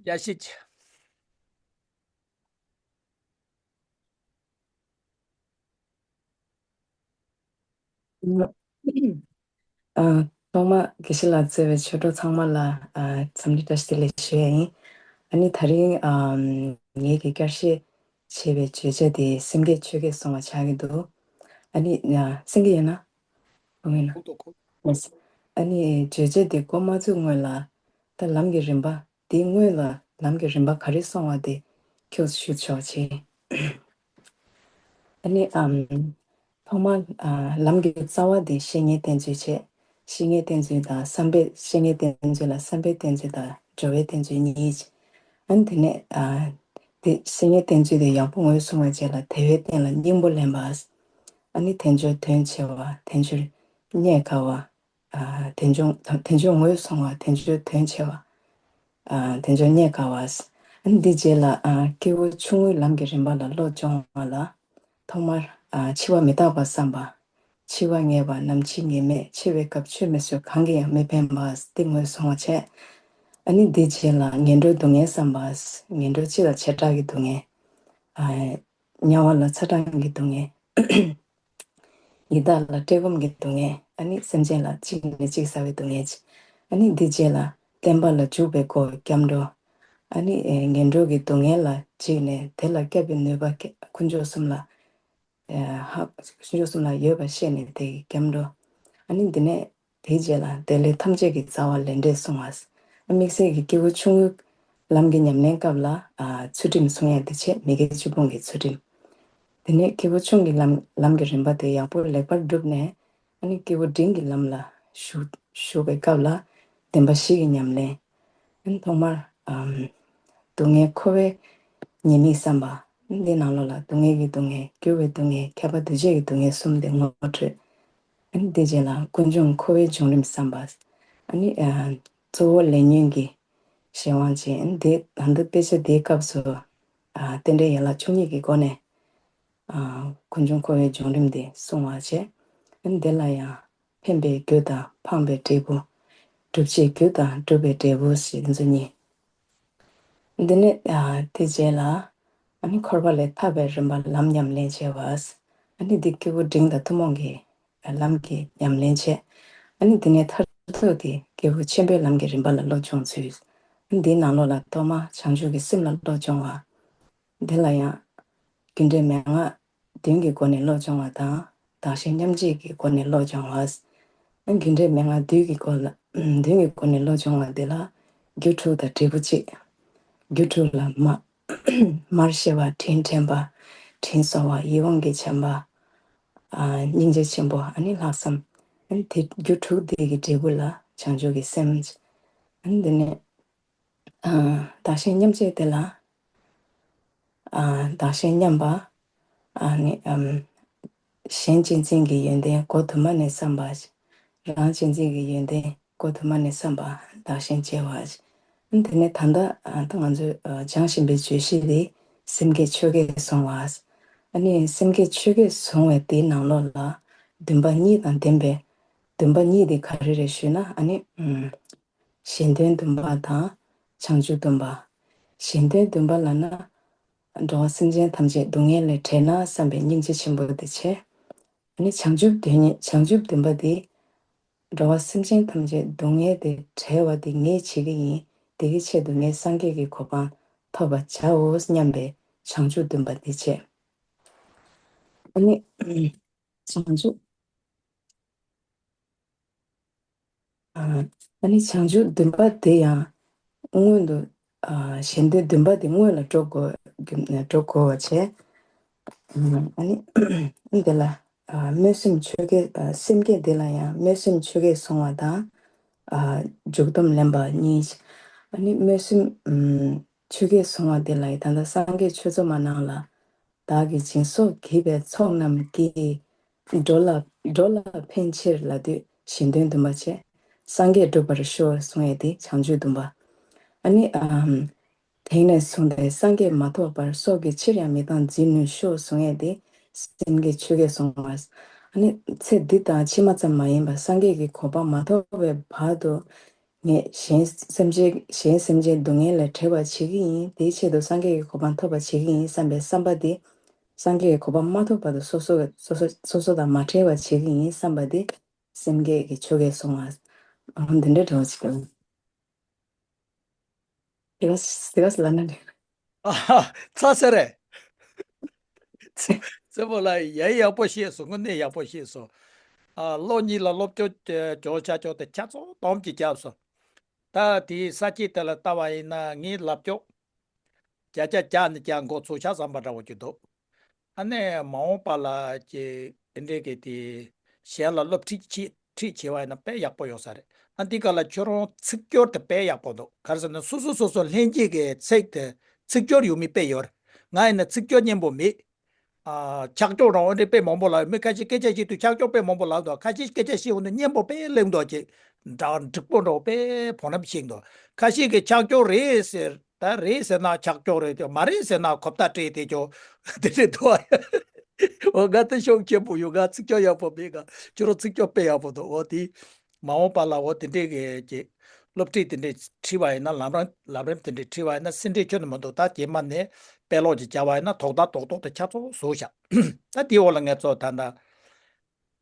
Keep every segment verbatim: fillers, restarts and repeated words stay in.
ཡ་ཤེས་ཆེ། ཨ། ཐོག་མ་དགེ་བཤེས་ལགས་གཙོས་པའི་ཆོས་གྲོགས་ཚང་མ་ལ། ཨ། འཚམས་འདྲི་བཀྲ་ཤིས་བདེ་ལེགས་ཞུ་ཡ་ཡིན། ཨ་ནི་དེ་རིང་ཨ་ངེད་ཀྱིས་བསྐྱར་བཤད་བྱས་པའི་བརྗོད་བྱ་དེ་སེམས་བསྐྱེད་ཆོས་བསྐྱེད་གསུང་བ་ཆགས་ཀྱི་འདུག་ཨ་ནི་ཨ་གསན་གྱི་ཡོད་ན། གོ་གི་ཡོད་ན། ཨ་ནི་བརྗོད་བྱ་དེ་འགོ་མ་བཙུགས་སྔོན་ལ། ད་ལམ་གྱི་རིམ་པ། དེའི་སྔོན་ལ་ལམ་གྱི་རིམ་པ་ག་རེ་སོང་བ་དེ་ཁྱོད་ཞུ་ཆོག་ཆེ། ཨ་ནི་ཨམ། ཐོག་མར་ཨ་ལམ་གྱི་རྩ་བ་དེ་བཤེས་གཉེན་བསྟེན་ཚུལ་བྱས། བཤེས་གཉེན་བསྟེན་ཚུལ་དང་བསམ་པས། བཤེས་གཉེན་བསྟེན་ཚུལ་ལ་བསམ་པས་བསྟེན་ཚུལ་དང་སྦྱོར་བས་བསྟེན་ཚུལ་གཉིས། ཨ་ནི་དེ་ནས་ཨ་དེ་བཤེས་གཉེན་བསྟེན་ཚུལ་དེ་ཡག་པོ་ངོས་བཟུང་བའི་རྗེས་ལ་དེ་བས་བསྟེན་ལ་སྙིང་པོ་ལེན་པ། ཨ་ནི་དལ་འབྱོར་དོན་ཆེ་བ། དལ་འབྱོར་རྙེད་དཀའ་བ། ཨ་དལ་འབྱོར་དལ་འབྱོར་ངོས་བཟུང་བ། དལ་འབྱོར་དོན་ཆེ་བ། ཨ་དལ་འབྱོར་རྙེད་དཀའ་བ། ཨ་ནི་འདི་རྗེས་ལ་ཨ་སྐྱེས་བུ་ཆུང་ངུའི་ལམ་གྱི་རིམ་པ་ལ་བློ་སྦྱོང་བ་ལ། ཐོག་མར་ཨ་འཆི་བ་མི་རྟག་པ་བསམ་པ། འཆི་བ་ངེས་པ། ནམ་འཆི་ངེས་མེད། འཆི་བའི་སྐབས་ཆོས་མི་བཟོད། གང་གིས་ཡང་མི་ཕན་པ། འདི་ངོས་བཟུང་བ་བྱས། ཨ་ནི་འདི་རྗེས་ལ་ངན་འགྲོའི་སྡུག་བསྔལ་བསམ་པ། ངན་འགྲོ་སྤྱི་དང་བྱེ་བྲག་གི་སྡུག་བསྔལ། ཨ་དམྱལ་བ་ལ་ཚ་གྲང་གི་སྡུག་བསྔལ། ཡི་དྭགས་ལ་བཀྲེས་སྐོམ་གྱི་སྡུག་བསྔལ། ཨ་ནི་སེམས་ཅན་ལ་གཅིག་ནས་གཅིག་ཟ་བའི་སྡུག་བསྔལ། ཨ་ནི་འདི་རྗེས་ལ་བསྟན་པ་ལ་འཇུག་པའི་སྒོ་སྐྱབས་འགྲོ། ཨ་ནི་ངན་འགྲོ་གི་སྡུག་བསྔལ་ལ་འཇིགས་ནས་དེ་ལ་སྐྱབས་པའི་ནུས་པ་དཀོན་མཆོག་གསུམ་ལ། ཧ། དཀོན་མཆོག་གསུམ་ལ་ཡོད་པར་ཤེས་ནས་དེ་གི་སྐྱབས་འགྲོ། ཨ་ནི་འདི་ནས་དེའི་རྗེས་ལ་བདེ་ལེགས་ཐམས་ཅད་ཀྱི་རྩ་བ་ལས་འབྲས་གསུང་བ། དམིགས་བསལ་གྱི་སྐྱེས་བུ་ཆུང་ངུའི་ལམ་གྱི་ཉམས་ལེན་སྐབས་ལ་ཨ་ཚུལ་ཁྲིམས་སྲུང་ཡ་དེ་བྱས། མི་དགེ་བཅུ་སྤོང་གི་ཚུལ་ཁྲིམས། དེ་ནས་སྐྱེས་བུ་ཆུང་གི་ལམ་ལམ་གྱི་རིམ་པ་དེ་ཡག་པོ་ལེགས་པར་བསྒྲུབས་ནས། ཨ་ནི་སྐྱེས་བུ་འབྲིང་གི་ལམ་ལ་ཞུགས་ཞུགས་པའི་སྐབས་ལ་བདེན་པ་བཞི་གི་ཉམས་ལེན། ཨ་ནི་ཐོག་མར་ཨམ། སྡུག་བསྔལ་འཁོར་བའི་ཉེས་དམིགས་བསམ་པ། འདིའི་ནང་ལོགས་ལ་སྡུག་བསྔལ་གྱི་སྡུག་བསྔལ། འགྱུར་བའི་སྡུག་བསྔལ། ཁྱབ་པ་འདུ་བྱེད་ཀྱི་སྡུག་བསྔལ་གསུམ་དེ་ངོ་སྤྲོད། ཨ་ནི་དེ་རྗེས་ལ་ཀུན་འབྱུང་འཁོར་བའི་འབྱུང་རིམ་བསམ་པ། ཨ་ནི་ཨ་གཙོ་བོ་ལས་ཉོན་གྱི་གཞན་དབང་ཅན། ཨ་ནི་དེ་ད་ལྟ་དཔེ་ཆ་འདིའི་སྐབས་སུ་ཨ་རྟེན་འབྲེལ་ཡན་ལག་བཅུ་གཉིས་ཀྱི་སྒོ་ནས་ཨ་ཀུན་འབྱུང་འཁོར་བའི་འབྱུང་རིམ་དེ་གསུང་བ་བྱས། ཨ་ནི་དེ་ལ་ཡང་འཕེན་པའི་རྒྱུ་དང་འཕངས་པའི་འབྲས་བུ། སྒྲུབ་བྱེད་རྒྱུ་དང་སྒྲུབ་པའི་འབྲས་བུ་ཞེས་དེ་ཚོ་གཉིས། འདི་ནས་ཨ་དེ་རྗེས་ལ་ཨ་ནི་འཁོར་བ་ལས་ཐར་བའི་རིམ་པ་ལམ་ཉམས་ལེན་བྱས་པ། ཨ་ནི་འདི་སྐྱེས་བུ་འབྲིང་དང་ཐུན་མོང་གི་ལམ་གྱི་ཉམས་ལེན་བྱས། ཨ་ནི་འདི་ནས་མཐར་ཐུག་གི་སྐྱེས་བུ་ཆེན་པོའི་ལམ་གྱི་རིམ་པ་ལ་བློ་སྦྱོང་ཚུལ། ཨ་ནི་འདིའི་ནང་ལོགས་ལ་ཐོག་མ་བྱང་ཆུབ་ཀྱི་སེམས་ལ་བློ་སྦྱོང་བ། འདི་ལ་ཡང་རྒྱུ་འབྲས་མན་ངག་བདུན་གྱི་སྒོ་ནས་བློ་སྦྱོང་བ་དང་། བདག་གཞན་མཉམ་བརྗེ་གི་སྒོ་ནས་བློ་སྦྱོང་བ། རྒྱུ་འབྲས་མན་ངག་བདུན་གྱི་སྒོ་ལ་བདུན་གྱི་སྒོ་ནས་བློ་སྦྱོང་བ་འདི་ལ་རྒྱུ་དྲུག་དང་འབྲས་བུ་གཅིག་རྒྱུ་དྲུག་ལ་མ་མར་ཤེས་པ། དྲིན་དྲན་པ། དྲིན་གཟོ་བ། ཡིད་འོང་གི་བྱམས་པ། ཨ་སྙིང་རྗེ་ཆེན་པོ། ཨ་ནི་ལྷག་བསམ། ཨ་ནི་དེ་རྒྱུ་དྲུག་དེ་གི་འབྲས་བུ་ལ་བྱང་ཆུབ་ཀྱི་སེམས། ཨ་ནི་དེ་ནས་ཨ་བདག་གཞན་མཉམ་བརྗེ་དེ་ལ། ཨ་བདག་གཞན་མཉམ་པ། ཨ་ནི་ཨམ། གཞན་གཅེས་འཛིན་གྱི་ཡོན་ཏན་སྒོ་དུ་མ་ནས་བསམ་པ། རང་གཅེས་འཛིན་གྱི་ཡོན་ཏན་སྒོ་དུ་མ་ནས་བསམ་པ། བདག་གཞན་བརྗེ་བ། ཨ་ནི་དེ་ནས་ད་ལྟ་ཨ་ད་ང་ཚོས་ཨ་སྦྱང་བཞིན་པའི་བརྗོད་གཞི་དེ་སེམས་བསྐྱེད་ཆོས་བསྐྱེད་བཟུང་བ། ཨ་ནི་སེམས་བསྐྱེད་ཆོས་བསྐྱེད་བཟུང་བའི་དེའི་ནང་ལོགས་ལ་འདུན་པ་གཉིས་དང་ལྡན་པའི། འདུན་པ་གཉིས་དེ་ག་རེ་རེད་ཞུས་ན། ཨ་ནི་ཨམ། གཞན་དོན་འདུན་པ་དང་བྱང་ཆུབ་འདུན་པ། གཞན་དོན་འདུན་པ་ལབ་ན། འགྲོ་བ་སེམས་ཅན་ཐམས་ཅད་སྡུག་བསྔལ་ལས་བསྒྲལ་ན་བསམ་པའི་སྙིང་རྗེ་ཆེན་པོ་དེ་བྱས། ཨ་ནི་བྱང་ཆུབ་དོན་གཉེར། བྱང་ཆུབ་འདུན་པ་དེ། འགྲོ་བ་སེམས་ཅན་ཐམས་ཅད་སྡུག་བསྔལ་དེ་བསྒྲལ་བ་དེ་ངས་བྱེད་ཀྱི་ཡིན། དེ་གི་ཆེད་དུ་ངས་སངས་རྒྱས་ཀྱི་གོ་འཕང་ཐོབ་པར་བྱའོ་སྙམ་པའི་བྱང་ཆུབ་འདུན་པ་དེ་བྱས། ཨ་ནི་བྱང་ཆུབ། ཨ་ནི་བྱང་ཆུབ་འདུན་པ་དེ་ཡང་སྔོན་དུ། ཨ་གཞན་དོན་འདུན་པ་དེ་སྔོན་ལ་འགྲོ་དགོས། འགྲོ་དགོས་པ་བྱས། ཨ་ནི་འདི་ལ་ཨ་སྨོན་སེམས་ཆོས་བསྐྱེད། ཨ་སེམས་བསྐྱེད་འདི་ལ་ཡང་སྨོན་སེམས་ཆོས་བསྐྱེད་བཟུང་བ་དང་། ཨ་འཇུག་སྡོམ་ལེན་པ་གཉིས། ཨ་ནི་སྨོན་སེམས་ཆོས་བསྐྱེད་བཟུང་བ་འདི་ལ་ཡང་ད་ལྟ་སངས་རྒྱས་ཆོས་ཚོགས་མ་ནང་ལ། བདག་གིས་སྦྱིན་སོགས་བགྱིས་པའི་ཚོགས་རྣམས་ཀྱིས། འགྲོ་ལ་འགྲོ་ལ་ཕན་ཕྱིར་ལབ་དུས་གཞན་དོན་འདུན་པ་བྱས། སངས་རྒྱས་འགྲུབ་པར་ཤོག་གསུང་ཡས་དེ་བྱང་ཆུབ་འདུན་པ། ཨ་ནི་ཨམ། དེང་ནས་བཟུང་སྟེ་སངས་རྒྱས་མ་ཐོབ་བར་སྲོག་གི་ཕྱིར་ཡང་མི་གཏང་འཛིན་ནུས་ཤོག་གསུང་ཡས་དེ་སེམས་བསྐྱེད་ཆོས་བསྐྱེད་གསུང་བ། ཨ་ནི་ཚེ་འདི་དང་ཕྱི་མ་ཙམ་མ་ཡིན་པར་སངས་རྒྱས་ཀྱི་གོ་འཕང་མ་ཐོབ་པའི་བར་དུ། ངས་གཞན་སེམས་ཅན་གཞན་སེམས་ཅན་སྡུག་བསྔལ་ལས་བྲལ་བར་བྱེད་ཀྱི་ཡིན། དེའི་ཆེད་དུ་སངས་རྒྱས་ཀྱི་གོ་འཕང་ཐོབ་པར་བྱེད་ཀྱི་ཡིན་བསམ་པའི་བསམ་པ་དེ། སངས་རྒྱས་ཀྱི་གོ་འཕང་མ་ཐོབ་བར་དུ་སོ་སོ་སོ་སོ་སོ་སོ་དང་མ་བྲལ་བར་བྱེད་ཀྱི་ཡིན་བསམ་པ་དེ། སེམས་བསྐྱེད་ཀྱི་ཆོ་གས་བཟུང་བ། འོ་འདི་འདྲའི་འདྲ་བ་ཞིག་ཡོད། དེ་ག་དེ་ག་ལ་ན་འདྲ། ཨ་ཧ། ཚ་ཟེར་རེད། ཚེ་བོ་ལ་ཡ་ཡག་པོ་ཤེས་སོང་། དངོས་གནས་ཡག་པོ་ཤེས་སོང་། ཨ་ལོ་གཉིས་ལ་སློབ་སྦྱོང་ཅོག་ཆ་ཅོག་དེ་ཆ་ཚང་དམ་གྱིས་བརྒྱབ་སོང་། ད་དེའི་ས་སྐྱེས་དེ་ལ་ལྟ་བ་ཡིན་ན་ངའི་ལབ་ཀྱོག་བརྒྱ་ཆ་བརྒྱ་ནས་བརྒྱ་འགོ་ཚུགས་ཆ་ཚང་པ་འདྲ་བོ་ཅིག་འདུག་ཨ་ནེ་མ་འོངས་པ་ལ་ཀྱི་དེ་འདྲའི་གི་དེ་གཞན་ལ་སློབ་ཁྲིད་ཅིག་ཁྲིད་བྱས་པ་ཡིན་ན་དཔེ་ཡག་པོ་ཡོང་ས་རེད། ཨ་འདི་ག་ལ་ཁྱོད་རང་ཚིག་སྦྱོར་དེ་དཔེ་ཡག་པོ་འདུག་ག་རེ་ཟེར་ན་སོ་སོ་སོ་སོ་ལྷན་སྐྱེས་ཀྱི་ཚིག་དེ་ཚིག་སྦྱོར་ཡོད་མེད་དཔེ་ཡོད་རེད། ང་ཡིན་ན་ཚིག་སྦྱོར་སྙན་པོ་མེད། ཨ་ཆག་ཀྱོག་རང་འདྲ་དཔེ་མང་པོ་ལབ་མི་ཁ་ཤས་སྐད་ཆ་བཤད་དུས་ཆག་ཀྱོག་དཔེ་མང་པོ་ལབ་འདུག་ཁ་ཤས་སྐད་ཆ་བཤད་འོང་དུས་སྙན་པོ་དཔེ་གླེང་འདུག་ཅེས་འདྲ་འགྲིག་པོ་འདྲ་དཔེ་བོ་ནམ་བཤད་འདུག་ཁ་ཤས་ཀྱིས་ཆག་ཀྱོག་རེད་ཟེར། ད་རེད་ཟེར་ན་ཆག་ཀྱོག་རེད་དེ། མ་རེད་ཟེར་ན་གོ་བརྡ་སྤྲད་དེ་ཀྱོག་དེ་རེད་འདུག་འོ་ང་དེ་ཤོག་ཆེན་པོ་ཡོད། ང་ཚིག་སྦྱོར་ཡག་པོ་མེད། ང་ཁྱོད་རང་ཚིག་སྦྱོར་དཔེ་ཡག་པོ་འདུག་འོ་དེ་མ་འོངས་པ་ལ་འོ་དེ་འདྲས་ཀྱི་ཀྱི་སློབ་ཁྲིད་དེ་འདྲས་ཁྲིད་པ་ཡིན་ན། ལམ་རིམ་ལམ་རིམ་དེ་འདྲས་ཁྲིད་པ་ཡིན་ན་སེམས་ཁྲལ་ཁྱོན་ནས་མི་འདུག་ད་རྗེས་མ་ནས་དཔེ་ཀློག་ཅིག་བྱ་བ་ཡིན་ན་དོགས་དག་དོགས་དོགས་དེ་ཆ་ཚང་བཟོ་བཞག་ད་དེའི་འོག་ལ་ངས་ཚོ་ད་ལྟ་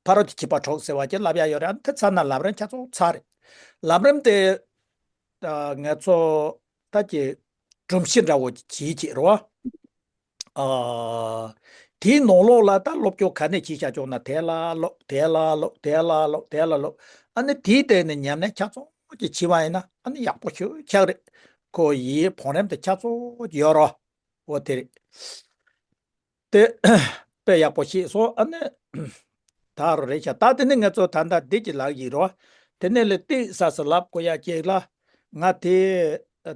ཕ་རོལ་ཏུ་ཕྱིན་པ་དྲུག་ཟེར་བ་ཅིག་ལབ་ཡ་ཡོད་རེད། ཨ་ནི་དེ་ཚར་ན་ལམ་རིམ་ཆ་ཚང་ཚར་རེད། ལམ་རིམ་དེ་ཨ་ངས་ཚོ་ད་ཀྱི་སྒྲོམ་གཞི་འདྲ་བོ་ཅིག་བྱེད་ཀྱི་རེད་བ། ཨ། དེའི་ནང་ལོགས་ལ་ད་སློབ་སྦྱོང་ག་ནས་བྱེད་བྱ་ཆོག་ན་དེ་ལ་སློབ། དེ་ལ་སློབ། དེ་ལ་སློབ། དེ་ལ་སློབ། ཨ་ནི་དེའི་སྟེང་ནས་ཉམས་ལེན་ཆ་ཚང་གི་བྱེད་པ་ཡིན་ན་ཨ་ནི་ཡག་པོ་ཞེ་པོ་ཆགས་རེད། ཁོ་ཡི་བང་རིམ་དེ་ཆ་ཚང་ཡོད་རོ། འོ་དེ་རེད། དེ་དཔེ་ཡག་པོ་ཤེས་སོང་། ཨ་ནི་ད་རུ་རེད་ཤག་ད་དེ་ནི་ང་ཚོ་ད་ལྟ་འདི་ཀྱི་ལག་ཡིག་རོ། དེ་ནས་ལས་ཏིག་ས་སུ་ལབ་དགོས་ཡ་ཅིག་ལ། ང་དེ་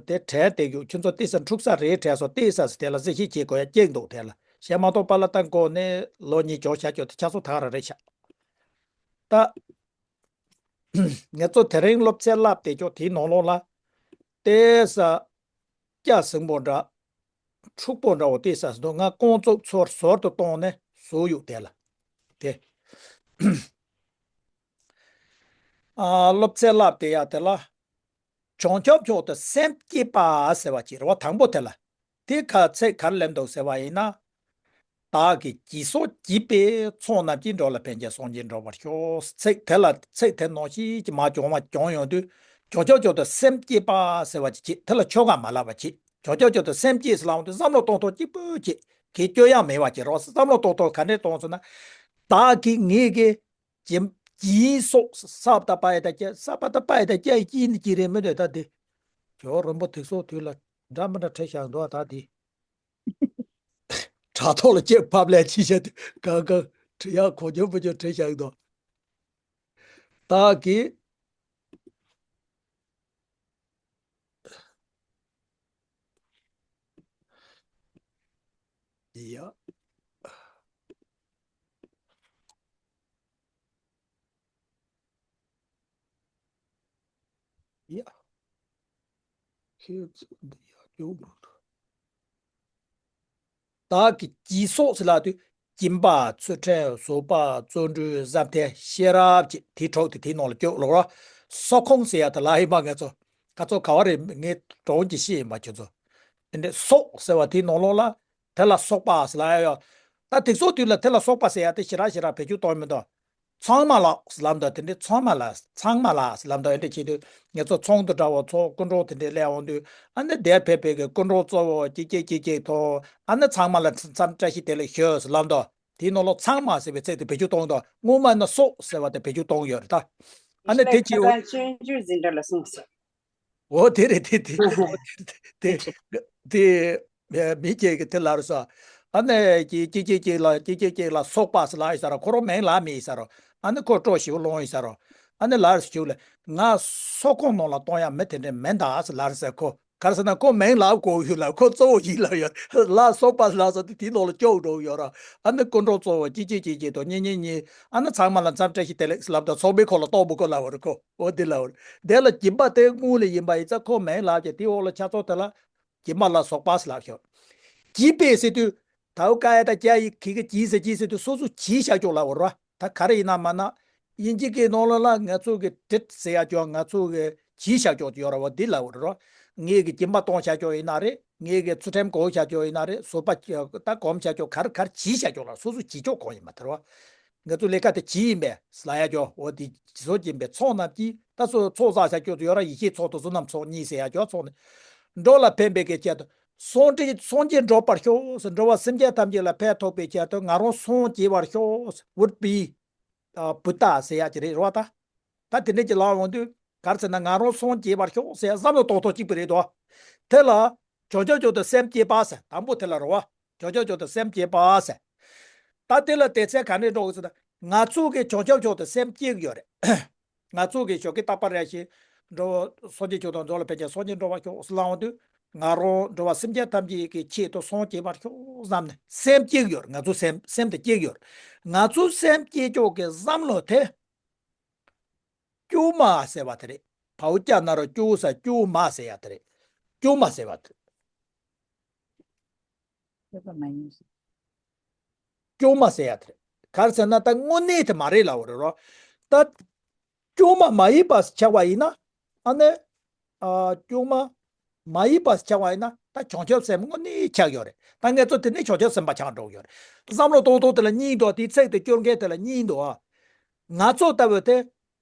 དེ་དྲན་དེ་གུ་ཁྱོད་ཚོ་ཏིག་ས་འཁྲུག་ས་རེད་དྲན་སོང་། ཏིག་ས་སུ་དེ་ལ་གཟིགས་ཞིབ་བྱེད་དགོས་ཡ་ཅིག་འདུག་དེ་ལ་བཤད་མ་གཏོགས་པ་ལ་ད་མགོ་ནས་ལོ་གཉིས་ཀྱོག་ཤ་ཀྱོག་དེ་ཆ་ཚོ་ད་རུ་རེད་ཤག་ད་ང་ཚོ་དེ་རིང་སློབ་ཚན་བསླབ་དེ་ཀྱོག་དེའི་ནང་ལོགས་ལ་ཏིག་ས་སྐྱ་སེང་པོ་འདྲ། འཁྲུག་པོ་འདྲ་བོ་དེ་ས་སུ་འདུག་ང་རྐང་བཙུགས་ཚུར་ཟུར་དུ་བཏང་ནས་བཟོ་ཡུག་དེ་ལ། དེ། ཨ་སློབ་ཚན་བསླབ་དེ་ཡ་དེ་ལ། བྱང་ཆུབ་མཆོག་ཏུ་སེམས་བསྐྱེད་པ་ཟེར་བ་ཅིག་རེད་བ། དང་པོ་དེ་ལ། དེ་ཁ་ཚིག་ག་རེ་ལབ་འདུག་ཟེར་བ་ཡིན་ན། བདག་གིས་བགྱིས་སོགས་བགྱིས་པའི་ཚོགས་རྣམས་ཀྱིས། འགྲོ་ལ་ཕན་ཕྱིར་སངས་རྒྱས་འགྲུབ་པར་ཤོག་ཚིག་དེ་ལ་ཚིག་དེ་ནང་བཞིན་གྱི་མ་བྱུང་བ་བྱུང་ཡོང་དུས། བྱང་ཆུབ་མཆོག་ཏུ་སེམས་བསྐྱེད་པ་ཟེར་བ་ཅིག་བྱེད། དེ་ལ་ཆོ་ག་མ་ལབ་པ་བྱེད། བྱང་ཆུབ་མཆོག་ཏུ་སེམས་བསྐྱེད་ཟེར་ལབ་དུས་བསམ་བློ་གཏོང་སྟངས་གཅིག་པུ་བྱེད། གི་སྐྱོ་ཡང་མེད་པ་བྱེད་རོགས། བསམ་བློ་གཏོང་སྟངས་ག་འདྲས་གཏོང་ཟེར་ན། བདག་གིས་ངེད་ཀྱིས་བགྱིས་བགྱིས་སོགས། ས་པ་ཏ་པ་ཡ་ཏ་སྐྱ། ས་པ་ཏ་པ་ཡ་ཏ་སྐྱ་ཡི་སྐྱིད་ནི་སྐྱིད་རེད་མི་འདོད་ད་དེ། ཇོ་རིན་པོ་ཐིག་སོགས་དུས་ལ་འདྲ་མི་འདྲ་བྲིས་བཞག་འདུག་ད་དེ། དྲ་ཐོག་ལ་སྐྱེ་ཕབ་ལས་ཅི་བྱ་དུས་གང་གང་བྲི་ཡག་གོ་རྒྱུ་མི་རྒྱུ་བྲི་བཞག་འདུག་བདག་གིས། ཡ། ཡ། ཁྱེད་ཚོ་འདི་ཡ་སྐྱོ་མ་ཐུབ། བདག་གིས་བགྱིས་སོགས་ཟེར་ལབ་དུས། སྦྱིན་པ། ཚུལ་ཁྲིམས། བཟོད་པ། བརྩོན་འགྲུས། བཟང་ཐལ། ཤེས་རབ་ཅེས་དེའི་གྲོགས་དེ་དེའི་ནང་ལ་སྐྱོད་ལོག་ར། སོགས་ཁོང་ཟེར་ཡ་དེ་ལ་ཧི་མ་ངེད་ཚོ་ཁ་ཚོ་ག་བ་རེད། ངས་གྲོགས་ཀྱི་ཤེས་ཡིན་པ་ཁྱོད་ཚོ། དེ་འདྲའི་སོགས་ཟེར་བ་དེའི་ནང་ལོགས་ལ། དེ་ལ་སོགས་པ་ཟེར་ལབ་ཡ་ཡོད། ད་དེ་ཚོ་དུས་ལ་དེ་ལ་སོགས་པ་ཟེར་ཡ་དེ་ཞེ་དྲག་ཞེ་དྲག་བེད་སྤྱོད་གཏོང་མི་འདུག་ཚང་མ་ལ་ཟེར་ལབ་འདུག་དེ་འདྲའི་ཚང་མ་ལ། ཚང་མ་ལ་ཟེར་ལབ་འདུག་དེ་འདྲ་བྱེད་དུས་ངེད་ཚོ་ཚོགས་འདུ་འདྲ་བོ་ཚོགས། སྐུ་མགྲོན་དེ་འདྲའི་སླེབས་འོང་དུས། ཨ་ནི་དེར་ཕེབས་པའི་གི་སྐུ་མགྲོན་གཙོ་བོ་གཅིག་གཅིག་གཅིག་གཅིག་ཐོག་ཨ་ནི་ཚང་མ་ལ་འཚམས་བཀྲ་ཤིས་བདེ་ལེགས་ཞུ་ཟེར་ལབ་འདུག་དེའི་ནང་ལོགས་ཚང་མ་ཟེར་བའི་ཚིག་དེ་བེད་སྤྱོད་གཏོང་འདུག་སྔོན་མ་ནི་སོགས་ཟེར་བ་དེ་བེད་སྤྱོད་གཏོང་ཡོད་རེད་ད། ཨ་ནི་དེ་ཁྱེད་ཚོ་སྤྱོད་འཇུག་འཛིན་གྲྭ་ལ་གསུངས་སོང་། འོ་དེ་རེད། དེ་དེ་དེ་དེ་དེ་མི་སྐྱེ་གི་དེ་ལབ་རེད་ས། ཨ་ནི་གཅིག་གཅིག་གཅིག་ལ་གཅིག་གཅིག་གཅིག་ལ་སོགས་པ་ཟེར་ལབ་ཡིན་ས་རོ། ཁོ་རང་མིང་ལབ་མེད་ཡིན་ས་རོ། ཨ་ནི་ཁོ་སྤྲོ་ཞིབ་སློང་ཡིན་ས་རོ། ཨ་ནི་ལབ་རེད་ཞུ་ལེ། ང་སོགས་ཁོང་ནང་ལ་གཏོང་ཡ་མི་དེ་འདྲ་མིན་ད་ཟེར་ལབ་རེད་ས་ཁོ། ག་རེ་ཟེར་ན་ཁོ་མིང་ལབ་དགོས་ཡོད་ལ་ཁོ་གཙོ་བོ་ཡིན་ལབ་ཡོད་ལ། སོགས་པ་ལབ་ས་དེ་དེའི་ནང་ལ་སྐྱོག་འགྲོ་ཡོད་ར། ཨ་ནི་སྐུ་མགྲོན་གཙོ་བོ་གཅིག་གཅིག་གཅིག་གཅིག་དང་གཉིས་གཉིས་གཉིས། ཨ་ནི་ཚང་མ་ལ་འཚམས་བཀྲ་ཤིས་བདེ་ལེགས་ལབ་དང་ཚོགས་མི་ཁོ་ལ་གཏོང་མི་དགོས་ལབ་པ་རེད་ཁོ། འོ་འདི་ལབ་པ་རེད། དེ་ལ་སྦྱིན་པ་དེ་དངུལ་ལ་ཡིན་པ་ཡིན་ཙང་ཁོ་མིང་ལབ་ཀྱི་དེའི་འོག་ལ་ཆ་ཚང་དེ་ལ་སྦྱིན་པ་ལ་སོགས་པ་ཟེར་ལབ་ཤོག་བགྱིས་པས་ཟེར་དུས་ད་འུ་ཀ་ཡ་ད་ཀྱ་ཡི་གི་གི་བགྱིས་ཟེར་བགྱིས་ཟེར་དུས་སོ་སོ་བགྱིས་བཞག་ཀྱོག་ལབ་པ་རེད་བ། ད་ག་རེ་ཡིན་ན་མ་ན། དབྱིན་ཇི་གི་ནང་ལོགས་ལ་ང་ཚོ་གི་treat ཟེར་ཡ་ཀྱོག་ང་ཚོ་གི་ བྱས་བཞག་ཆོག་ཡོད་ར་བ་འདི་ལ་འོ་ར། ངེད་ཀྱི་སྦྱིན་པ་གཏོང་བྱ་ཆོག་ཡིན་ན་རེད། ངེད་ཀྱི་ཚུལ་ཁྲིམས་གོ་བྱ་ཆོག་ཡིན་ན་རེད། བཟོད་པ་ད་སྒོམ་བྱ་ཆོག་ག་རེ་ག་རེ་བྱས་བཞག་ཆོག་ལ་སོ་སོ་བྱེད་ཆོག་གང་ཡིན་མ་དེ་ར་བ། ང་ཚོ་ལས་ཀ་དེ་བྱས་ཡིན་པས་ལ་ཡ་ཆོག་འོ་དེ་བཟོ་གྱིན་པའི་ཚོགས་རྣམས་ཀྱིས་ད་སོ་ཚོགས་བསགས་བྱ་ཆོག་ཡོད་ར། ཡེ་ཤེས་ཚོགས་དང་བསོད་ནམས་ཚོགས་གཉིས་ཟེར་ཡ་ཆོག་ཚོགས་ནི། འགྲོ་ལ་ཕན་པའི་གི་ཆེད་དུ། སངས་རྒྱས་སངས་རྒྱས་འགྲུབ་པར་ཤོག་འགྲོ་བ་སེམས་ཅན་ཐམས་ཅད་ལ་ཕན་ཐོགས་པའི་ཆེད་དུ་ང་རང་སངས་རྒྱས་པར་ཤོག་བུད་པའི། བུ་ཏ་ཟེར་ཡག་ཅིག་རེད་རོ་ད། ད་དེ་འདྲས་ཀྱི་ལམ་འོང་དུས་ག་རེ་ཟེར་ན་ང་རང་སངས་རྒྱས་པར་ཤོག་ཟེར་བསམ་བློ་གཏོང་ཐོག་གཅིག་པུ་རེད་དོ། དེ་ལ་བྱང་ཆུབ་མཆོག་ཏུ་སེམས་བསྐྱེད་པ་ཟེར་དང་པོ་དེ་ལ་རོ་བ། བྱང་ཆུབ་མཆོག་ཏུ་སེམས་བསྐྱེད་པ་ཟེར། ད་དེ་ལ་དེ་ཚེ་ག་ནས་འགྲོ་གི་ཟེར་ན་ང་ཚོ་གི་བྱང་ཆུབ་མཆོག་ཏུ་སེམས་བསྐྱེད་ཀྱི་ཡོད་རེད། ང་ཚོ་གི་ཞོགས་ཀྱི་རྟག་པར་རེ་ཞིག་འགྲོ་སངས་རྒྱས་ཆོས་དང་འགྲོ་ལ་ཕན་ཕྱིར་སངས་རྒྱས་འགྲུབ་པར་ཤོག་ཟེར་ལབ་འོང་དུས། ང་རང་འགྲོ་བ་སེམས་ཅན་ཐམས་ཅད་ཀྱི་ཆེད་དུ་སངས་རྒྱས་པར་ཤོག་བསམ་ནས་སེམས་བསྐྱེད་ཡོད། ང་ཚོ་སེམས་སེམས་དེ་བསྐྱེད་ཡོད། ང་ཚོ་སེམས་བསྐྱེད་ཆོག་གི་བསམ་བློ་དེ་སྐྱོ་མ་ཟེར་བ་དེ་རེད། བའོ་ཅ་ན་རོ་སྐྱོ་ས་སྐྱོ་མ་ཟེར་ཡ་དེ་རེད། སྐྱོ་མ་ཟེར་བ་དེ་རེད། སྐྱོ་མ་ཟེར་ཡ་དེ་རེད། ག་རེ་ཟེར་ན་ད་དངོས་གནས་དེ་མ་རེད་ལབ་པ་རེད་རོ། ད་སྐྱོ་མ་མ་ཡིན་པ་ཆགས་པ་ཡིན་ན། ཨ་ནི། ཨ། སྐྱོ་མ་མ་ཡིན་པ་ཆགས་པ་ཡིན་ན་ད་བྱང་ཆུབ་སེམས་དངོས་གནས་ཆགས་ཡོད་རེད། ད་ངེད་ཚོ་དེ་ནས་བྱང་ཆུབ་སེམས་དཔའ་ཆགས་འགྲོ་གི་ཡོད་རེད། བསམ་བློ་གཏོང་སྟངས་དེ་ལ་གཉིས་འདུག་དེའི་ཚིག་དེ་སྐྱོར་མཁན་དེ་ལ་གཉིས་འདུག་ང་ཚོ་ལྟ་བུ་དེ།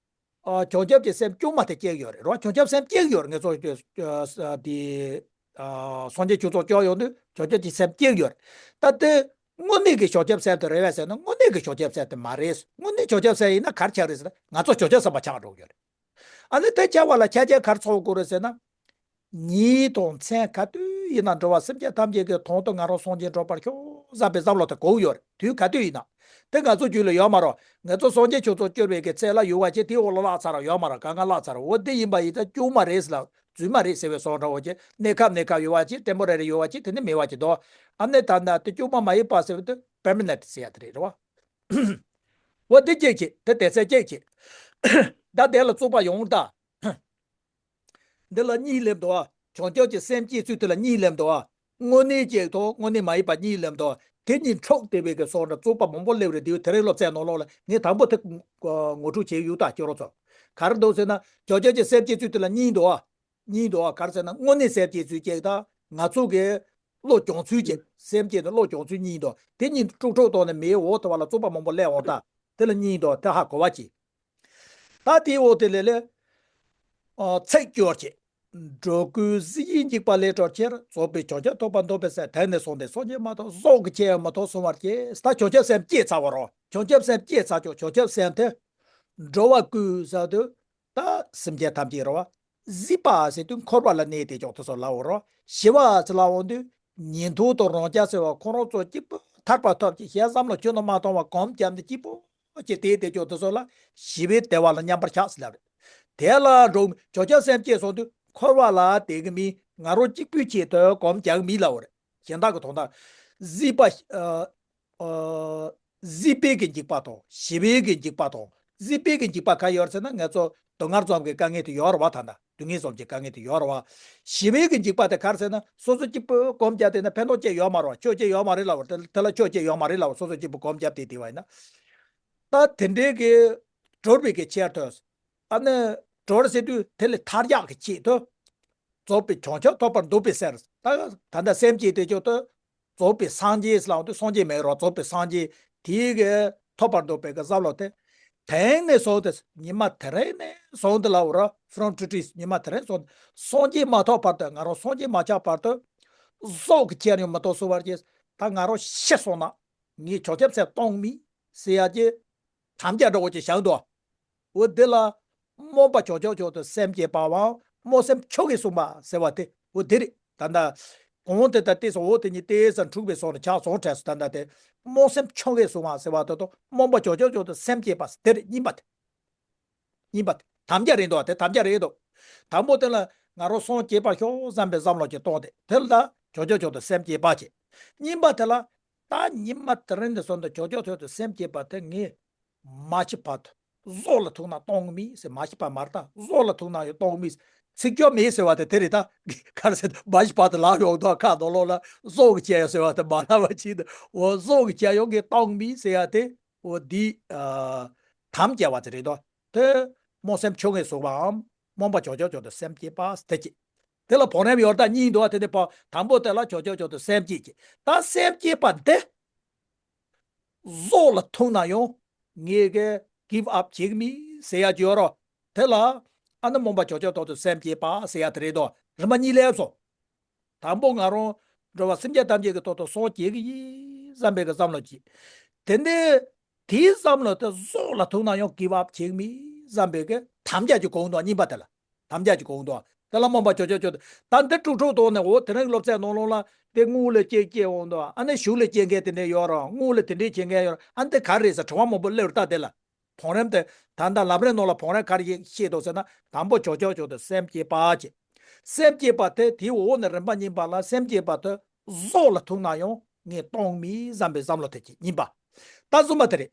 ཨ། བྱང་ཆུབ་ཀྱི་སེམས་སྐྱོ་མ་དེ་སྐྱེ་གི་ཡོད་རེད་རོ། བྱང་ཆུབ་སེམས་སྐྱེ་གི་ཡོད་རེད། ངེད་ཚོ་ཨ་དེ་ཨ་སངས་རྒྱས་ཆོས་ཚོགས་སྐྱོར་ཡོང་དུས་བྱང་ཆུབ་ཀྱི་སེམས་སྐྱེ་གི་ཡོད་རེད། ད་དེ་དངོས་གནས་ཀྱི་བྱང་ཆུབ་སེམས་དེ་རེད་པས་ཟེར་ན་དངོས་གནས་ཀྱི་བྱང་ཆུབ་སེམས་དེ་མ་རེད། དངོས་གནས་བྱང་ཆུབ་སེམས་ཡིན་ན་ག་རེ་ཆགས་རེད་ཟེར་ན་ང་ཚོ་བྱང་ཆུབ་སེམས་དཔའ་ཆགས་འགྲོ་གི་ཡོད་རེད། ཨ་ནི་དེ་ཆགས་པ་ལ་ཆ་རྐྱེན་ག་རེ་ཚང་དགོས་རེད་ཟེར་ན། ཉིན་དང་མཚན་ག་དུས་ཡིན་ན་འགྲོ་བ་སེམས་ཅན་ཐམས་ཅད་ཀྱི་དོན་དུ་ང་རང་སངས་རྒྱས་འགྲུབ་པར་ཤོག་བསམ་པའི་བསམ་བློ་དེ་དགོས་ཡོད་རེད། དུས་ག་དུས་ཡིན་ན། དེ་ང་ཚོ་རྒྱུད་ལ་ཡོད་མ་རེད། ང་ཚོ་སངས་རྒྱས་ཆོས་ཚོགས་བསྐྱོར་བའི་གི་ཚེ་ལ་ཡོད་པ་ཅིག་དེའི་འོག་ལ་བརླག་ཚར་ར་ཡོད་མ་རེད། གང་ག་བརླག་ཚར་ར། འོ་དེ་ཡིན་པ་ཡིན་ད་སྐྱོ་མ་རེད་ལ་རྫུན་མ་རེད་ཟེར་བའི་བཟོ་འདྲ་བོ་ཅིག་གནས་སྐབས་གནས་སྐབས་ཡོད་པ་ཅིག་ཊེམ་པོ་རེ་རི་ཡོད་པ་ཅིག་དེ་ནི་མེད་པ་ཅིག་འདུག་ཨ་ནི་ད་ལྟ་དེ་སྐྱོ་མ་མ་ཡིན་པ་ཟེར་བ་དེ་པར་མ་ནེན་ཊི་ཟེར་ཡ་དེ་རེད་རེད་བ། འོ་དེ་གཅིག་བྱེད། དེ་དེ་ཚེ་གཅིག་བྱེད། ད་དེ་ལ་རྩོད་པ་ཡོང་ད། འདི་ལ་གཉིས་སླེབས་འདུག་ཨ། བྱང་ཆུབ་ཀྱི་སེམས་བསྐྱེད་ཚུལ་དེ་ལ་གཉིས་སླེབས་འདུག་ཨ། དངོས་གནས་ཀྱི་དང་དངོས་གནས་མ་ཡིན་པ་གཉིས་སླེབས་འདུག་ཨ། དེ་གཉིས་འཁྲུག་བསྡད་པའི་གི་སོགས་འདྲ་རྩོད་པ་མང་པོ་སླེབས་རེད། དེ་དེ་རིང་སློབ་ཚན་ནང་ལོགས་ལ་ངས་དང་པོ་དེ་ངོ་སྤྲོད་བྱས་ཡོད་ད་ཁྱེད་རང་ཚོ། ག་རེ་འདུག་ཟེར་ན་བྱང་ཆུབ་ཀྱི་སེམས་བསྐྱེད་ཚུལ་དེ་ལ་གཉིས་འདུག་ཨ། གཉིས་འདུག་ཨ། ག་རེ་ཟེར་ན་དངོས་གནས་སེམས་བསྐྱེད་ཚུལ་གཅིག་དང་ང་ཚོ་གི་བློ་སྦྱོང་ཚུལ་གཅིག་སེམས་བསྐྱེད་དང་བློ་སྦྱོང་ཚུལ་གཉིས་འདུག་དེ་གཉིས་འཁྲུག་འཁྲུག་ཐོག་ནས་མིའི་འོག་ཐུབ་པ་ལ་རྩོད་པ་མང་པོ་སླེབས་འོང་ད། དེ་ལ་གཉིས་འདུག་དེ་ཧ་གོ་བ་གྱིས། ད་དེའི་འོག་དེ་ལས་ལས། ཨ། ཚིག་སྐྱོར་བྱེད། འགྲོ་ཀུན་གཟི་བརྗིད་འཇིགས་པ་ལས་སྒྲོལ་ཕྱིར། རྫོགས་པའི་བྱང་ཆུབ་ཐོབ་པར་འདོད་པའི་སེམས། དེང་ནས་བཟུང་སྟེ་སངས་རྒྱས་མ་ཐོབ། གཟུགས་ཀྱི་ཁྱེར་ཡང་མི་ཐོབ་གསུང་བར་གྱིས། ད་བྱང་ཆུབ་སེམས་བསྐྱེད་ཚར་བ་རོ། བྱང་ཆུབ་སེམས་བསྐྱེད་ཚར་ཆོག་བྱང་ཆུབ་སེམས་དེ། འགྲོ་བ་ཀུན་ཟེར་དུས། ད་སེམས་ཅན་ཐམས་ཅད་རོ། གཟིགས་པ་ཟེར་དུས་འཁོར་བ་ལ་གནས་ཏེ་ཀྱང་དེ་ཚོ་ལབ་འོང་རོ། ཞི་བ་ཟེར་ལབ་འོང་དུས་ཉན་ཐོས་དང་རང་རྒྱལ་ཟེར་བ་ཁོ་རང་ཚོ་གཅིག་པུ་ཐར་པ་ཐོབ་ཀྱི་ཞེས་བསམ་བློ་ཁྱོན་ནས་མ་གཏོང་བར་གོམས་བརྒྱབ་ནས་གཅིག་པུ་གཅིག་བསྡད་དེ་ཀྱང་དེ་ཚོ་ལ་ཞི་བའི་བདེ་བ་ལ་མཉམ་པར་ཆགས་ཟེར་ལབ་རེད། དེ་ལ་འགྲོ་བྱང་ཆུབ་སེམས་བསྐྱེད་སོང་དུས་འཁོར་བ་ལ་བསྡད་ཀྱི་མིན། ང་རང་གཅིག་པུའི་ཆེད་དུ་གོམས་རྒྱག་གི་མིན་ལབ་འོང་རེད། གཞན་དག་གི་དོན་དག་གཟིགས་པ། ཨ། ཨ། གཟིགས་པའི་གི་འཇིགས་པ་དང་ཞི་བའི་གི་འཇིགས་པ་དང་། གཟིགས་པའི་གི་འཇིགས་པ་ག་ཡོད་ཟེར་ན་ང་ཚོ་སྡུག་བསྔལ་རྩོམ་གྱི་དཀའ་ངལ་དེ་ཡོད་རེད་བ། ད་ལྟ་སྡུག་བསྔལ་རྩོམ་གྱི་དཀའ་ངལ་དེ་ཡོད་རེད་བ། ཞི་བའི་གི་འཇིགས་པ་དེ་ག་རེ་ཟེར་ན་སོ་སོ་གཅིག་པུ་གོམས་བརྒྱབ་བསྡད་ན་ཕན་ཐོགས་ཅི་ཡོད་མ་རེད་བ། ཆོས་ཅི་ཡོད་མ་རེད་ལབ་བ། དེ་དེ་ལ་ཆོས་ཅི་ཡོད་མ་རེད་ལབ་བ། སོ་སོ་གཅིག་པུ་གོམས་བརྒྱབ་བསྡད་བསྡད་པ་ཡིན་ན། ད་དེ་འདྲའི་གི་གྲོལ་བའི་གི་ཆེད་དུ། ཨ་ནི་གྲོལ་ཟེར་དུས་དེ་ལས་ཐར་ཡག་གི་ཆེད་དུ། རྫོགས་པའི་བྱང་ཆུབ་ཐོབ་པར་འདོད་པའི་སེམས། ད་ད་ལྟ་སེམས་བསྐྱེད་དེ་ཆོག་ཏུ། རྫོགས་པའི་སངས་རྒྱས་ལབ་དུས་སངས་རྒྱས་མེད་རོ། རྫོགས་པའི་སངས་རྒྱས་དེའི་གི་ཐོབ་པར་འདོད་པའི་གི་བསམ་བློ་དེ། དེང་ནས་བཟུང་སྟེ་ཉི་མ་དེ་རིང་ནས་བཟུང་སྟེ་ལབ་རོ། From today ཉི་མ་དེ་རིང་བཟུང་སྟེ་སངས་རྒྱས་མ་ཐོབ་བར་དུ། ང་རང་སངས་རྒྱས་མ་ཆགས་བར་དུ། གཟུགས་ཀྱི་ཁྱེར་ཡང་མི་ཐོབ་གསུང་བར་གྱིས། ད་ང་རང་ཤི་སོང་ན་ངས་བྱང་ཆུབ་སེམས་གཏོང་མིན་ཟེར་ཡ་གྱི་དམ་བཅའ་འདྲ་བོ་ཅིག་བཞག་འདུག་འོ་དེ་ལ་སྨོན་པ་བྱང་ཆུབ་མཆོག་ཏུ་སེམས་བསྐྱེད་པའམ་སྨོན་སེམས་མཆོག་གིས་གསུངས་པ་ཟེར་བ་དེ་འོ་དེ་རེད། ད་ལྟ་གོང་དེ་ལྟར་ཏོག་ཙམ་འོ་དེ་གཉིས་ཏོག་ཙམ་འཁྲུག་པའི་བཟོ་འདྲ་ཆགས་སོང་དྲན་སོང་། ད་ལྟ་དེ་སྨོན་སེམས་མཆོག་གིས་གསུངས་པ་ཟེར་བ་དེ་དང་སྨོན་པ་བྱང་ཆུབ་མཆོག་ཏུ་སེམས་བསྐྱེད་པ་དེ་རེད། གཉིས་པ་དེ། གཉིས་པ་དེ་དམ་བཅའ་རེད་འདུག་དེ་དམ་བཅའ་རེད་འདུག་དང་པོ་དེ་ལ་ང་རང་སངས་རྒྱས་པར་ཤོག་བསམ་པའི་བསམ་བློ་ཅིག་གཏོང་སྟེ། དེ་ལ་ད་བྱང་ཆུབ་མཆོག་ཏུ་སེམས་བསྐྱེད་པ་བྱེད། གཉིས་པ་དེ་ལ་ད་ཉི་མ་དེ་རིང་འདི་ཚོ་འདི་བྱང་ཆུབ་མཆོག་ཏུ་སེམས་བསྐྱེད་པ་དེ་ངས་མ་ཤི་བར་དུ་གཟུགས་ལ་ཐུག་ན་གཏོང་གི་མིན་ཟེར། མ་ཤི་བར་མ་རེད། ད་གཟུགས་ལ་ཐུག་ན་ཡང་གཏོང་གི་མིན་ཟེར། ཚིག་སྐྱོར་མེད་ཟེར་བ་དེ་དེ་རེད། ད་ག་རེ་ཟེར། མ་ཤི་བར་དུ་ལབ་ཡོང་དུས་ཁ་ནང་ལོགས་ལ་གཟུགས་ཀྱི་ཁྱེར་ཡོང་ཟེར་བ་དེ་མ་ལབ་པ་ཅིག་འདུག་འོ་གཟུགས་ཀྱི་ཁྱེར་ཡོང་གི་གཏོང་གི་མིན་ཟེར་ཡ་དེ་འོ་འདི་ཨ་དམ་བཅའ་བ་དེ་རེད་དོ། དེ་སྨོན་སེམས་མཆོག་གིས་གསུངས་པའམ། རྨོངས་པ་བྱང་ཆུབ་མཆོག་ཏུ་སེམས་བསྐྱེད་པ་དེ་བྱེད། དེ་ལ་བང་རིམ་ཡོད་ད་གཉིས་འདུག་བ། དེ་ནས་བ་དང་པོ་དེ་ལ་བྱང་ཆུབ་མཆོག་ཏུ་སེམས་བསྐྱེད་ཀྱི། ད་སེམས་བསྐྱེད་པ་འདི་གཟུགས་ལ་ཐུག་ན་ཡང་ངས་གི་give up བྱེད་ཀྱི་མིན་ཟེར་ཡ་ཅིག་ཡོད་རོ། དེ་ལ་ཨ་ནི་རྨོངས་པ་བྱང་ཆུབ་མཆོག་ཏུ་སེམས་བསྐྱེད་པ་ཟེར་ཡ་དེ་རེད་དོ། རིམ་པ་གཉིས་སླེབས་སོང་། དང་པོ་ང་རང་འགྲོ་བ་སེམས་ཅན་ཐམས་ཅད་ཀྱི་ཐོག་ཏུ་སངས་རྒྱས་ཀྱི་ཡིན་བསམ་པའི་གི་བསམ་བློ་གྱིས། དེ་ནས་དེའི་བསམ་བློ་དེ་གཟུགས་ལ་ཐུག་ན་ཡང་give up བྱེད་ཀྱི་མིན་བསམ་པའི་གི་དམ་བཅའ་ཅིག་གོང་དུ་གཉིས་པ་དེ་ལ། དམ་བཅའ་ཅིག་གོང་དུ། དེ་ལ་རྨོངས་པ་བྱང་ཆུབ་མཆོག་ཏུ། ད་འདི་དཀྲུག་དཀྲུག་གཏོང་ནས། འོ་དེ་རིང་སློབ་ཚན་ནང་ལོགས་ལ་དེ་དངུལ་ལ་སྐྱེ་སྐྱེ་འོང་དུ། ཨ་ནི་གཞུག་ལ་སྐྱེ་མཁན་དེ་འདྲ་ཡོད་རོ། དངུལ་ལ་དེ་འདྲའི་སྐྱེ་མཁན་ཡོད་རོ། ཨ་ནི་དེ་ག་རེ་རེད་ཟེར་དྲི་བ་མང་པོ་སླེབས་རེད་ད། དེ་ལ། བང་རིམ་དེ། ད་ལྟ་ལམ་རིམ་ནང་ལ་བང་རིམ་ག་རེ་བཤད་འདུག་ཟེར་ན། དང་པོ་བྱང་ཆུབ་མཆོག་ཏུ་སེམས་བསྐྱེད་པ་བྱེད། སེམས་བསྐྱེད་པ་དེ་དེའི་འོག་ནས་རིམ་པ་གཉིས་པ་ལ་སེམས་བསྐྱེད་པ་དེ་གཟུགས་ལ་ཐུག་ན་ཡང་ངས་གཏོང་མིན་བསམ་པའི་བསམ་བློ་དེ་བྱེད། གཉིས་པ། ད་གསུམ་པ་དེ་རེད།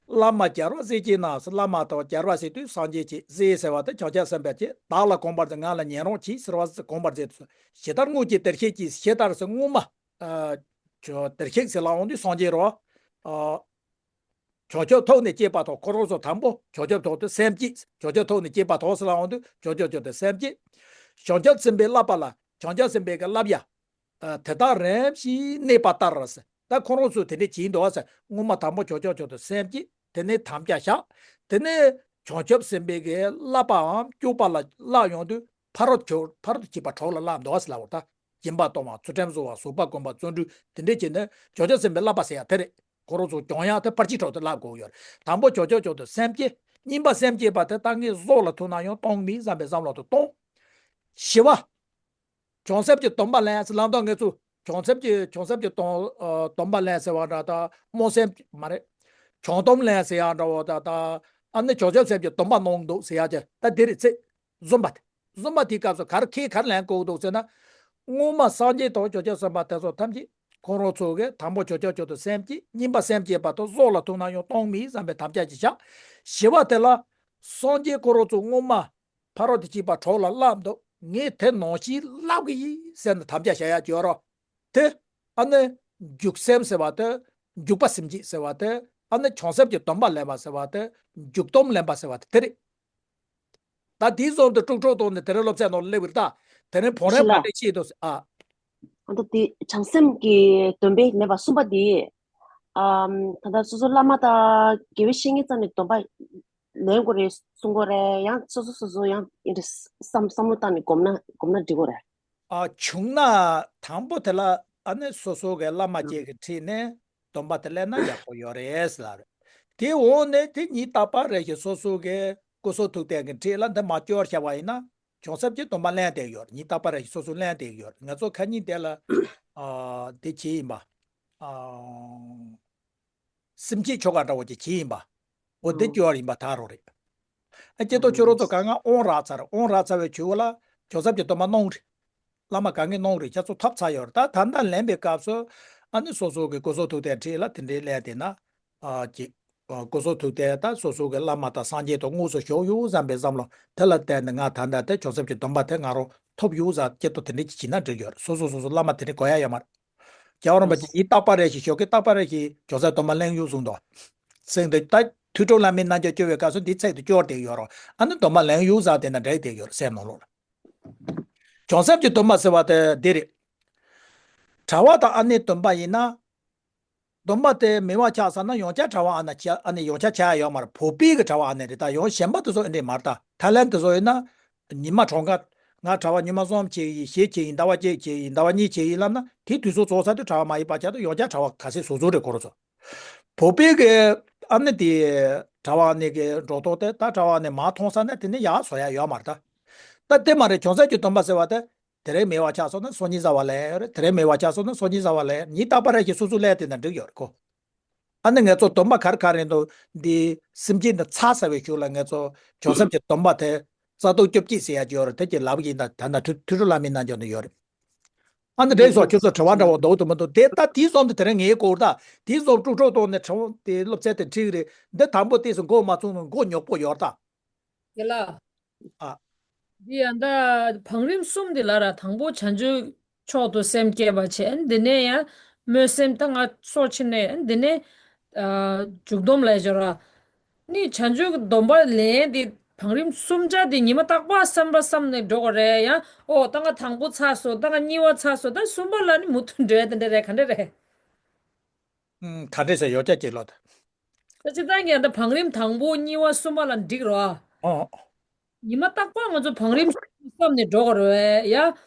བླ་མ་རྒྱལ་བ་སྲས་ཀྱི་ནང་། བླ་མ་དང་རྒྱལ་བ་སྲས་དུས་སངས་རྒྱས་ཀྱི། ཟས་ཟེར་བ་དེ་བྱང་ཆུབ་སེམས་དཔའ་བྱེད། བདག་ལ་གོམས་པར་བྱེད། ང་ལ་ཉན་རོགས་གྱིས་ཟེར་བ་གོམས་པར་བྱེད་དུ་གསོལ། ཇི་ལྟར་སྔོན་གྱི་བདེར་གཤེགས་ཀྱིས། ཇི་ལྟར་ཟེར་སྔོན་མ། ཨ། ཇོ་བདེར་གཤེགས་ཟེར་ལབ་འོང་དུས་སངས་རྒྱས་རོ། ཨ། བྱང་ཆུབ་ཐོབ་ནས་སྐྱེས་པ་དང་། ཁོ་རང་ཚོ་དང་པོ་བྱང་ཆུབ་ཐོབ་དུས་སེམས་བསྐྱེད། བྱང་ཆུབ་ཐོབ་ནས་སྐྱེས་པ་དང་ཟེར་ལབ་འོང་དུས་བྱང་ཆུབ་ཐོབ་དུས་སེམས་བསྐྱེད། བྱང་ཆུབ་སེམས་དཔའི་བསླབ་པ་ལ་བྱང་ཆུབ་སེམས་དཔའི་གི་བསླབ་ཡ། ཨ། དེ་དག་རིམ་བཞིན་གནས་པ་ལྟར་ཟེར། ད་ཁོ་རང་ཚོས་དེ་འདྲས་བྱས་འདུག་ཟེར། སྔོན་མ་དང་པོ་བྱང་ཆུབ་མཆོག་ཏུ་སེམས་བསྐྱེད། དེ་ནས་དམ་བཅའ་བཞག། དེ་ནས་བྱང་ཆུབ་སེམས་དཔའི་གི་བསླབ་པའམ་སྤྱོད་པ་ལ་བསླབ་ཡོང་དུས་ཕ་རོལ་ཏུ་ཕ་རོལ་ཏུ་ཕྱིན་པ་གྲོགས་ལ་བསླབ་འདུག་ཟེར་ལབ་པ་རེད་ད། སྦྱིན་པ་གཏོང་བ། ཚུལ་ཁྲིམས་བསྲུང་བ། བཟོད་པ་སྒོམ་པ། བརྩོན་འགྲུས། དེ་འདྲས་བྱས་ནས་བྱང་ཆུབ་སེམས་དཔའི་བསླབ་པ་ཟེར་ཡ་དེ་རེད། ཁོ་རང་ཚོ་སྦྱོང་ཡ་དེ་ཕར་ཕྱིན་གྲོགས་དེ་བསླབ་དགོས་ཡོད་རེད། དང་པོ་བྱང་ཆུབ་མཆོག་ཏུ་སེམས་བསྐྱེད། གཉིས་པ་སེམས་བསྐྱེད་པ་དེ་ད་ངས་གཟུགས་ལ་ཐུག་ན་ཡང་གཏོང་མིན་བསམ་པའི་བསམ་བློ་དེ་གཏོང་། བཞི་པ། བྱང་སེམས་ཀྱི་སྡོམ་པ་ལེན་ཟེར་ལབ་དུས་ངེད་ཚོ་བྱང་སེམས་ཀྱི་བྱང་སེམས་ཀྱི་སྡོམ་ཨ་སྡོམ་པ་ལེན་ཟེར་བ་འདྲ་ད། སྨོན་སེམས་མ་རེད། བྱང་སྡོམ་ལེན་ཟེར་ཡ་འདྲ་བོ་ད་ད། ཨ་ནི་བྱང་ཆུབ་སེམས་ཀྱི་སྡོམ་པ་གནང་འདུག་ཟེར་ཡ་ཅིག་ད་འདི་རེད་ཚེ། གསུམ་པ་དེ། གསུམ་པ་དེའི་སྐབས་སུ་ག་རེ་ཁས་ག་རེ་ལེན་དགོས་འདུག་ཟེར་ན། སྔོན་མ་སངས་རྒྱས་དང་བྱང་ཆུབ་སེམས་དཔའ་དེ་ཚོ་ཐམས་ཅད་ཁོ་རང་ཚོ་གིས་དང་པོ་བྱང་ཆུབ་མཆོག་ཏུ་སེམས་བསྐྱེད། གཉིས་པ་སེམས་བསྐྱེད་པ་དང་གཟུགས་ལ་ཐུག་ན་ཡང་གཏོང་མིན་བསམ་པའི་དམ་བཅའ་ཅིག་བཞག། བཞི་པ་དེ་ལ་སངས་རྒྱས་ཁོ་རང་ཚོ་སྔོན་མ་ཕ་རོལ་ཏུ་ཕྱིན་པ་གྲོགས་ལ་བསླབ་འདུག། ངས་དེ་ནང་བཞིན་བསླབ་གི་ཡིན་ཟེར་ནས་དམ་བཅའ་བཞག་ཡ་ཅིག་ཡོད་རེད། དེ་ཨ་ནི་འཇུག་སེམས་ཟེར་བ་དེ། འཇུག་པ་སེམས་བསྐྱེད་ཟེར་བ་དེ། ཨ་ནི་བྱང་སེམས་ཀྱི་སྡོམ་པ་ལེན་པ་ཟེར་བ་དེ། འཇུག་སྡོམ་ལེན་པ་ཟེར་བ་དེ་དེ་རེད། ད་དེའི་བཟོ་འདྲ་དཀྲུག་དཀྲུག་གཏོང་ནས་དེ་རིང་སློབ་ཚན་ནང་སླེབས་པ་རེད་ད། དེ་རིང་བང་རིམ་ཞི་ལ། ག་འདྲས་བྱེད་འདུག་ཟེར། ཨ། ཨ་ད་དེ་བྱང་སེམས་ཀྱི་སྡོམ་པ་ལེན་པ་གསུམ་པ་དེ། ཨམ། ད་ལྟ་སོ་སོ་བླ་མ་དང་དགེ་བའི་བཤེས་གཉེན་རྩ་ནས་སྡོམ་པ་ལེན་དགོས་རེད་གསུང་གི་ཡོད་རེད། ཡང་སོ་སོ་སོ་སོ་ཡང་ཨེ་འདྲ་བསམ་བསམ་བློ་བཏང་ནས་སྒོམ་ན་སྒོམ་ན་འགྲིག་གི་ཡོད་རེད། ཨ། བྱུང་ན་དང་པོ་དེ་ལ་ཨ་ནི་སོ་སོ་གི་བླ་མ་ཨ། བཅས་ཀྱི་འཁྲིས་ནས་སྡོམ་པ་དེ་ལེན་ན་ཡག་པོ་ཡོད་རེད་ཟེར་ལབ་རེད། དེའི་འོག་ནས་དེ་ཉིད་རྟག་པར་རེ་ཞིག་སོ་སོ་གི་སྐུ་གསུང་ཐུགས་རྟེན་གྱི་འཁྲིས་ལ་འདི་མ་སྐྱོར་བྱ་བ་ཡིན་ན། བྱང་སེམས་ཀྱི་སྡོམ་པ་ལེན་བསྡད་ཡོད། ཉིད་རྟག་པར་རེ་ཞིག་སོ་སོ་ལེན་བསྡད་ཡོད། ང་ཚོ་ཁ་ཉིན་དེ་ལ། ཨ། དེ་བྱས་ཡིན་པ། ཨ། སེམས་བསྐྱེད་ཆོ་ག་འདྲ་བོ་ཅིག་བྱས་ཡིན་པ། འོ་དེ་ཨང་སྐྱོར་ཡིན་པ་ད་རུང་རེད། ཨ། ཀྱེ་ཏོ་ཁྱོད་རང་ཚོ་ག་ང་དབང་རག་ཚར། དབང་རག་ཚར་བའི་ཆུ་བོ་ལ་བྱང་སེམས་ཀྱི་སྡོམ་པ་གནང་རེད། བླ་མ་ག་ངས་གནང་རེད། ཁྱེད་ཚོ་ཐོབ་ཚར་ཡོད་རེད། ད་ད་ལྟ་ལེན་པའི་སྐབས་སུ་ཨ་ནི་སོ་སོ་གི་སྐུ་གསུང་ཐུགས་རྟེན་འཁྲིས་ལ་དེ་འདྲའི་ལས་དེ་ན། ཨ། ཅིག་ཨ། སྐུ་གསུང་ཐུགས་རྟེན་ད་སོ་སོ་གི་བླ་མ་དང་སངས་རྒྱས་དང་དངོས་སུ་བཞུགས་ཡོད་བསམ་པའི་བསམ་བློ་དེ་ལ་བརྟེན་ནས་ང་ད་ལྟ་དེ་བྱང་སེམས་ཀྱི་སྡོམ་པ་དེ་ང་རང་ཐོབ་ཡོད་ཟེར་ཀྱེ་ཏོ་དེ་འདྲ་ཅིག་བྱས་ན་འགྲིག་ཡོད་རེད། སོ་སོ་སོ་སོ་བླ་མ་དེ་འདྲ་དགོས་ཡ་ཡོད་མ་རེད། རྒྱལ་བ་རིན་པོ་ཆེ་ཉིད་རྟག་པར་རེ་ཞིག་ཞོགས་ཀས་རྟག་པར་རེ་ཞིག་བྱང་སེམས་སྡོམ་པ་ལེན་ཡོད་གསུངས་འདུག། ཚིག་འདི་ད་ཐོས་གྲོལ་བླ་མའི་རྣལ་འབྱོར་སྐྱོར་བའི་སྐབས་སུ་འདི་ཚིག་འདི་སྐྱོར་བསྡད་ཡོད་རེད། ཨ་ནི་སྡོམ་པ་ལེན་ཡོད་ཟེར་དེ་ན་འགྲིག་བསྡད་ཡོད་རེད། སེམས་ནང་ལོགས་ལ། བྱང་སེམས་ཀྱི་སྡོམ་པ་ཟེར་བ་དེ་འདི་རེད། གྲྭ་པ་དང་ཨ་ནེའི་སྡོམ་པ་ཡིན་ན། སྡོམ་པ་དེ་མེད་པ་ཆགས་ཚར་ན་ཡང་བསྐྱར་གྲྭ་པ་ཨ་ནེ་ཆགས། ཨ་ནེ་ཡང་བསྐྱར་ཆགས་ཡ་ཡོད་མ་རེད། བོད་པའི་གི་གྲྭ་པ་ཨ་ནེ་རེད། ད་ཡང་གཞན་པ་དེ་ཚོ་ཨེ་འདྲས་མ་རེད། ད་ཐའི་ལན་དེ་ཚོ་ཡིན་ན། ཉི་མ་གྲངས་ཀ། ང་གྲྭ་པ་ཉི་མ་གསུམ་བྱས་ཡིན། བཞི་བྱས་ཡིན། ཟླ་བ་གཅིག་བྱས་ཡིན། ཟླ་བ་གཉིས་བྱས་ཡིན་ལབ་ན་དེའི་དུས་ཚོད་རྫོགས་ཚར་དུས་གྲྭ་པ་མ་ཡིན་པ་ཆགས་དུས་ཡང་བསྐྱར་གྲྭ་པ་ག་ཚད་བཟོ་བཟོ་རེད། ཁོ་རང་ཚོ། བོད་པའི་གི་ཨ་ནེ་དེ། གྲྭ་པ་ཨ་ནེ་གི་འགྲོ་སྟངས་དེ་ད་གྲྭ་པ་ཨ་ནེ་མར་མཐོང་ཚར་ན་དེ་ནས་ཡར་བཟོ་ཡ་ཡོད་མ་རེད་ད། ད་དེ་མ་རེད། བྱང་སེམས་ཀྱི་སྡོམ་པ་ཟེར་བ་དེ། དེ་རིང་མེད་པ་ཆགས་སོང་ན་སང་ཉིན་གསར་པ་ལེན་ཡོད་རེད། དེ་རིང་མེད་པ་ཆགས་སོང་ན་སང་ཉིན་གསར་པ་ལེན། ཉིན་རྟག་པར་རེ་ཞིག་སོ་སོ་ལེན་དེ་ན་འགྲིག་ཡོད་རེད་ཁོ། ཨ་ནི་ངེད་ཚོ་སྡོམ་པ་ག་རེ་ག་རེ་འདུག། འདི་སེམས་བསྐྱེད་འདི་ཚར་ཚར་བའི་གཞུག་ལ་ངེད་ཚོ་བྱང་སེམས་ཀྱི་སྡོམ་པ་དེ་རྩ་ལྟུང་བཅོ་བརྒྱད་ཟེར་ཡ་ཅིག་ཡོད་རེད། དེ་ཅིག་ལབ་ཀྱི་ཡིན། ད་ད་ལྟ་ཐོས་ཐོས་གྲོལ་བླ་མའི་རྣལ་འབྱོར་ནང་ཡོད་རེད། ཨ་ནི་འདྲ་སོགས་ཁྱོད་ཚོ་དྲི་བ་འདྲ་བོ་འདུག་འདུག་མི་འདུག། དེ་ལྟ་དེའི་བཟོ་འདི་དེ་རིང་ངས་གོ་ད། དེའི་བཟོ་དཀྲུག་དཀྲུག་གཏོང་ནས་དྲི་བ་དེ་སློབ་ཚན་དེ་ཁྲིད་ཀྱི་རེད། འདི་དང་པོ་དེ་ཚོ་མགོ་མ་ཚོས་ན་མགོ་ཉོག་པོ་ཡོད་ད། དེ་ལ། ཨ། འདི་ཡང་ད་བང་རིམ་གསུམ་འདི་ལ་ར་དང་པོ་བྱང་ཆུབ་མཆོག་ཏུ་སེམས་བསྐྱེད་པ་བྱས། འདི་ནས་ཡང་སྨོན་སེམས་ད་ང་སོགས་ཕྱིན་ནས་འདི་ནས་ཨ་འཇུག་སྡོམ་ལ་སྦྱོར་བ། ནི་བྱང་ཆུབ་སྡོམ་པ་ལེན་འདི་ བང་རིམ་གསུམ་ཆ་དེ་ཉི་མ་རྟག་པར་བསམ་པ་བསམ་ནས་འགྲོ་དགོས་རེད་ཡ། ཨོ་ད་ང་དང་པོ་ཚར་སོང་། ད་ང་གཉིས་པ་ཚར་སོང་། ད་གསུམ་པ་ལ་ནི་མུ་མཐུད་འགྲོ་ཡ་དེ་འདྲ་རེད། ག་འདྲ་རེད། ཨུམ། ག་འདྲ་ཟེར་ཡོད་ཀྱག་ཅེས་ལོ། ད་སྤྱིར་བཏང་གི་ད་བང་རིམ་དང་པོ་གཉིས་པ་གསུམ་པ་ལ་འགྲིག་རོགས། ཨོ། ཉི་མ་རྟག་པར་ང་ཚོ་བང་རིམ་བསམ་ནས་འགྲོ་དགོས་རེད་ཡ།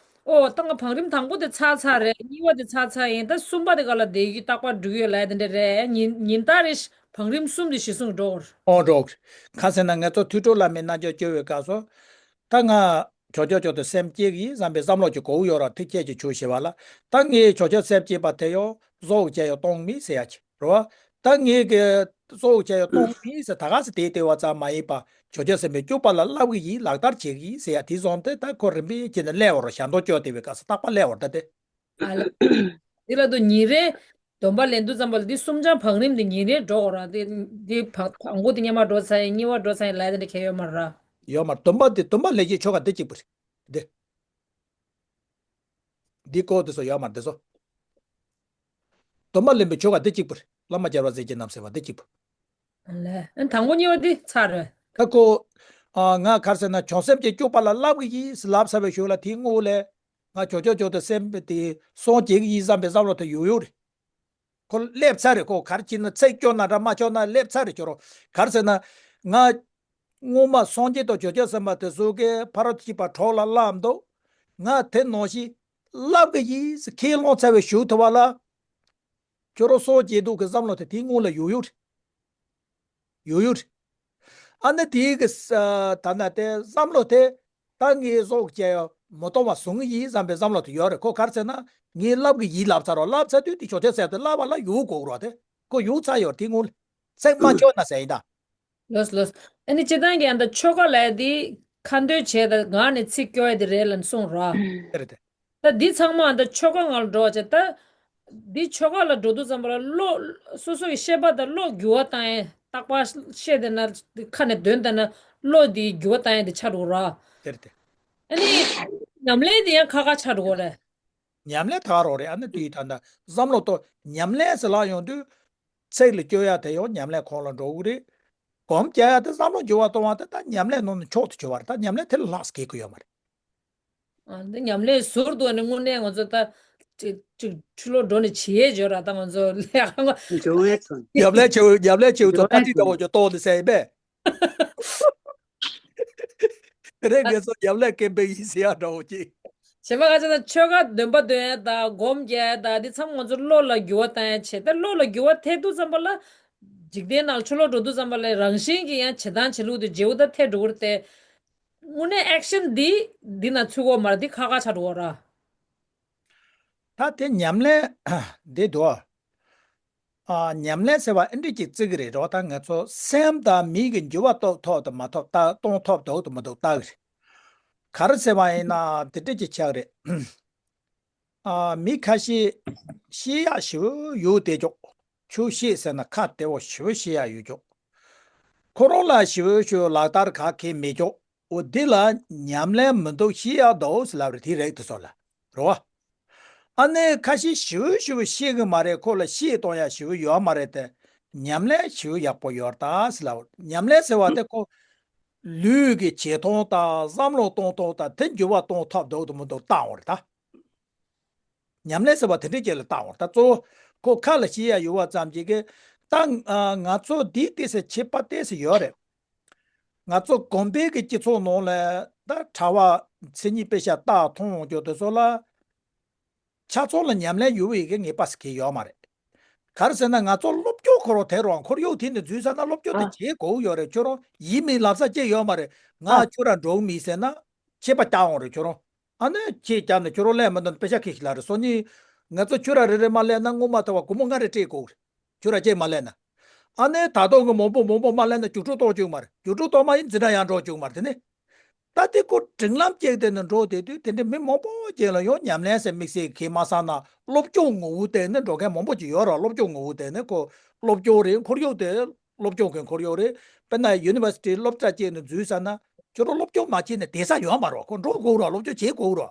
ཨོ་ད་ང་བང་རིམ་དང་པོ་དེ་ཚར་ཚར་རེད། གཉིས་པ་དེ་ཚར་ཚར་ཡིན། ད་གསུམ་པ་དེ་ག་ལ་བསྡད་ཀྱི་རྟག་པར་འགྲོ་གི་ཡོད་ལབ་དེ་འདྲ་རེད། ཉིན་ཉིན་ལྟར་རེ་བང་རིམ་གསུམ་དེ་གཞི་བཟུང་འགྲོ་དགོས་རེད། ཨོ་འགྲོ། ག་ཟེར་ན་ང་ཚོ་ཐོས་གྲོལ་བླ་མའི་རྣལ་འབྱོར་སྐྱོར་བའི་སྐབས་སུ། ད་ང་ཇོ་ཇོ་ཇོ་དེ་སེམས་བསྐྱེད་ཀྱི་བསམ་པའི་བསམ་བློ་ཅིག་གོ་ཡོད་ར། ཐིག་ཁྱད་ཀྱི་ཆོས་ཞེས་པ་ལ། ད་ངས་ཇོ་ཇོ་སེམས་བསྐྱེད་པ་དེ་ཡོ་གཟུགས་བྱས་ཡོ་སྟོང་མི་ཟེར་ཡ་ཅིག་རོ། ད་ངས་ཀྱི་གཙོ་བོ་བྱས་ཡོད་གཏོང་མིན་ཟེར་ད་ག་ཟེར་དེ་ལྟེ་བ་ཙམ་མ་ཡིན་པ། ཇོ་ཇོ་སེམས་དཔའི་སྤྱོད་པ་ལ་བསླབ་ཀྱི་ཡིན། ལག་བསྟར་བྱེད་ཀྱི་ཡིན་ཟེར་ཡ་དེ་བཟུང་སྟེ། ད་ཁོ་རིམ་པས་བྱས་ནས་སླེབས་པ་རེད། ཞལ་འདོན་བཅོས་བསྡད་པའི་སྐབས་སུ་རྟག་པར་སླེབས་པ་རེད་ད་དེ། ཨ་ལ། འདི་ལ་དུ་ཉིན་རེ་སྡོམ་པ་ལེན་དུས་ཙམ་པ་ལ་འདི་གསུམ་ཆར་བང་རིམ་འདི་ཉིན་རེ་འགྲོ་དགོས་ར། འདི་འདི་བ་དང་པོ་འདི་སྔོན་མ་འགྲོ་ཚར་ཡིན། གཉིས་པ་འགྲོ་ཚར་ཡིན་ལབ་དེ་འདྲ་གལ་ཡོད་མ་རེད་ར། ཡོད་མ་རེད། སྡོམ་པ་འདི་སྡོམ་པ་ལེན་གྱི་ཆོ་ག་འདི་གཅིག་པུ་རེད་འདི། འདི་སྐོར་དེ་ཚོ་ཡོད་མ་རེད་དེ་ཚོ། སྡོམ་པ་ལེན་པའི་ཆོ་ག་འདི་གཅིག་པུ་རེད། བླ་མ་རྒྱལ་བ་སྲས་བཅས་རྣམས་ཟེར་བ་འདི་གཅིག་པུ། ལས་ཨ་དང་པོ་གཉིས་པ་འདི་ཚར་རེད། ད་ཁོ། ཨ་ང་ག་རེ་ཟེར་ན་བྱང་སེམས་ཀྱི་སྤྱོད་པ་ལ་བསླབ་ཀྱི་ཡིན་ལབ་ཚར་བའི་གཞུག་ལ་དེའི་སྔོན་ལ། ང་ཇོ་ཇོ་ཇོ་དེ་སེམས་དཔའི་དེ་སངས་རྒྱས་ཀྱི་ཡིན་བསམ་པའི་བསམ་བློ་དེ་ཡོད་ཡོད་རེད། ཁོ་སླེབས་ཚར་རེད། ཁོ་ག་རེ་བྱས་ན་ཚིག་སྐྱོར་ན་འདྲ་མ་སྐྱོར་ན་སླེབས་ཚར་རེད་ཁྱོད་རང་། ག་རེ་ཟེར་ན། ང་། སྔོན་མ་སངས་རྒྱས་དང་ཇོ་ཇོ་སེམས་དཔའ་དེ་ཚོ་གིས་ཕ་རོལ་ཏུ་ཕྱིན་པ་གྲོགས་ལ་བསླབ་འདུག་ང་དེ་ནང་བཞིན་བསླབ་ཀྱི་ཡིན་ཟེར་ཁས་བླངས་ཚར་བའི་གཞུག་དེ་བ་ལ། ཁྱོད་རང་སངས་རྒྱས་འདུག་གི་བསམ་བློ་དེ་དེའི་སྔོན་ལ་ཡོད་ཡོད་རེད། ཡོད་ཡོད་རེད། ཨ་ནི་དེའི་གི་ས་ད་ན་དེ་བསམ་བློ་དེ། ད་ངས་སངས་རྒྱས་ཡང་མི་གཏོང་བ་བཟུང་གི་ཡིན་བསམ་པའི་བསམ་བློ་དེ་ཡོད་རེད། ཁོ་ག་རེ་ཟེར་ན། ངས་བསླབ་ཀྱི་ཡིན་ལབ་ཚར་རོ། བསླབ་ཚར་དུས་དེ་ཇོ་ཇོ་སེམས་དཔའ་དེ་བསླབ་པ་ལ་ཡོད་དགོས་རོ། དེ་ཁོ་ཡོད་ཚར་ཡོད་རེད། དེ་སྔོན་ལ་ཚིག་མ་སྐྱོར་ན་ཟེར་ཡིན་ད། ལོས་ལོས། ཨ་ནི་སྤྱིར་བཏང་གི་ཨ་ད་ཆོ་ག་ལབ་ཡ་དེ་ཁ་འདོན་བྱས་ད་ངག་ནས་ཚིག་སྐྱོར་ཡ་དེ་རེད་ལབ་གསུངས་རོ། དེ་རེད་དེ། ད་འདི་ཚང་མ་ཨ་ད་ཆོ་ག་ནང་ལ་འགྲོ་བ་བྱས་ད། འདི་ཆོ་ག་ལ་འགྲོ་དུས་ཙམ་པ་ལ་བློ། སོ་སོ་གི་ཤེས་པ་དང་བློ་འགྱུར་བ་བཏང་ཡ། རྟག་པར་བཤད་བསྡད་ན་ཁ་ནས་འདོན་བསྡད་ན་བློ་འདི་འགྱུར་བ་བཏང་ཡ་འདི་ཆགས་འགྲོ་གི་ར། དེ་རེད་དེ། ཨ་ནི། ཉམས་ལེན་འདི་ཡང་ཁག་ཁག་ཆགས་འགྲོ་གི་རེད། ཉམས་ལེན་ད་རོགས་རེད། ཨ་ནི་དུས་ད་ལྟ་བསམ་བློ་གཏོང་ཉམས་ལེན་ཟེར་ལབ་ཡོང་དུས། ཚིག་ལ་སྐྱོར་ཡ་དེ་ཡང་ཉམས་ལེན་ཁོངས་ལ་འགྲོ་གི་རེད། སྒོམ་རྒྱག་ཡ་དེ་བསམ་བློ་འགྱུར་བ་གཏོང་བ་དེ་ད་ཉམས་ལེན་ནང་ནས་མཆོག་ཏུ་གྱུར་བ་རེད། ད་ཉམས་ལེན་དེ་ལ་ལྷག་ཟེར་གྱི་ཡོད་མ་རེད། ཨ་འདི་ཉམས་ལེན་ཟུར་དུ་ནི་དངོས་གནས་ང་ཚོ་ད་ཅིག་ཅིག་ཕྱི་ལོགས་འགྲོ་ནས་བྱེད་ཡས་བརྗོད་ར། ད་ང་ཚོ་ལས་ཀ་ང་འགྲོ་བས་སོང་། ཉམས་ལེན་བྱེད་ཉམས་ལེན་བྱེད་དུ་པར་ཊི་འདྲ་བོ་ཅིག་གཏོང་ནས་ཟེར་ཡིན་པས། དེ་རིང་ངེད་ཚོ་ཉམས་ལེན་སྐད་འབོད་ཡིན་ཟེར་ཡ་འདྲ་བོ་ཅིག་གཞན་པ་ཁ་ཆེ་ན་ཆོ་ག་འདོན་པ་འདོན་ཡ་དང་སྒོམ་རྒྱག་ཡ་དང་འདི་ཚང་མ་ང་ཚོ་བློ་ལ་འགྱུར་བ་བཏང་ཡ་བྱེད། ད་བློ་ལ་འགྱུར་བ་ཐེབས་དུས་ཙམ་པ་ལ། འཇིག་རྟེན་ནང་ཕྱི་ལོགས་འགྲོ་དུས་ཙམ་པ་ལ་རང་བཞིན་གྱིས་ཡང་བྱེད་སྟངས་བྱེད་ལུགས་དེ་བརྗེ་པོ་ད་ཐེབས་འགྲོ་གི་རེད་དེ། དངོས་གནས་ཨེག་ཤན་འདི་འདི་ན་ཚུད་ཀྱི་ཡོད་མ་རེད། འདི་ཁག་ཁག་ཆགས་འགྲོ་གི་ར། ད་དེ་ཉམས་ལེན་འདི་འདུག་ཨ། ཉམས་ལེན་ཟེར་བ་ཨེ་འདྲ་ཅིག་བརྩི་གི་རེད་རོ། ད་ང་ཚོ་སེམས་དང་མིག་གི་འགྱུར་བ་གཏོང་ཐུབ་དང་མ་ཐུབ་ལྟ། གཏོང་ཐུབ་འདུག་དང་མི་འདུག་ལྟ་གི་རེད། ག་རེ་ཟེར་བ་ཡིན་ན་དེ་འདྲ་ཅིག་ཆགས་རེད། ཨ། མི་ཁ་ཤས་བཤད་ཡག་ཞེ་པོ་ཡོད་བསྡད་ཀྱོག་ཆོས་བཤད་ཟེར་ན་ཁ་བདེ་བོ་ཞེ་པོ་བཤད་ཡག་ཡོད་ཀྱོག་ཁོ་རང་ལ་ཞེ་པོ་ཞེ་པོ་ལག་བསྟར་ག་གེ་མེད་ཀྱོག་འོ་འདི་ལ་ཉམས་ལེན་མི་འདུག་བཤད་ཡག་འདུག་ཟེར་ལབ་རེད། དེ་རེད་དེ་ཚོ་ལ་རེད་བ། ཨ་ནི་ཁ་ཤས་ཞེ་པོ་ཞེ་པོ་བཤད་གི་མ་རེད། ཁོ་ལ་བཤད་གཏོང་ཡག་ཞེ་པོ་ཡོད་མ་རེད་དེ། ཉམས་ལེན་ཞེ་པོ་ཡག་པོ་ཡོད་རེད་ད་ཟེར་ལབ། ཉམས་ལེན་ཟེར་བ་དེ་ཁོ་ལུས་ཀྱི་བྱེད་སྟངས་དང་བསམ་བློ་གཏོང་སྟངས་དང་དེ་འགྱུར་བ་གཏོང་ཐུབ་འདུག་དང་མི་འདུག་བལྟ་འོང་རེད་ད། ཉམས་ལེན་ཟེར་བ་དེ་འདྲའི་རྐྱེན་ལ་བལྟ་འོང་། ད་གཙོ་བོ་ཁོ་ཁ་ལ་བཤད་ཡ་ཡོད་པ་ཙམ་གྱིས་གི། ད་ང་ཚོ་འདི་ཏོག་ཙམ་ཁྱད་པར་ཏོག་ཙམ་ཡོད་རེད། ང་ཚོ་གོང་འཕེལ་གྱི་སྤྱི་ཚོགས་ནང་ལ་ད་གྲྭ་པ་མཚན་ཉིད་དཔེ་ཆ་ལྟ་མཐོང་རྒྱུ་དེ་ཚོ་ལ་ཆ་ཚང་ལ་ཉམས་ལེན་ཡོད་པའི་གི་ངེས་པ་ཟེར་གྱི་ཡོད་མ་རེད། ག་རེ་ཟེར་ན་ང་ཚོ་སློབ་སྦྱོང་ཁོ་རང་དེ་རང་ཁོར་ཡུག་དེ་ནས་འཛུལ་ཚར་ན་སློབ་སྦྱོང་དེ་ཨ་བྱེད་དགོས་ཡོད་རེད། ཁྱོད་རང་ཡིན་མིན་ལབ་ས་ཅི་ཡོད་མ་རེད། ང་ཨ་ཁྱོད་རང་འགྲོ་གི་མིན་ཟེར་ན་ཆད་པ་བཅག་འོང་རེད་ཁྱོད་རང་། ཨ་ནི་ཁྱེད་རྒྱབ་ནས་ཁྱོད་རང་ལན་མི་འདོན་པའི་ཤ་ཁེ་ཤི་ལ་རེ་སོ་གཉིས། ང་ཚོ་ཁྱོད་ར་རེ་རེ་མ་ལན་ན་སྔོན་མ་ཐལ་བ་སྒོར་མོ་ལྔ་རེ་སྤྲད་དགོས་རེད། ཁྱོད་ར་ཅེས་མ་ལན་ན། ཨ་ནི་ད་དུང་གི་མང་པོ་མང་པོ་མ་ལན་ན་རྒྱུགས་སྤྲོད་གཏོང་བཅུག་མ་རེད། རྒྱུགས་སྤྲོད་གཏོང་མ་ཡིན་འཛིན་གྲྭ་ཡང་འགྲོ་བཅུག་མ་རེད། དེ་ནི། ད་དེ་ཁོ་སྒྲིག་ལམ་གཅིག་དེ་ནི་འགྲོ་བསྡད་དུས་དེ་འདྲའི་མི་མང་པོ་ཅིག་ལ་ཡང་ཉམས་ལེན་ཟེར་དམིགས་བསལ་གྱི་མ་བསམ་ན་སློབ་སྦྱོང་ངོ་བོ་དེ་ནི་འགྲོ་མཁན་མང་པོ་ཅིག་ཡོད་ར། སློབ་སྦྱོང་ངོ་བོ་དེ་ནི་ཁོ་སློབ་སྦྱོང་རེད། ཁོར་ཡུག་དེ་སློབ་སྦྱོང་གི་ཁོར་ཡུག་རེད། དཔེར་ན་ཡུ་ནི་ཝར་སི་ཊི་སློབ་གྲྭ་ཅིག་ནས་འཛུལ་ཚར་ན་ཁྱོད་རང་སློབ་སྦྱོང་མ་བྱས་ནས་བསྡད་ས་ཡོད་མ་རེད། ཁོ་འགྲོ་དགོས་རེད། སློབ་སྦྱོང་བྱེད་དགོས་རེད།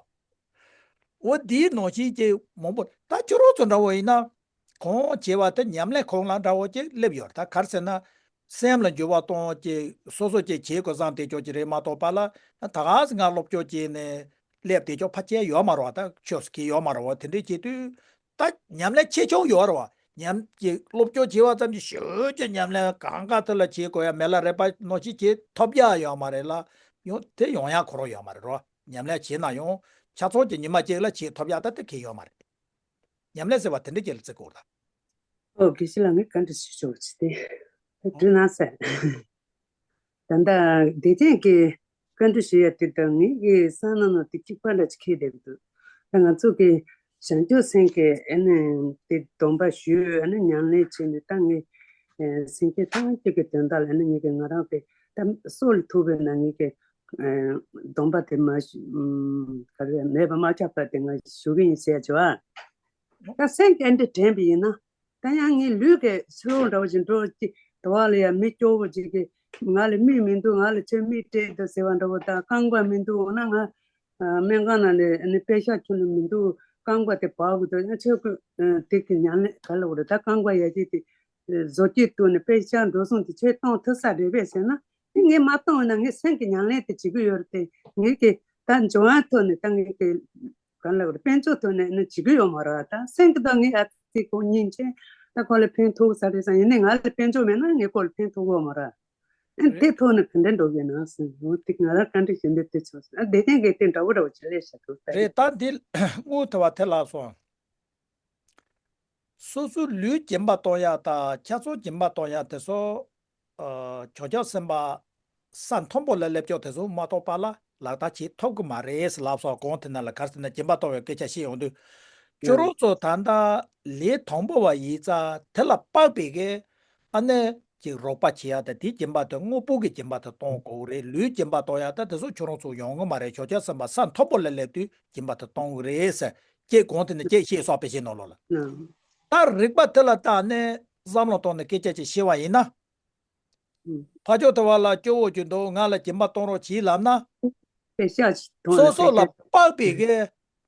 འོ་དེའི་ནང་བཞིན་གྱི་མང་པོ་ད་ཁྱོད་རང་ཚོ་འདྲ་བོ་ཡིན་ན་གང་བྱས་པ་དེ་ཉམས་ལེན་ཁོངས་ལ་འདྲ་བོ་ཅིག་སླེབས་ཡོད་རེད། ད་ག་རེ་ཟེར་ན་ སེམས་ལ་འགྱུར་བ་གཏོང་ཅིག་སོ་སོ་ཅིག་བྱེད་དགོས་བསམ་དེ་ཅོག་ཅིག་རེད་མ་གཏོགས་པ་ལ། ད་ག་སེ་ང་སློབ་སྦྱོང་བྱས་ནས་སླེབས་དེ་ཅོག་ཕལ་ཆེར་ཡོད་མ་རེད་བ། ད་ཆོས་སུ་གི་ཡོད་མ་རེད་བ། དེ་འདྲའི་བྱེད་དུས་ད་ཉམས་ལེན་ཆེ་ཆུང་ཡོད་རེད་བ། ཉམས་ཀྱི་སློབ་སྦྱོང་བྱས་པ་ཙམ་གྱིས་ཞེ་ཅིག་ཉམས་ལེན་གང་ག་དེ་ལ་བྱེད་དགོས་ཡ་མེད་ལ། རེ་བ་ནོར་ཞིག་བྱེད་ཐོབ་ཡ་ཡོད་མ་རེད་ལ། ཡོང་དེ་ཡོང་ཡ་ཁོ་རང་ཡོད་མ་རེད་རོ། ཉམས་ལེན་བྱས་ན་ཡང་ཆ་ཚང་གི་ཉི་མ་གཅིག་ལ་བྱེད་ཐོབ་ཡ་ད་དེ་གི་ཡོད་མ་རེད། ཉམས་ལེན་ཟེར་བ་དེ་འདྲ་ཅིག་ལ་བརྩི་དགོས་ད། ཨོ་དགེ་བཤེས་ལགས། ངས་བཀའ་འདྲི་ཞུ་ཆོག་ཅི་སྟེ། ཨོ། དྲི་ན་ཟེར། ད་ལྟ་བདེ་ཆེན་གྱི་བཀའ་འདྲི་ཞུ་ཡ་དེ་དང་ངེད་ཀྱི་བསམ་བློ་ནང་དེ་གཅིག་པ་འདྲ་ཅིག་འཁེལ་བསྡད་ཀྱི་འདུག་ད་ང་ཚོ་གི་བྱང་ཆུབ་སེམས་ཀྱི་ཨ་ནི་དེ་སྡོམ་པ་ཞུས། ཨ་ནི་ཉམས་ལེན་བྱས་ནས་ད་ངས་ཨེ་སེམས་ཅན་ཐམས་ཅད་ཀྱི་དོན་དག་ལ་ཨ་ནི་ངེད་ཀྱི་ང་རང་གི་ད་སྲོག་ལ་ཐུག་པའི་ན་ངེད་ཀྱི་ཨེ་སྡོམ་པ་དེ་མ་ཞུ་ཨམ་ག་རེ་མེད་པ་མ་ཆགས་པ་དེ་ང་ཞུ་གི་ཡིན་ཟེར་བྱས་པ། ད་སེམས་ཀྱི་ཨ་འདྲ་དྲན་པ་ཡིན་ན། ད་ཡང་ངའི་ལུས་ཀྱི་ཕྱི་ལོགས་འདྲ་བོ་ཞིག་འགྲོ་ཅིག་དུ་བ་ལ་ཡང་མི་སྐྱོ་བོ་ཅིག་གིས་ང་ལ་མིག་མི་འདུག་ང་ལ་ཁྱོད་མིག་སྤྲད་འདུག་ཟེར་བ་འདྲ་བོ་དང་རྐང་པ་མི་འདུག་འོ་ན་ང་ཨ་སྨན་ཁང་ནང་ནས་ཨ་ནི་པེ་ཤག་ཁྱོན་ནས་མི་འདུག་རྐང་པ་དེ་བབས་དགོས་འདུག་ཡང་ཁྱོད་ཀྱི་ཨ་དེ་གི་ཉམས་ལེན་ག་ལ་འོ་རེད། ད་རྐང་པ་ཡ་གཅིག་དེ་ཨ་བཟོ་བཅོས་བཏང་ནས་པེ་ཤག་འགྲོ་སོང་དེ་ཁྱོད་གཏོང་ཐུབ་ས་རེད་པས་ཟེར་ན། ངས་མ་གཏོང་བ་ན་ངས་སེམས་ཀྱི་ཉམས་ལེན་དེ་བྱེད་ཀྱི་ཡོད་རེད་དེ། ངས་ཀྱི་ད་འབྱུང་བ་ཐོག་ནས་ད་ངས་ཀྱི་གང་ལ་དཔལ་འབྱོར་ཐོག་ནས་ནི་བྱེད་ཀྱི་ཡོད་མ་རེད། ད་སེམས་ཀྱི་ད་ངས་ཨ་ཙི་ཁོ་སྙིང་རྗེ་ད་ཁོ་ལ་ཕན་ཐོགས་ས་རེད་བསམ། ཡིན་ནའི་ང་ལ་དཔལ་འབྱོར་མེད་ན་ངས་ཁོ་ལ་ཕན་ཐོགས་ཡོད་མ་རེད། ཨ་རེད། དེ་ཐོག་ནས་ག་འདྲ་འགྲོ་གི་ན་སེམས་ངོ་ཏིག་ང་རང་བཀའ་འདྲི་ཞུ་འདོད་དེ་ཆོག་ཨ་བདེ་ཆེན་གྱི་དེ་འདྲ་བོ་འདྲ་བོ་བྱེད་ལས་བྱ་ཐུབ་ས་རེད། རེད། ད་འདི་དངུལ་ཐོ་བ་དེ་ལགས་སོ། སོ་སོའི་ལུས་སྦྱིན་པ་གཏོང་ཡག་དང་ཆ་ཚང་སྦྱིན་པ་གཏོང་ཡག་དེ་ཚོ། ཨ་བྱང་ཆུབ་སེམས་དཔའ་ས་མཐོན་པོ་ལ་སླེབས་ཀྱོག་དེ་ཚོ་མ་གཏོགས་པ་ལ་ལག་བསྟར་བྱེད་ཐུབ་ཀྱི་མ་རེད་ལབ་སོགས། གོང་དེ་ན་ལ་གར་ཟེར་ན་སྦྱིན་པ་གཏོང་བའི་སྐད་ཆ་བཤད་ཡོང་དུས། ཁྱོད་རང་ཚོ་ད་ལྟ་ལས་དང་པོ་བ་ཡིན་ཙང་དེ་ལ་དཔག་པའི་གི་ཨ་ནི་ཅིག་རོགས་པ་བྱེད་ཡག་དང་དེའི་སྦྱིན་པ་དེ་དངོས་པོ་གི་སྦྱིན་པ་དེ་གཏོང་དགོས་རེད། ལུས་སྦྱིན་པ་གཏོང་ཡག་ད་དེ་ཚོ་ཁྱོད་རང་ཚོ་ཡོང་གི་མ་རེད། བྱང་ཆུབ་སེམས་དཔའ་ས་མཐོན་པོ་ལ་སླེབས་དུས་སྦྱིན་པ་དེ་གཏོང་གི་རེད་ཟེར། ཅེས་གོང་དེ་ནས་ཅེས་བཤད་སོགས་པའི་ཤེས་ནོ་ལོ་ལ། ཨང་། ད་རིགས་པ་དེ་ལ་བརྟགས་ནས་བསམ་བློ་གཏོང་ནས་སྐད་ཆ་ཅིག་བཤད་པ་ཡིན་ན། ཨང་། ཕ་ཇོ་དེ་བ་ལ་སྐྱོ་བོ་ཅིག་འདུག་ང་ལ་སྦྱིན་པ་གཏོང་རོགས་གྱིས་ལབ་ན། པེ་ཤག་ཅིག་ཐོང་སོ་ལ་སོ་ལ་པེ་ཤག་དཔག་པའི་གི་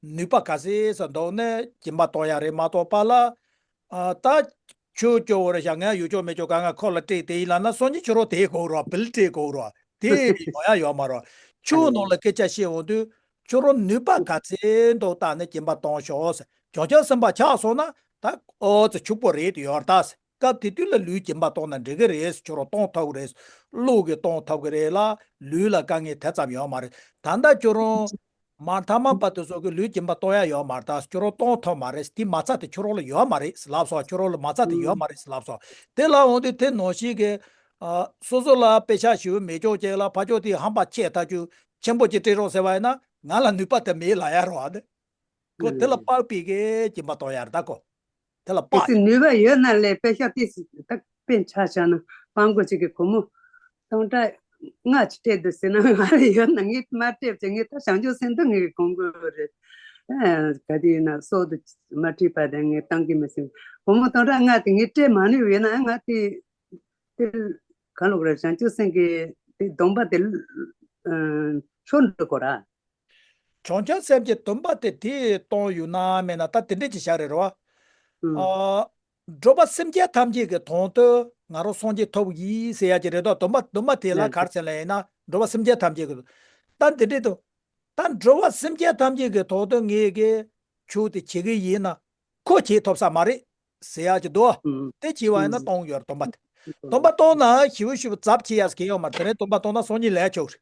ནུས་པ་ག་ཚད་ཙམ་འདུག་ནས་སྦྱིན་པ་གཏོང་ཡ་རེད་མ་གཏོགས་པ་ལ། ཨ་ད་ཁྱོད་སྐྱོ་བོ་རེད་ཤག་ང་ཡོད་ཆོག་མེད་ཆོག་ག་ང་ཁོ་ལ་སྤྲད་དེ་ཡིན་ལབ་ན་སང་ཉིན་ཁྱོད་རང་དེ་དགོས་རོགས་བིལ་སྤྲད་དགོས་རོགས་དེ་ཡོང་ཡ་ཡོད་མ་རོགས། ཁྱོད་ནང་ལ་སྐད་ཆ་བཤད་འོང་དུས། ཁྱོད་རང་ནུས་པ་ག་ཚད་འདུག་བལྟས་ནས་སྦྱིན་པ་གཏོང་ཤོག་ཟེར། བྱང་ཆུབ་སེམས་དཔའ་ཆགས་སོང་ན་ད་ཨོ་ཙི་ཕྱུག་པོ་རེད་དུ་ཡོད་ད་ཟེར། སྐབས་དེ་དུས་ལ་ལུས་སྦྱིན་པ་གཏོང་ན་འགྲིག་གི་རེད་ཟེར། ཁྱོད་རང་གཏོང་ཐུབ་ཀྱི་རེད་ཟེར། བློ་གིས་གཏོང་ཐུབ་ཀྱི་རེད་ལ་ལུས་ལ་དཀའ་ངལ་དེ་ཙམ་ཡོད་མ་རེད། ད་ལྟ་ཁྱོད་རང་མ་མཐའ་མ་བར་དུ་སོགས་ཀྱི་ལུས་སྦྱིན་པ་གཏོང་ཡ་ཡོད་མ་རེད་ད་ཟེར། ཁྱོད་རང་གཏོང་ཐུབ་མ་རེད་ཟེར། དེ་མ་རྩ་དེ་ཁྱོད་རང་ལ་ཡོད་མ་རེད་ཟེར་ལབ་སོང་། ཁྱོད་རང་ལ་མ་རྩ་དེ་ཡོད་མ་རེད་ཟེར་ལབ་སོང་། དེ་ལ་འོང་དུས་དེ་ནང་བཞིན་གྱི་ཨ་སོ་སོ་ལ་པེ་ཤག་ཞེ་པོ་མེད་ཆོག་ཅིག་ལ་ཕ་ཇོ་དེ་ཧམ་པ་ཆེ་ཐག་ཆོད་ཆེན་པོ་ཅིག་སྤྲད་རོགས་ཟེར་བ་ཡིན་ན་ང་ལ་ནུས་པ་དེ་མེད་ལབ་ཡ་རོགས་ཨ་ནི། ཁོ་དེ་ལ་དཔག་པའི་གི་སྦྱིན་པ་གཏོང་ཡ་རེད་ད་ཁོ། དེ་ལ་དཔག་དེ་ནུས་པ་ཡོད་ན་ལས་པེ་ཤག་ཏིས་ད་དཔེ་ཆ་བཞག་ན་སྤང་གོ་ཅིག་གི་སྒོར་མོ་སྟོང་ཕྲག་ལྔ་ཅིག་སྤྲད་འདུག་ཟེར་ན་ང་ལ་ཡོད་ན་ངས་མ་སྤྲད་བྱས་ངས་ད་བྱང་ཆུབ་སེམས་དང་ངས་གོང་དགོས་རེད། ཨ་ག་དེ་ཡིན་ན་སྲོག་ཏུ་མ་ཁྲིད་པ་དང་ངས་བཏང་གི་མི་སྲིད། སྒོར་མོ་སྟོང་ཕྲག་ལྔ་དེ་ངས་སྤྲད་མ་ནུས་ཡོད་ན་ང་དེ་དེ་ག་ལོག་རེད། བྱང་ཆུབ་སེམས་ཀྱི་དེ་སྡོམ་པ་དེ་ཨ་ཤོར་འགྲོ་གོ་ར། བྱང་ཆུབ་སེམས་ཀྱི་སྡོམ་པ་དེ་དེ་གཏོང་ཡོད་ན་མེད་ན་ད་དེ་འདྲས་ཅིག་བཞག་རེད་རོ། ཨ་འགྲོ་བ་སེམས་ཅན་ཐམས་ཅད་ཀྱི་དོན་དུ་ང་རང་སངས་རྒྱས་ཐོབ་ཡིན་ཟེར་ཡ་ཅིག་རེད་དོ། སྡོམ་པ་སྡོམ་པ་དེ་ལ་ག་རེ་ཟེར་ལབ་ཡིན་ན་འགྲོ་བ་སེམས་ཅན་ཐམས་ཅད་ཀྱི་ད་འདི་འདྲས་དུ་ད་འགྲོ་བ་སེམས་ཅན་ཐམས་ཅད་ཀྱི་དོན་དུ་ངས་ཀྱི་ཆོས་དེ་བྱེད་ཀྱི་ཡིན་ན་ཁོ་བྱེད་ཐུབ་ས་མ་རེད་ཟེར་ཡ་ཅིག་འདུག་དེ་བྱས་པ་ཡིན་ན་གཏོང་ཡོད་རེད་སྡོམ་པ་དེ། སྡོམ་པ་གཏོང་ན་ཞེ་པོ་ཞེ་པོ་ཛབ་བྱེད་ཡ་ཟེར་གྱི་ཡོད་མ་རེད། དེ་རིང་སྡོམ་པ་གཏོང་ན་སང་ཉིན་ལས་ཆོག་རེད།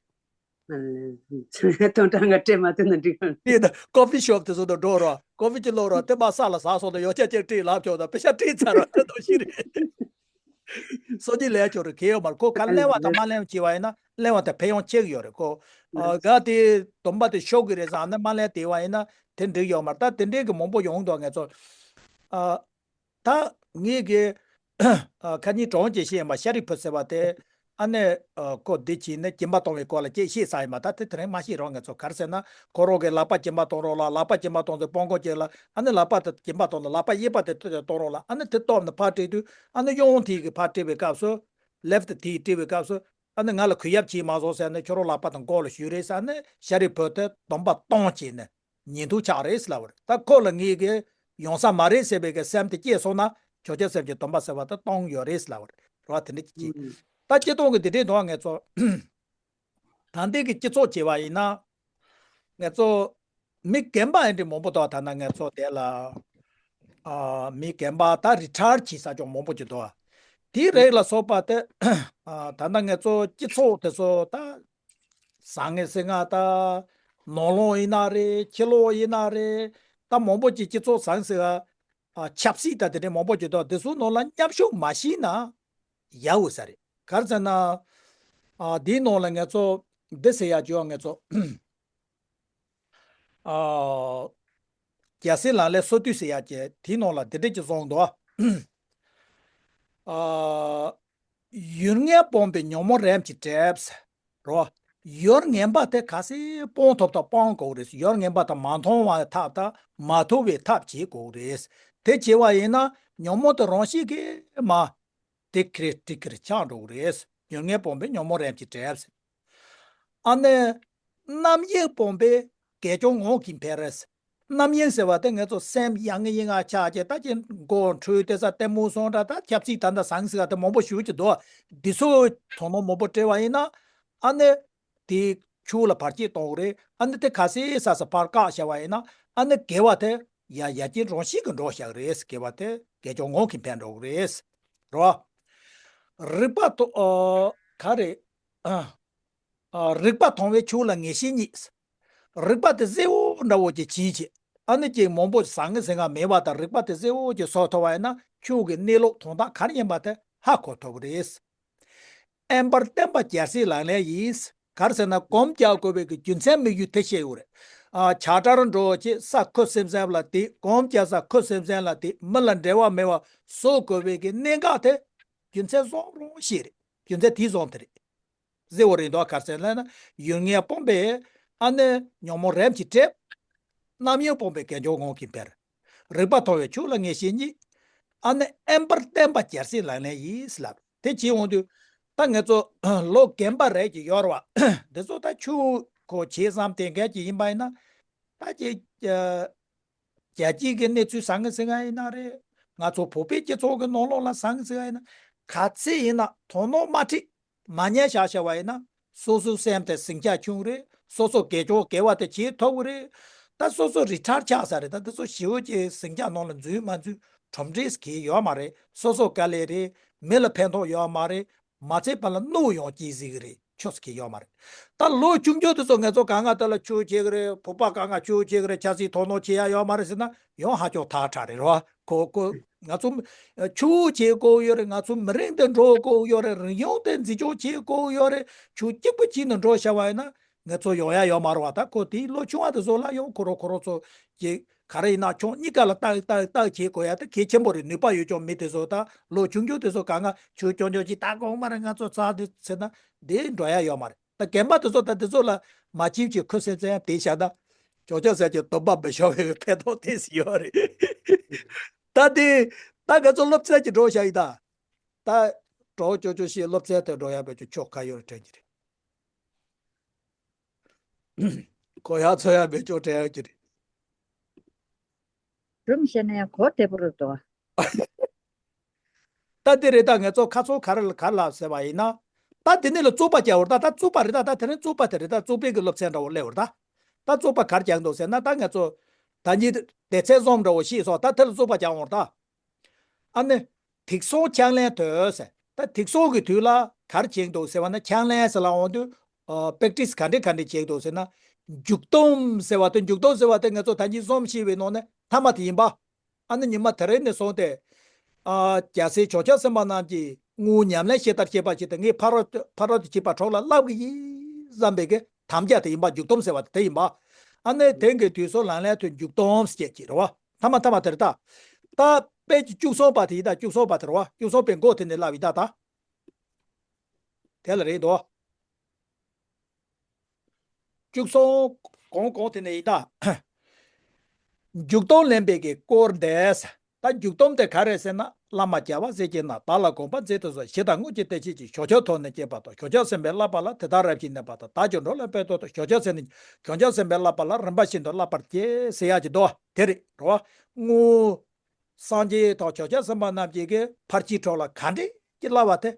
སྟོང་ཕྲག་ལྔ་སྤྲད་མ་ཐུབ་ན་འགྲིག་གམ། དེ་ད་ཀོ་ཕི་ཤོབ་དེ་ཚོ་དང་འགྲོ་རོགས། ཀོ་ཕི་ཅིག་སློག་རོགས། དེ་མ་ས་ལ་ཟ་སོང་དང་ཡོ་ཆ་ཅིག་སྤྲད་ལབ་ཆོག་དང་པེ་ཤག་སྤྲད་ཚར་རོགས། དེ་དོ་ཤི་རེད། སོ་གཉིས་ལས་ཆོག་རེད་གལ་ཡོད་མ་རེད། ཁོ་ཁ་གླེང་བ་དང་མ་གླེང་བ་བྱས་པ་ཡིན་ན་གླེང་བ་དང་ཕན་ཡོན་ཆེ་གི་ཡོད་རེད་ཁོ། ཨ་ག་དེ་སྡོམ་པ་དེ་ཤོར་གི་རེད་བསམ་ནས་མ་གླེང་བསྡད་པ་ཡིན་ན་དེ་འགྲིག་ཡོད་མ་རེད། ད་དེ་འདྲའི་གི་མང་པོ་ཡོང་འདུག་ངེད་ཚོ། ཨ། ད་ངས་གི་ཨ་ཁ་ཉིན་གྲོངས་ཀྱི་ཤེས་ཡིན་པ་ཤཱ་རིའི་བུ་ཟེར་བ་དེ་ཨ་ནི་ཨ་ཁོ་འདི་བྱས་ནས་སྦྱིན་པ་གཏོང་བའི་སྐོར་ལ་ཅིག་བཤད་ཚར་ཡིན་པ། ད་དེ་དེ་རིང་མ་བཤད་རོགས། ངེད་ཚོ་ག་རེ་ཟེར་ན་ཁོ་རང་གི་ལག་པ་སྦྱིན་པ་གཏོང་རོགས་ལ་ལག་པ་སྦྱིན་པ་གཏོང་དུས་སྤོང་གོང་ཅིག་ལ་ཨ་ནི་ལག་པ་དེ་སྦྱིན་པ་གཏོང་དུས་ལག་པ་གཡས་པ་དེ་གཏོང་རོགས་ལ་ཨ་ནི་དེ་སྟོབས་ནས་ཕར་སྤྲད་དུས་ཨ་ནི་གཡོན་དེ་གི་ཕར་སྤྲད་པའི་སྐབས་སུ་ལེབ་ཊི་དེ་སྤྲད་པའི་སྐབས་སུ་ཨ་ནི་ང་ལ་གུས་ཡབ་བྱས་མ་སོང་ཟེར་ནས་ཁྱོད་རང་ལག་པ་དང་མགོ་ལ་གཞུས་རེད་ཟེར་ནས་ཤཱ་རིའི་བུ་དེ་སྡོམ་པ་གཏོང་བྱས་ནས། ཉན་ཐོས་ཆགས་རེད་ཟེར་ལབ་པ་རེད། ད་ཁོ་ལ་ངས་གི་ཡོང་ས་མ་རེད་ཟེར་བའི་གི་སེམས་དེ་སྐྱེས་སོང་ན་བྱང་ཆུབ་སེམས་ཀྱི་སྡོམ་པ་ཟེར་བ་དེ་གཏོང་ཡོད་རེད་ཟེར་ལབ་པ་རེད་རོ། དེ་འདྲ་ཅིག་ཅིག་ད་སྤྱིར་བཏང་གི་དེ་འདྲའི་འདུག་ང་ཚོ། ད་ལྟའི་གི་སྤྱི་ཚོགས་བྱས་པ་ཡིན་ན། ང་ཚོ་མི་རྒན་པ་ཡིན་དུས་མང་པོ་འདུག་ད་ལྟ་ང་ཚོ་དེ་ལ། ཨ། མི་རྒན་པ་ད་རི་ཊ་ཡར་བྱས་ས་ཅུང་མང་པོ་ཅིག་འདུག་དེའི་རིགས་ལ་སོགས་པ་དེ། ཨ། ད་ལྟ་ང་ཚོ་སྤྱི་ཚོགས་དེ་ཚོ་ད་བཟང་ངན་ཟེར་ང་ད་ནང་ལོགས་ཡིན་ན་རེད། ཕྱི་ལོགས་ཡིན་ན་རེད། ད་མང་པོ་ཅིག་སྤྱི་ཚོགས་བཟང་ཟེར་ང་། ཨ། ཆབ་སྲིད་དང་དེ་འདྲའི་མང་པོ་ཅིག་འདུག་དེ་ཚོའི་ནང་ལ་མཉམ་ཞུགས་མ་བྱས་ན་ཡག་འོས་ས་རེད། ག་རེ་ཟེར་ན། ཨ། འདིའི་ནང་ལ་ང་ཚོ་འདི་ཟེར་ཡག་ཅིག་ཡོད། ང་ཚོ། ཨ། རྒྱལ་སྲས་ལག་ལེན་སོ་བདུན་ཟེར་ཡག་ཅིག་དེའི་ནང་ལ་དེ་འདྲ་ཅིག་གསུངས་འདུག་ཨ། ཡུལ་ངན་སྤོང་བའི་ཉོན་མོངས་རིམ་གྱིས་བསྒྲིབས། རོ། ཡུལ་ངན་པ་དེ་ག་ཚོད་སྤོང་ཐུབ་ཐུབ་སྤོང་དགོས་རེད། ཡུལ་ངན་པ་དང་མ་མཐུན་པའི་ཐབས་དང་མ་མཐུན་པའི་ཐབས་བྱེད་དགོས་རེད། དེ་བྱས་པ་ཡིན་ན་ཉོན་མོངས་དེ་རང་བཞིན་གྱིས་མར་ཏིག་ཁིར་ཏིག་ཁིར་ཆག་འགྲོ་གི་རེད། ཡུལ་ངན་སྤོང་བའི་ཉོན་མོངས་རིམ་གྱིས་བསྒྲིབས། ཨ་ནི། རྣམ་གཡེང་སྤོང་བའི་དགེ་སྦྱོར་ངང་གིས་འཕེལ། རྣམ་གཡེང་ཟེར་བ་དེ་ང་ཚོ་སེམས་ཡ་ང་ཡི་ང་ཆགས་བྱས། ད་ཅི་མགོ་འཁྲུལ་དེ་ས་ལྟད་མོ་སོང་འདྲ། ད་ཆབ་སྲིད་ད་ལྟ་བཟང་ཟེར་བ་དེ་མང་པོ་ཞེ་པོ་ཅིག་འདུག་འདི་ཚོ་དོ་སྣང་མང་པོ་སྤྲད་པ་ཡིན་ན། ཨ་ནི། དེ་ཆོས་ལ་བར་ཆད་གཏོང་གི་རེད། ཨ་ནི་དེ་ག་ཚོད་ཟ་ས་ཕར་བཀག་བྱས་པ་ཡིན་ན། ཨ་ནི་དགེ་བ་དེ་ཡ་ཡ་ཅིག་རང་བཞིན་གྱིས་འགྲོ་བཞག་གི་རེད། དགེ་བ་དེ་དགེ་སྦྱོར་ངང་གིས་འཕེལ་འགྲོ་གི་རེད། རོ། རིགས་པ་དང་། ཨ། ག་རེ། ཨ། ཨ། རིག་པ་དྭངས་པས་ཆོས་ལ་ངེས་ཤེས་རྙེད། རིག་པ་དེ་གསལ་བོ་འདྲ་བོ་ཅིག་བྱས་བྱས། ཨ་ནི་ཅིག་མང་པོ་བཟང་ངན་ཟེར་ང་མེད་པ་དང་། རིག་པ་དེ་གསལ་བོ་ཅིག་བཟོ་ཐུབ་པ་ཡིན་ན་ཆོས་ཀྱི་གནས་ལུགས་དོན་དག་ག་རེ་ཡིན་པ་དེ་ཧ་གོ་ཐུབ་ཀྱི་རེད། དབེན་པར་བསྟེན་པ་རྒྱལ་སྲས་ལག་ལེན་ཡིན། ག་རེ་ཟེར་ན་སྒོམ་རྒྱག་དགོས་པའི་གི་རྒྱུ་མཚན་དམིགས་ཡུལ་དེ་ཤེས་དགོས་རེད། ཨ། བྱ་བྲལ་འགྲོ་བྱེད་ས་ཁུ་སིམ་སིམ་ལ་བསྡད། སྒོམ་རྒྱག་ས་ཁུ་སིམ་སིམ་ལ་བསྡད། མི་ལ་འབྲེལ་བ་མེད་པ་བཟོ་དགོས་པའི་གི་གནད་འགག་དེ་རྒྱུ་མཚན་བཟང་རང་ཤེས་རེད། རྒྱུ་མཚན་དེ་བཟང་དེ་རེད། གསལ་བོ་རེད་འདུག་ག་རེ་ཟེར་ན། ཡུལ་ངན་སྤོང་བས་ཨ་ནི་ཉོན་མོངས་རིམ་གྱིས་བསྒྲིབས། རྣམ་གཡེང་སྤོང་བས་དགེ་སྦྱོར་ངང་གིས་འཕེལ། རིག་པ་དྭངས་པས་ཆོས་ལ་ངེས་ཤེས་རྙེད། ཨ་ནི་དབེན་པར་བསྟེན་པ་རྒྱལ་སྲས་ལག་ལེན་ཡིན་ལབ། དེ་བྱེད་འོང་དུས། ད་ང་ཚོ་ལོ་རྒན་པ་རེད་ཀྱི་ཡོད་རེད་བ། འདི་ཚོ་ད་ཆོས་ཁོ་བྱེད་བསམ་དེ་འགལ་གྱི་ཡིན་པ་ཡིན་ན། ད་ཅིག་རྒྱལ་སྤྱིའི་གི་གནས་ཚུལ་བཟང་ངན་ཟེར་ང་ཡིན་ན་རེད། ང་ཚོ་བོད་པའི་སྤྱི་ཚོགས་ཀྱི་ནང་ལོགས་ལ་བཟང་ངན་ཟེར་ང་ཡིན་ན། ག་ཚོད་ཡིན་ན་དོ་སྣང་མ་ཁྲིད། མ་ཉན་བཞག་བྱས་པ་ཡིན་ན། སོ་སོའི་སེམས་དེ་ཟིང་ཆ་ཆུང་རེད། སོ་སོ་དགེ་སྦྱོར་དགེ་བ་དེ་བྱེད་ཐུབ་ཀྱི་རེད། ད་སོ་སོ་རི་ཊ་ཡར་ཆགས་ས་རེད། ད་འདི་ཚོ་ཞེ་པོ་ཅིག་ཟིང་ཆ་ནང་ལ་འཛུལ་མ་འཛུལ་གྲུབ་འབྲས་གང་ཡོད་མ་རེད། སོ་སོ་དཀའ་ལས་རེད། མི་ལ་ཕན་ཐོགས་ཡོད་མ་རེད། མ་ཚད་པ་ལ་གནོད་ཡང་སྐྱེལ་སྲིད་ཀྱི་རེད། ཆོས་སུ་གི་ཡོད་མ་རེད། ད་ལོ་ཆུང་ཆུང་དེ་ཚོ་ང་ཚོ་གང་ག་དེ་ལ་ཆོས་བྱེད་ཀྱི་རེད། བོད་པ་གང་ག་ཆོས་བྱེད་ཀྱི་རེད། ཆབ་སྲིད་དོ་སྣང་བྱེད་ཡ་ཡོད་མ་རེད་ཟེར་ན་ཡང་ཧ་ཅང་ཐག་ཁྲ་རེད་རོ། ཁོ་ཁོ་ང་ཚོ་ཆོས་བྱེད་དགོས་ཡོད་རེད། ང་ཚོ་མི་རིགས་འདི་འགྲོ་དགོས་ཡོད་རེད། རིག་གཞུང་འདི་འཛིན་སྐྱོང་བྱེད་དགོས་ཡོད་རེད། ཆོས་གཅིག་པུ་བྱས་ནས་འགྲོ་བྱ་བ་ཡིན་ན་ང་ཚོ་ཡོང་ཡ་ཡོད་མ་རེད་བ། ད་ཁོ་དེའི་ལོ་ཆུང་བ་དེ་ཚོ་ལ་ཡང་ཁོ་རང་ཁོ་རང་ཚོ་གི་ག་རེ་ཡིན་ན་ཕྱོགས་གཉིས་ཀ་ལ་ཏག་ཏག་ཏག་བྱེད་དགོས་ཡ་དེ་གལ་ཆེན་པོ་རེད། ནུས་པ་ཡོད་ཀྱང་མི་དེ་ཚོ་ད་ལོ་ཆུང་ཆུང་དེ་ཚོ་གང་ག་ཆོས་སྐྱོང་སྐྱོང་ཅིག་ད་དགོངས་མ་རེད། ང་ཚོ་ཚར་དུས་ཟེར་ན་དེ་འགྲོ་ཡ་ཡོད་མ་རེད། ད་རྒན་པ་དེ་ཚོ་ད་དེ་ཚོ་ལ་མ་བྱིན་གྱིས་ཁུ་སིམ་སིམ་དེ་བཞག་ན་ཅོག་ཅོག་ཟེར་གྱི་སྡོམ་པ་མི་ཤོར་བའི་ཕན་ཐོགས་ཏོག་ཙམ་ཡོད་རེད། ད་དེ་ད་ང་ཚོ་སློབ་ཚན་གྱི་འགྲོ་བཞག་ཡིན་ད། ད་གྲོགས་ཅོ་ཅོ་ཞིག་སློབ་ཚན་དེ་འགྲོ་ཡ་བས་ཀྱི་ཆོག་ག་ཡོད་རེད་དྲན་གྱི་རེད། གོ་ཡག་ཚོར་ཡག་མེད་ཅོག་དྲན་ཡག་གི་རེད། སྒྲུང་བཤད་ན་ཡང་གོ་བདེ་པོ་རེད་དོ། ད་འདི་རེད། ད་ང་ཚོ་ཁ་སང་ག་རེ་ག་རེ་ལབ་ཟེར་བ་ཡིན་ན། ད་འདི་ནས་ལ་རྩོད་པ་རྒྱག་འོར་ད། ད་རྩོད་པ་རེད་ད། ད་དེ་རིང་རྩོད་པ་དེ་རེད་ད། རྩོད་པའི་གི་སློབ་ཚན་འདྲ་བོ་སླེབས་འོར་ད། ད་རྩོད་པ་ག་རེ་རྒྱག་འདུག་ཟེར་ན། ད་ང་ཚོ་ད་ཉིད་སྡེ་ཚན་གསུམ་འདྲ་བོ་ཤེས་སོང་། ད་དེ་ལ་རྩོད་པ་རྒྱག་འོར་ད། ཨ་ནི། དུག་གསུམ་ཕྱག་ལེན་དུས་ཟེར། ད་དུག་གསུམ་གྱི་དུས་ལ་ག་རེ་བྱེད་འདུག་ཟེར་བ་ན། ཕྱག་ལེན་ཟེར་ལ་འོང་དུས། ཨ། པེག་ཊི་སི་ག་འདྲས་ག་འདྲས་བྱེད་འདུག་ཟེར་ན། མཇུག་སྡོམ་ཟེར་བ་དེ། མཇུག་སྡོམ་ཟེར་བ་དེ་ང་ཚོ་ད་གིན་རྩོམ་ཤེས་པའི་ནང་ནས་མཐའ་མ་དེ་ཡིན་པ། ཨ་ནི་ཉི་མ་དེ་རིང་ནས་བཟུང་སྟེ། ཨ། རྒྱལ་སྲས་བྱང་ཆུབ་སེམས་དཔའ་རྣམས་ཀྱིས་དངོས་ཉམས་ལེན་ཞེ་ལྟར་བྱེད་པ་ཞིག་དང་། ངས་ཕ་རོལ་ཕ་རོལ་ཏུ་ཕྱིན་པ་གྲོགས་ལ་བསླབ་ཀྱི་ཡིན་བསམ་པའི་གི་དམ་བཅའ་དེ་ཡིན་པ། མཇུག་སྡོམ་ཟེར་བ་དེ་དེ་ཡིན་པ། ཨ་ནི་དེང་གི་དུས་སུ་ལག་ལེན་དུ་མཇུག་སྡོམ་ཟེར་གྱི་རེད་བ། མཐའ་མ་མཐའ་མ་དེ་རེད་ད། ད་དཔེ་ཀྱི་བཅུ་གསུམ་པ་དེ་ཡིན་ད། བཅུ་གསུམ་པ་དེ་རེད་བ། བཅུ་གསུམ་པའི་མགོ་དེ་ནས་ལབ་ཡིན་ད་ད། དེ་ལ་རེད་དོ། བཅུ་གསུམ་གོང་གོང་དེ་ནས་ཡིན་ད། མཇུག་སྡོམ་ལེན་པའི་གི་སྐོར་འདས། ད་མཇུག་སྡོམ་དེ་ག་རེ་ཟེར་ན། བླ་མ་རྒྱལ་བ་སྲས་ཀྱི་རྣམས། བདག་ལ་དགོངས་པ་མཛད་དུ་གསོལ། ཞི་དང་དངོས་ཀྱི་བདེ་གཤེགས་ཀྱིས། ཞི་ཁྱབ་ཐོབ་ནས་སྐྱེས་པ་དང་། ཞི་ཁྱབ་སེམས་དཔའི་བསླབ་པ་ལ། དེ་དག་རབ་ཞིའི་གནས་པ་དང་། བདག་ཀྱང་འགྲོ་ལ་ཕན་ཐོགས་དང་། ཞི་ཁྱབ་སེམས་ནི། ཞི་ཁྱབ་སེམས་དཔའི་བསླབ་པ་ལ། རིམ་པ་བཞིན་དུ་བསླབ་པར་བགྱི་ཟེར་ཡག་གི་འདུག་བ། དེ་རེད་རོ། དངོས། སངས་རྒྱས་དང་ཞི་ཁྱབ་སེམས་དཔའ་རྣམས་ཀྱིས་གི་ཕར་ཕྱིན་གྲོགས་ལ་ག་འདྲས་ཀྱི་བསླབ་པ་དེ།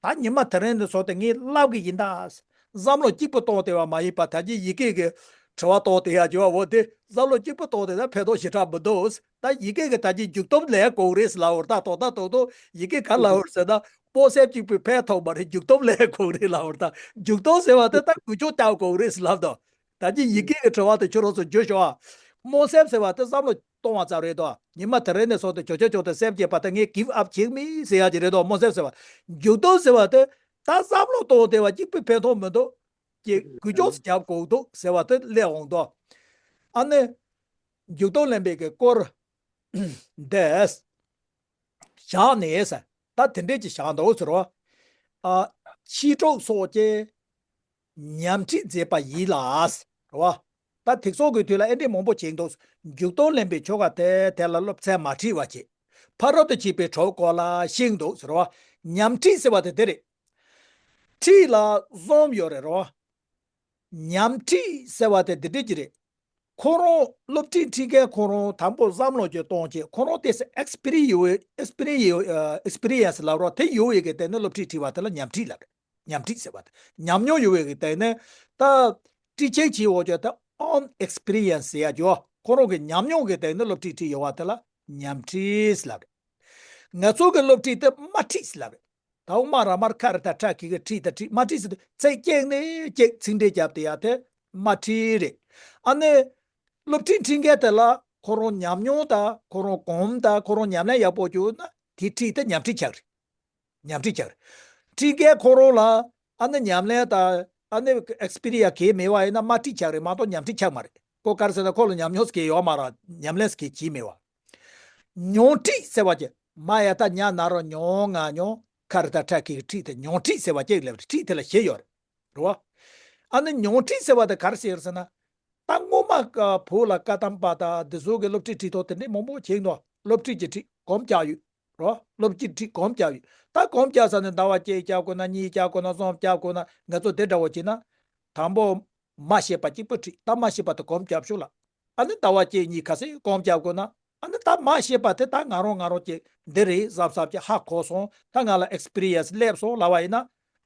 ད་ཉི་མ་དེ་རིང་ནས་བཟུང་སྟེ་ངས་བསླབ་གི་ཡིན་ད། བསམ་བློ་གཅིག་པུ་གཏོང་བདེ་བ་མ་ཡིན་པ། ད་ཅི་ཡི་གེ་གི་དྲི་བ་གཏོང་བདེ་ཡ་བྱེད་པ་འོ་དེ་བསམ་བློ་གཅིག་པུ་གཏོང་བདེ་ད་ཕན་ཐོགས་ཞེ་དྲག་མི་འདུག་ད་ཡི་གེ་གི་ད་ཅི་མཇུག་སྡོམ་ལས་དགོས་རེད་ལབ་བར་ད་དོ་ད་དོ་དོ་ཡི་གེ་ག་ལབ་བར་ཟེར་ན་སྨོན་སེམས་གཅིག་པུས་ཕན་ཐོགས་མ་རེད། མཇུག་སྡོམ་ལས་དགོས་རེད་ལབ་བར་ད་མཇུག་སྡོམ་ཟེར་བ་དེ་ད་འགུལ་སྐྱོད་རྒྱག་དགོས་རེད་ལབ་དོ། ད་ཅི་ཡི་གེ་གི་དྲི་བ་དེ་ཁྱོད་རང་ཚོ་བརྗོད་ཤོག་ཨ། སྨོན་སེམས་ཟེར་བ་དེ་བསམ་བློ་གཏོང་བ་ཙམ་རེད་དོ། ཉི་མ་དེ་རིང་ནས་བཟུང་སྟེ་ཇོ་ཇོ་ཇོ་དེ་སེམས་བསྐྱེད་པ་དེ་ངས་give up བྱེད་མིན་ཟེར་ཡ་ཅིག་རེད་དོ། སྨོན་སེམས་ཟེར་བ། མཇུག་སྡོམ་ཟེར་བ་དེ་ད་བསམ་བློ་གཏོང་བདེ་བ་གཅིག་པུས་ཕན་ཐོགས་མི་འདུག་ཀྱི་འགུལ་སྐྱོད་རྒྱབ་དགོས་འདུག་ཟེར་བ་དེ་སླེབས་འོང་དོ། ཨ་ནི་མཇུག་སྡོམ་ལེན་པའི་གི་སྐོར་འདས། བཞག་ནས་ཟེར། ད་དེ་འདྲས་ཀྱི་བཞག་འདུག་ཟེར་བ། ཨ། ཕྱི་དྲོ་སོགས་ཀྱི་ཉམས་ཁྲིད་མཛད་པ་ཡིན་ལ། རེད་བ། ད་དེ་སོགས་ཀྱི་དུས་ལ་ཨེ་འདྲས་མང་པོ་བྱེད་འདུག་མཇུག་སྡོམ་ལེན་པའི་ཆོ་ག་དེ་དེ་ལ་སློབ་ཚན་མ་ཁྲིད་པ་བྱེད། ཕ་རོལ་ཏུ་ཕྱིན་པའི་གྲོགས་སྐོར་ལ་ཤེས་འདུག་ཟེར་བ། ཉམས་ཁྲིད་ཟེར་བ་དེ་དེ་རེད། ཁྲིད་ལ་གསུམ་ཡོད་རེད་རོ། ཉམས་ཁྲིད་ཟེར་བ་དེ་འདི་འདྲས་ཀྱི་རེད། ཁོ་རང་སློབ་ཁྲིད་ཁྲིད་མཁན་ཁོ་རང་དང་པོ་བསམ་བློ་ཅིག་གཏོང་བྱས་ཁོ་རང་དེ་སེ་ཨེགས་པི་རི་ཡོད་ཨེགས་པི་རི་ཡོད་ཨེགས་པི་རི་ཡན་སི་ལབ་རོགས་དེ་ཡོད་པའི་གི་སྟེང་ནས་སློབ་ཁྲིད་ཁྲིད་པ་དེ་ལ་ཉམས་ཁྲིད་ལབ་རེད། ཉམས་ཁྲིད་ཟེར་བ་དེ་ཉམས་མྱོང་ཡོད་པའི་གི་སྟེང་ནས་ད་ཁྲིད་ཆེན་བྱེད་འོ་ཅོ་ད་ཨོན་ཨེགས་པི་རི་ཡན་སི་ཟེར་ཡ་ཅོ་ཁོ་རང་གི་ཉམས་མྱོང་གི་སྟེང་ནས་སློབ་ཁྲིད་ཁྲིད་ཡོད་པ་དེ་ལ་ཉམས་ཁྲིད་ལབ་རེད། ང་ཚོ་གི་སློབ་ཁྲིད་དེ་དམར་ཁྲིད་ལབ་རེད། ད་འོ་མ་ར་མར་ཁ་རི་ད་ཁྲ་ཁི་གི་ཁྲིད་ད་ཁྲིད་དམར་ཁྲིད་ཟེར་དུས་ཚིག་གཅིག་ནས་གཅིག་ཚིག་འགྲེལ་རྒྱབ་དེ་ཡ་དེ་དམར་ཁྲིད་རེད། ཨ་ནི་སློབ་ཁྲིད་ཁྲིད་མཁན་དེ་ལ་ཁོ་རང་ཉམས་མྱོང་དང་ཁོ་རང་གོམས་དང་ཁོ་རང་ཉམས་ལེན་ཡག་པོ་བྱུང་ན་དེ་ཁྲིད་དེ་ཉམས་ཁྲིད་ཆགས་རེད། ཉམས་ཁྲིད་ཆགས་རེད། ཁྲིད་མཁན་ཁོ་རང་ལ་ཨ་ནི་ཉམས་ལེན་དང་ཨ་ནི་ཨེགས་པི་རི་ཡན་སི་གང་ཡང་མེད་པ་ཡིན་ན་དམར་ཁྲིད་ཆགས་རེད་མ་གཏོགས་ཉམས་ཁྲིད་ཆགས་མ་རེད། ཁོ་ག་རེ་ཟེར་ན་ཁོ་ལ་ཉམས་མྱོང་ཟེར་མཁན་ཡོད་མ་རེད། ཉམས་ལེན་ཟེར་མཁན་བྱས་མེད་པ། མྱོང་ཁྲིད་ཟེར་བ་ཅིག་མ་ཡ་ད་ཉ་ན་རོ་མྱོང་ང་མྱོང་ཁ་རི་ད་ཁྲ་ཁི་གི་ཁྲིད་དེ་མྱོང་ཁྲིད་ཟེར་བ་ཅིག་ལབ་རེད། ཁྲིད་དེ་ལ་བཞི་ཡོད་རེད། རེད་བ། ཨ་ནི་མྱོང་ཁྲིད་ཟེར་བ་དེ་ག་རེ་ཟེར་ཟེར་ན། ད་སྔོན་མ་ཀ་བོད་ལ་བཀའ་གདམས་པ་དང་འདི་ཚོ་གི་སློབ་ཁྲིད་ཁྲིད་ཐོག་དེ་འདྲས་མང་པོ་བྱས་འདུག་སློབ་ཁྲིད་ཀྱི་ཁྲིད་གོམས་བཀྱག་ཡོད། རེད་བ། སློབ་ཁྲིད་ཁྲིད་གོམས་བཀྱག་ཡོད། ད་གོམས་བཀྱག་ས་ནས་ཟླ་བ་གཅིག་བཀྱག་དགོས་ན་གཉིས་བཀྱག་དགོས་ན་གསུམ་བཀྱག་དགོས་ན་ང་ཚོ་དེ་འདྲ་བོ་བྱས་ན། དང་པོ་མ་ཤེས་པ་གཅིག་པུ་ཁྲིད་ད་མ་ཤེས་པ་དེ་གོམས་བཀྱག་ཤོག་ལ། ཨ་ནི་ཟླ་བ་གཅིག་གཉིས་ཁ་སང་གོམས་བཀྱག་དགོས་ན། ཨ་ནི་ད་མ་ཤེས་པ་དེ་ད་ང་རང་ང་རང་གིས་འདི་རེད་བསམ་བསམ་གྱི་ཧ་གོ་སོང་ད་ང་ལ་ཨེགས་པི་རི་ཡན་སི་སླེབས་སོང་ལབ་པ་ཡིན་ན།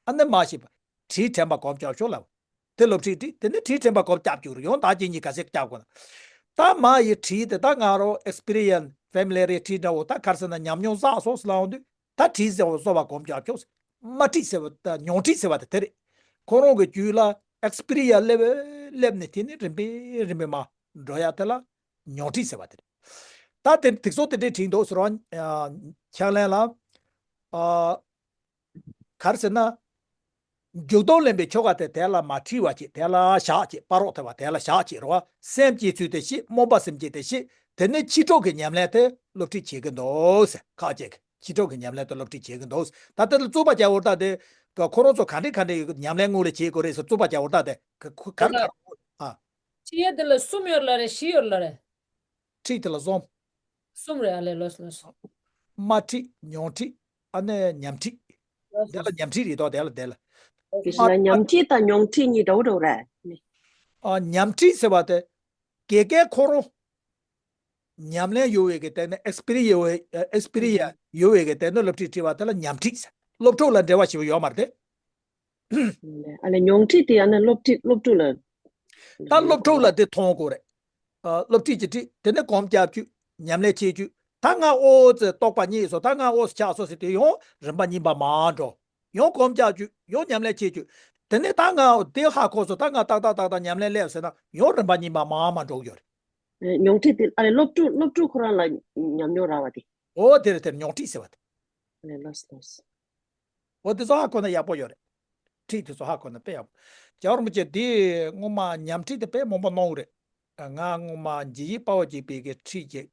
ཨ་ནི་མ་ཤེས་པ། ཁྲིད་དྲན་པ་གོམས་བཀྱག་ཤོག་ལབ། དེ་སློབ་ཁྲིད་ཁྲིད་དེ་ནི་ཁྲིད་དྲན་པ་གོམས་བཀྱག་བཅུག་རེད་ཡང་ཟླ་གཅིག་གཉིས་ཁ་སང་བཀྱག་དགོས་ན། ད་མ་ཡི་ཁྲིད་དེ་ད་ང་རང་ཨེགས་པི་རི་ཡན་སི་ཕེ་མི་ལི་ཡ་རི་ཁྲིད་འདྲ་བོ་ད་ག་རེ་ཟེར་ན་ཉམས་མྱོང་བསགས་སོང་ཟེར་ལབ་ཡོང་དུས། ད་ཁྲིད་ཟེར་བ་བཟོ་བ་གོམས་བཀྱག་ཁྱོག་ཟེར། མ་ཁྲིད་ཟེར་བ་ད་མྱོང་ཁྲིད་ཟེར་བ་དེ་དེ་རེད། ཁོ་རང་གི་རྒྱུད་ལ་ཨེགས་པི་རི་ཡན་སི་སླེབས་སླེབས་ནས་དེ་ནི་རིམ་པས་རིམ་པས་མར་འགྲོ་ཡ་དེ་ལ་མྱོང་ཁྲིད་ཟེར་བ་དེ་རེད། ད་དེ་དེ་ཚོ་དེ་འདྲས་ཁྲིད་འདུག་ཟེར་བ། ཕྱག་ལེན་ལ། ཨ། ག་རེ་ཟེར་ན། མཇུག་སྡོམ་ལེན་པའི་ཆོ་ག་དེ་དེ་ལ་མ་ཁྲིད་པ་ཅིག་དེ་ལ་བཞག་ཅིག་པ་རོག་ཐེ་བ་དེ་ལ་བཞག་ཅིག་རེད་བ། སེམས་བསྐྱེད་ཚུལ་དེ་ཤེས་སྨོན་པ་སེམས་བསྐྱེད་དེ་ཤེས་དེ་ནས་ཕྱི་དྲོ་གི་ཉམས་ལེན་དེ་སློབ་ཁྲིད་བྱེད་ཀྱི་འདུག་ཟེར་ཁག་ཅིག་གིས་ཕྱི་དྲོ་གི་ཉམས་ལེན་དེ་སློབ་ཁྲིད་བྱེད་ཀྱི་འདུག་ཟེར། ད་དེ་ལ་རྩོད་པ་རྒྱག་འོར་ད་དེ་ཁོ་རང་ཚོ་ག་འདྲས་ག་འདྲས་ཉམས་ལེན་དངོས་ལ་བྱེད་དགོས་རེད་ཟེར་རྩོད་པ་རྒྱག་འོར་ད་དེ་ག་རེ་ག་རེ་ཨ། ཁྲིད་ཡ་དེ་ལ་གསུམ་ཡོད་ལ་རེད་བཞི་ཡོད་ལ་རེད། ཁྲིད་དེ་ལ་གསུམ། གསུམ་རེད་ཨ་ལས་ལོས་ལོས། མ་ཁྲིད་མྱོང་ཁྲིད་ཨ་ནི་ཉམས་ཁྲིད། ལོས་དེ་ལ་ཉམས་ཁྲིད་རེད་དོ་དེ་ལ་དེ་ལ། དེ་བཞིན་ལ་ཉམས་ཁྲིད་དང་མྱོང་ཁྲིད་གཉིས་འདྲ་བོ་འདྲ་བོ་རེད། ཨ་ཉམས་ཁྲིད་ཟེར་བ་དེ། དགེ་རྒན་ཁོ་རང་། ཉམས་ལེན་ཡོད་པའི་གི་སྟེང་ནས་ཨེགས་པི་རི་ཡན་སི་ཡོད་པའི་ཨེགས་པི་རི་ཡན་སི་ཡོད་པའི་གི་སྟེང་ནས་སློབ་ཁྲིད་ཁྲིད་པ་དེ་ལ་ཉམས་ཁྲིད་ཟེར། སློབ་ཕྲུག་ལ་འབྲེལ་བ་ཞེ་པོ་ཡོད་མ་རེད་དེ། ཨ་ལས་མྱོང་ཁྲིད་དེ་ཡང་ན་སློབ་ཁྲིད་སློབ་ཕྲུག་ལ། ད་སློབ་ཕྲུག་ལ་དེ་མཐོང་དགོས་རེད། ཨ་སློབ་ཁྲིད་ཀྱི་ཁྲིད་དེ་ནས་གོམས་རྒྱབ་བཅུག་ཉམས་ལེན་བྱེད་བཅུག་ད་ང་ཨོ་ཙི་རྟོགས་པ་རྙེད་སོང་ད་ང་ཨོ་ཙི་ཆགས་སོང་ཟེར་དུས་ཡང་རིམ་པ་གཉིས་པ་མར་འགྲོ། ཡང་གོམས་རྒྱབ་བཅུག་ཡང་ཉམས་ལེན་བྱེད་བཅུག་དེ་ནས་ད་ང་དེ་ཧ་གོ་སོང་ད་ང་ཏག་ཏག་ཏག་ཏག་ཉམས་ལེན་སླེབས་ཟེར་ན་ཡང་རིམ་པ་གཉིས་པ་མར་མར་འགྲོ་གི་ཡོད་རེད། ཨེ་མྱོང་ཁྲིད་དེ་ཨ་ལས་སློབ་ཕྲུག་སློབ་ཕྲུག་ཁོ་རང་ལ་ཉམས་མྱོང་རག་པ་དེ། ཨོ་དེ་རེད་དེ་རེད་མྱོང་ཁྲིད་ཟེར་བ་དེ། ཨ་ལས་ལགས་སོ་ལགས་སོ། ཨོ་དེ་ཚོ་ཧ་གོ་ན་ཡག་པོ་ཡོད་རེད། ཁྲིད་དེ་ཚོ་ཧ་གོ་ན་དཔེ་ཡག་པོ། རྒྱལ་བ་རིན་པོ་ཆེ་དེ་སྔོན་མ་ཉམས་ཁྲིད་དེ་དཔེ་མང་པོ་གནང་གི་རེད། ང་སྔོན་མ་འཇིགས་ཡེ་དཔའ་བོ་གཅིག་པའི་གི་ཁྲིད་ཅིག་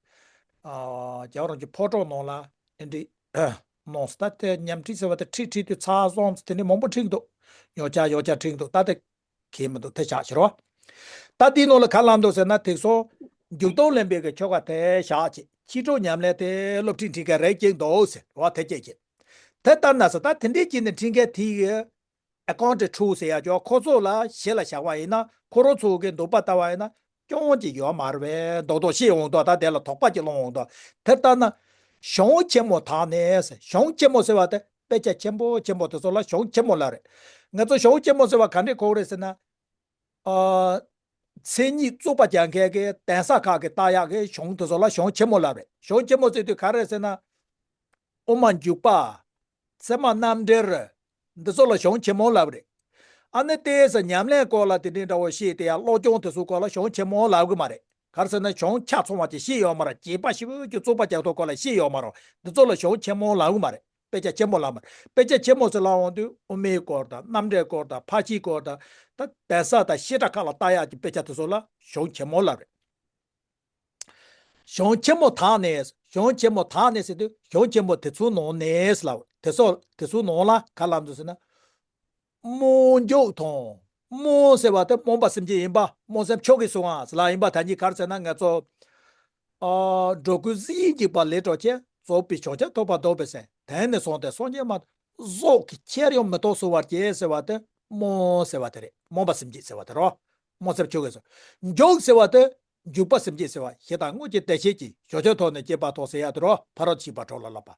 ཨ་རྒྱལ་བ་རིན་པོ་ཆེ་ཕོ་བྲང་ནང་ལ་ཨེ་འདྲི་གནང་སོང་ད་དེ་ཉམས་ཁྲིད་ཟེར་བ་དེ་ཁྲིད་ཁྲིད་དུས་ཚར་སོང་དེ་ནས་མང་པོ་ཁྲིད་འདུག་ཡང་བསྐྱར་ཡང་བསྐྱར་ཁྲིད་འདུག་ད་དེ། གལ་མི་འདུག་དེ་བཞག་ཕྱིར་རོ། ད་དེའི་ནང་ལ་ག་ལབ་འདུག་ཟེར་ན་དེ་ཚོ་མཇུག་སྡོམ་ལེན་པའི་གི་ཆོ་ག་དེ་བཞག་ཅིག་ཕྱི་དྲོ་ཉམས་ལེན་དེ་སློབ་ཁྲིད་ཁྲིད་མཁན་རེ་གཅིག་འདུག་ཟེར་བ་དེ་སྐད་ཅིག་དེ་ལྟར་ན་ཟེར་ད་དེ་འདྲའི་གཅིག་ནས་ཁྲིད་མཁན་དེ་ཡི་ཨེ་ཀོན་ཊི་ཁྲུ་ཟེར་ཡ་ཅོ་ཁོ་ཚོ་ལ་གཞི་ལ་བཞག་པ་ཡིན་ན་ཁོ་རང་ཚོ་གི་འདོད་པ་ལྟ་བ་ཡིན་ན་སྐྱོན་ཅིག་ཡོད་མ་རེད་པས་མདོག་མདོག་ཤེས་འོང་དོ། ད་དེ་ལ་དོགས་པ་ཅིག་སློང་འོང་དོ། དེ་ལྟར་ན་གཞུང་ཆེན་མོ་དག་ནས་ཟེར་གཞུང་ཆེན་མོ་ཟེར་བ་དེ། དཔེ་ཆ་ཆེན་པོ་ཆེན་པོ་དེ་ཚོ་ལ་གཞུང་ཆེན་མོ་ལབ་རེད། ང་ཚོ་གཞུང་ཆེན་མོ་ཟེར་བ་ག་འདྲས་གོ་རེད་ཟེར་ན། ཨ། མཚན་ཉིད་རྩོད་པ་རྒྱག་མཁན་གྱི་གདན་ས་ཁག་གི་ལྟ་ཡག་གི་གཞུང་དེ་ཚོ་ལ་གཞུང་ཆེན་མོ་ལབ་རེད། གཞུང་ཆེན་མོ་ཟེར་དུས་ག་རེ་ཟེར་ན། དབུ་མ་འཇུག་པ། ཚད་མ་རྣམ་འགྲེལ། འདི་ཚོ་ལ་གཞུང་ཆེན་མོ་ལབ་རེད། ཨ་ནི་ཏོག་ཙམ་ཉམས་ལེན་སྐོར་ལ་དེ་འདྲའི་འདྲ་བོ་ཤེས་དེ་ཡང་སློབ་སྦྱོང་དེ་ཚོའི་སྐོར་ལ་གཞུང་ཆེན་མོ་ལབ་གི་མ་རེད། ག་རེ་ཟེར་ན་གཞུང་ཆ་ཚང་བ་ཅིག་ཤེས་ཡོད་མ་རེད། རྒྱས་པ་ཞེ་པོ་ཅིག་རྩོད་པ་རྒྱག་ཐོག་སྐོར་ལ་ཤེས་ཡོད་མ་རེད། འདི་ཚོ་ལ་གཞུང་ཆེན་མོ་ལབ་གི་མ་རེད། དཔེ་ཆ་ཆེན་མོ་ལབ་མ་རེད། དཔེ་ཆ་ཆེན་མོ་ཟེར་ལབ་འོང་དུས་དབུ་མའི་སྐོར་དང་རྣམ་འགྲེལ་སྐོར་དང་ཕར་ཕྱིན་སྐོར་དང་ད་གདན་ས་དང་བཤད་གྲྭ་ཁག་ལ་ལྟ་ཡག་གི་དཔེ་ཆ་དེ་ཚོ་ལ་གཞུང་ཆེན་མོ་ལབ་རེད། གཞུང་ཆེན་མོ་དག་ནས། གཞུང་ཆེན་མོ་དག་ནས་ཟེར་དུས་གཞུང་ཆེན་མོ་དེ་ཚོའི་ནང་ནས་ལབ། དེ་ཚོ་དེ་ཚོའི་ནང་ལ་ག་ལབ་འདུག་ཟེར་ན། རྨོངས་འཇུག་དང་། རྨོངས་ཟེར་བ་དེ་རྨོངས་པ་སེམས་བསྐྱེད་ཡིན་པ། རྨོངས་སེམས་ཆོས་ཀྱི་གཟུང་བ་ཟེར་ལབ་ཡིན་པ། ད་གིན་ག་རེ་ཟེར་ན་ང་ཚོ། ཨ། འགྲོ་ཀུན་སྲིད་ཞིའི་འཇིགས་པ་ལས་སྒྲོལ་ཕྱིར། རྫོགས་པའི་ཕྱོགས་ཀྱང་ཐོབ་པར་འདོད་པའི་སེམས། དེང་ནས་བཟུང་སྟེ་སངས་རྒྱས་མ་ཐོབ། རྫོགས་ཀྱི་ཕྱིར་ཡང་མི་ཐོབ་གསོལ་བར་བགྱི་ཟེར་བ་དེ་རྨོངས་ཟེར་བ་དེ་རེད། རྨོངས་པ་སེམས་བསྐྱེད་ཟེར་བ་དེ་རོ། རྨོངས་སེམས་ཆོས་ཀྱི་གཟུང་། འཇུག་ཟེར་བ་དེ་འཇུག་པ་སེམས་བསྐྱེད་ཟེར་བ། ཞེ་སྡང་དངོས་ཀྱི་བདེ་གཤེགས་ཀྱི་ཕྱོགས་ཆོས་ཐོབ་ནས་སྐྱེས་པ་ཐོབ་ཟེར་ཡ་དེ་རོ། ཕ་རོལ་ཏུ་ཕྱིན་པ་གྲོགས་ལ་སློབ་པ།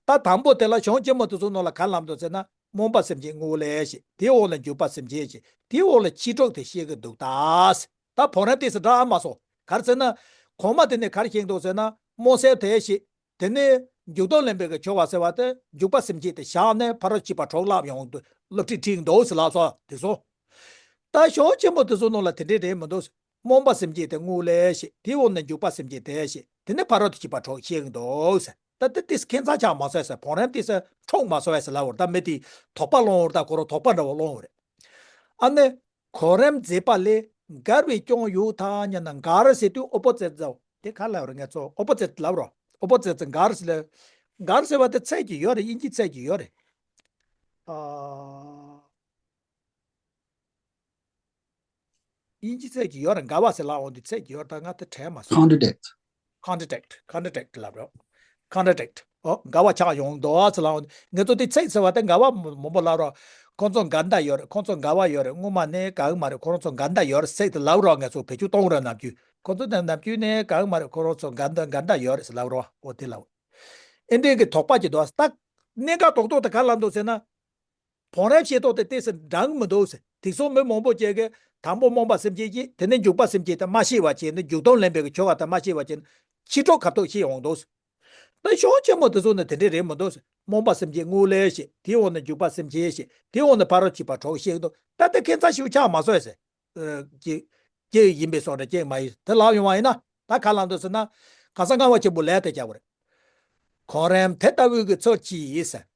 ད་དང་པོ་དེ་ལ་གཞུང་ཆེན་མོ་དེ་ཚོའི་ནང་ལ་ག་ལབ་འདུག་ཟེར་ན། རྨོངས་པ་སེམས་བསྐྱེད་དངོས་ལས་ཞེས། དེའི་འོག་ལ་འཇུག་པ་སེམས་བསྐྱེད་ཞེས། དེའི་འོག་ལ་ཕྱིན་དྲུག་དེ་བཤད་ཀྱི་འདུག་ད། ད་བང་རིམ་དེ་ཚོ་འདྲ་མ་སོང་། ག་རེ་ཟེར་ན། གོང་མ་དེ་ནས་ག་རེ་བཤད་འདུག་ཟེར་ན། རྨོངས་སེམས་དེ་ཞེས། དེ་ནས་འཇུག་ལྡོག་ལེན་པའི་གི་ཆོ་ག་ཟེར་བ་དེ་འཇུག་པ་སེམས་བསྐྱེད་དེ་བཞག་ནས་ཕ་རོལ་ཏུ་ཕྱིན་པ་གྲོགས་ལ་སློབ་ཡོང་དུ་སློབ་ཁྲིད་ཁྲིད་འདུག་ཟེར་ལབ་སོང་དེ་ཚོ། ད་གཞུང་ཆེན་པོ་དེ་ཚོ་ནང་ལ་དེ་འདྲས་རེད་མི་འདུག། རྨོངས་པ་སེམས་བསྐྱེད་དེ་དངོས་ལས་ཞེས། དེའི་འོག་ནས་འཇུག་པ་སེམས་བསྐྱེད་དེ་ཞེས། དེ་ནས་ཕ་རོལ་ཏུ་ཕྱིན་པ་གྲོགས་བཤད་ཀྱི་འདུག་ཟེར། ད་དེ་དེ་ཁྱད་མཚར་ཆགས་མ་སོང་ཟེར། བང་རིམ་དེ་ཚོ་འཁྲུག་མ་སོང་ཟེར་ལབ་པ་རེད། ད་མི་དེ་དོགས་པ་སློང་བ་རེད། ད་ཁོ་རང་དོགས་པ་འདྲ་བོ་སློང་བ་རེད། ཨ་ནི། གོ་རིམ་མཛེས་པ་ལས། འགལ་བས་ཀྱང་ཡོད་ཐལ་སྙམ་ན། འགལ་ཟེར་དུས་ཨོ་པོ་ཛིཊ་ཟེར་དེ་ག་ལབ་རེད། ང་ཚོ་ཨོ་པོ་ཛིཊ་ལབ་རོ། ཨོ་པོ་ཛིཊ་འགལ་ཟེར་ལ། འགལ་ཟེར་བ་དེ་ཚིག་ཅིག་ཡོད་རེད། དབྱིན་ཇི་ཚིག་ཅིག་ཡོད་རེད། ཨ། དབྱིན་ཇི་ཚིག་ཅིག་ཡོད་རེད། འགལ་བ་ཟེར་ལབ་འོང་དུས་ཚིག་ཅིག་ཡོད་རེད། ད་ང་དེ་དྲན་མ་སོང་། Contradict. Contradict. Contradict ལབ་རོ། Contradict. ཨོ། འགལ་བ་ཆགས་ཡོང་འདུག་ཟེར་ལབ་འོང་དུས། ང་ཚོ་དེ་ཚིག་ཟེར་བ་དེ་འགལ་བ་མང་པོ་ལབ་རོ། ཁོང་ཚོ་འགལ་ཟླ་ཡོད་རེད། ཁོང་ཚོ་འགལ་བ་ཡོད་རེད། སྔོན་མ་ནས་གང་མ་རེད། ཁོང་ཚོ་འགལ་ཟླ་ཡོད་རེད་ཟེར་དེ་ལབ་རོ། ང་ཚོ་བེད་སྤྱོད་གཏོང་རོགས། ནམ་རྒྱུན་ཁོང་ཚོ་དེ་ནམ་རྒྱུན་ནས་གང་མ་རེད། ཁོ་རང་ཚོ་འགལ་ཟླ་འགལ་ཟླ་ཡོད་རེད་ཟེར་ལབ་རོ། ཨོ་དེ་ལབ། ཨེ་འདྲའི་གི་དོགས་པ་ཅིག་འདུག། ད་གནད་འགག་རྡོག་རྡོག་དེ་ག་ལབ་འདུག་ཟེར་ན། བང་རིམ་བཤད་སྟངས་དེ་ཏོག་ཙམ་འདྲ་གི་མི་འདུག་ཟེར། དེང་སང་མི་མང་པོ་ཅིག་གིས་དང་པོ་རྨོངས་པ་སེམས་བསྐྱེད་ཀྱིས། དེ་ནས་འཇུག་པ་སེམས་བསྐྱེད་དེ་མ་ཤེས་པ་བྱས་ནས། འཇུག་ལྡོག་ལེན་པའི་གི་ཆོ་ག་དེ་མ་ཤེས་པ་བྱས་ནས། ཕྱིན་དྲུག་ག་ཐོག་བཤད་འོང་འདུག་ཟེར། ད་གཞུང་ཆེན་མོ་དེ་ཚོ་ནི་དེ་འདྲས་རེད་མི་འདུག་ཟེར། རྨོངས་པ་སེམས་བསྐྱེད་དངོས་ལས་ཞེས། དེའི་འོག་ནས་འཇུག་པ་སེམས་བསྐྱེད་ཞེས། དེའི་འོག་ནས་ཕ་རོལ་ཏུ་ཕྱིན་པ་གྲོགས་བཤད་འདུག། ད་དེ་ཁྱད་མཚར་ཞིག་ཆགས་མ་སོང་ཟེར། ཨ། ཅིག་ཅིག་ཡིན་པའི་བཟོ་འདྲ་ཅིག་མ་ཡིན། དེ་ལབ་ཡོང་བ་ཡིན་ན། ད་ག་ལབ་འདུག་ཟེར་ན། གང་ཟག་ལྔ་པ་ཆེན་པོ་ལས་དེ་རྒྱག་པ་རེད། གོ་རིམ་དེ་ལྟ་བུའི་གི་ཚུལ་གྱིས་ཟེར།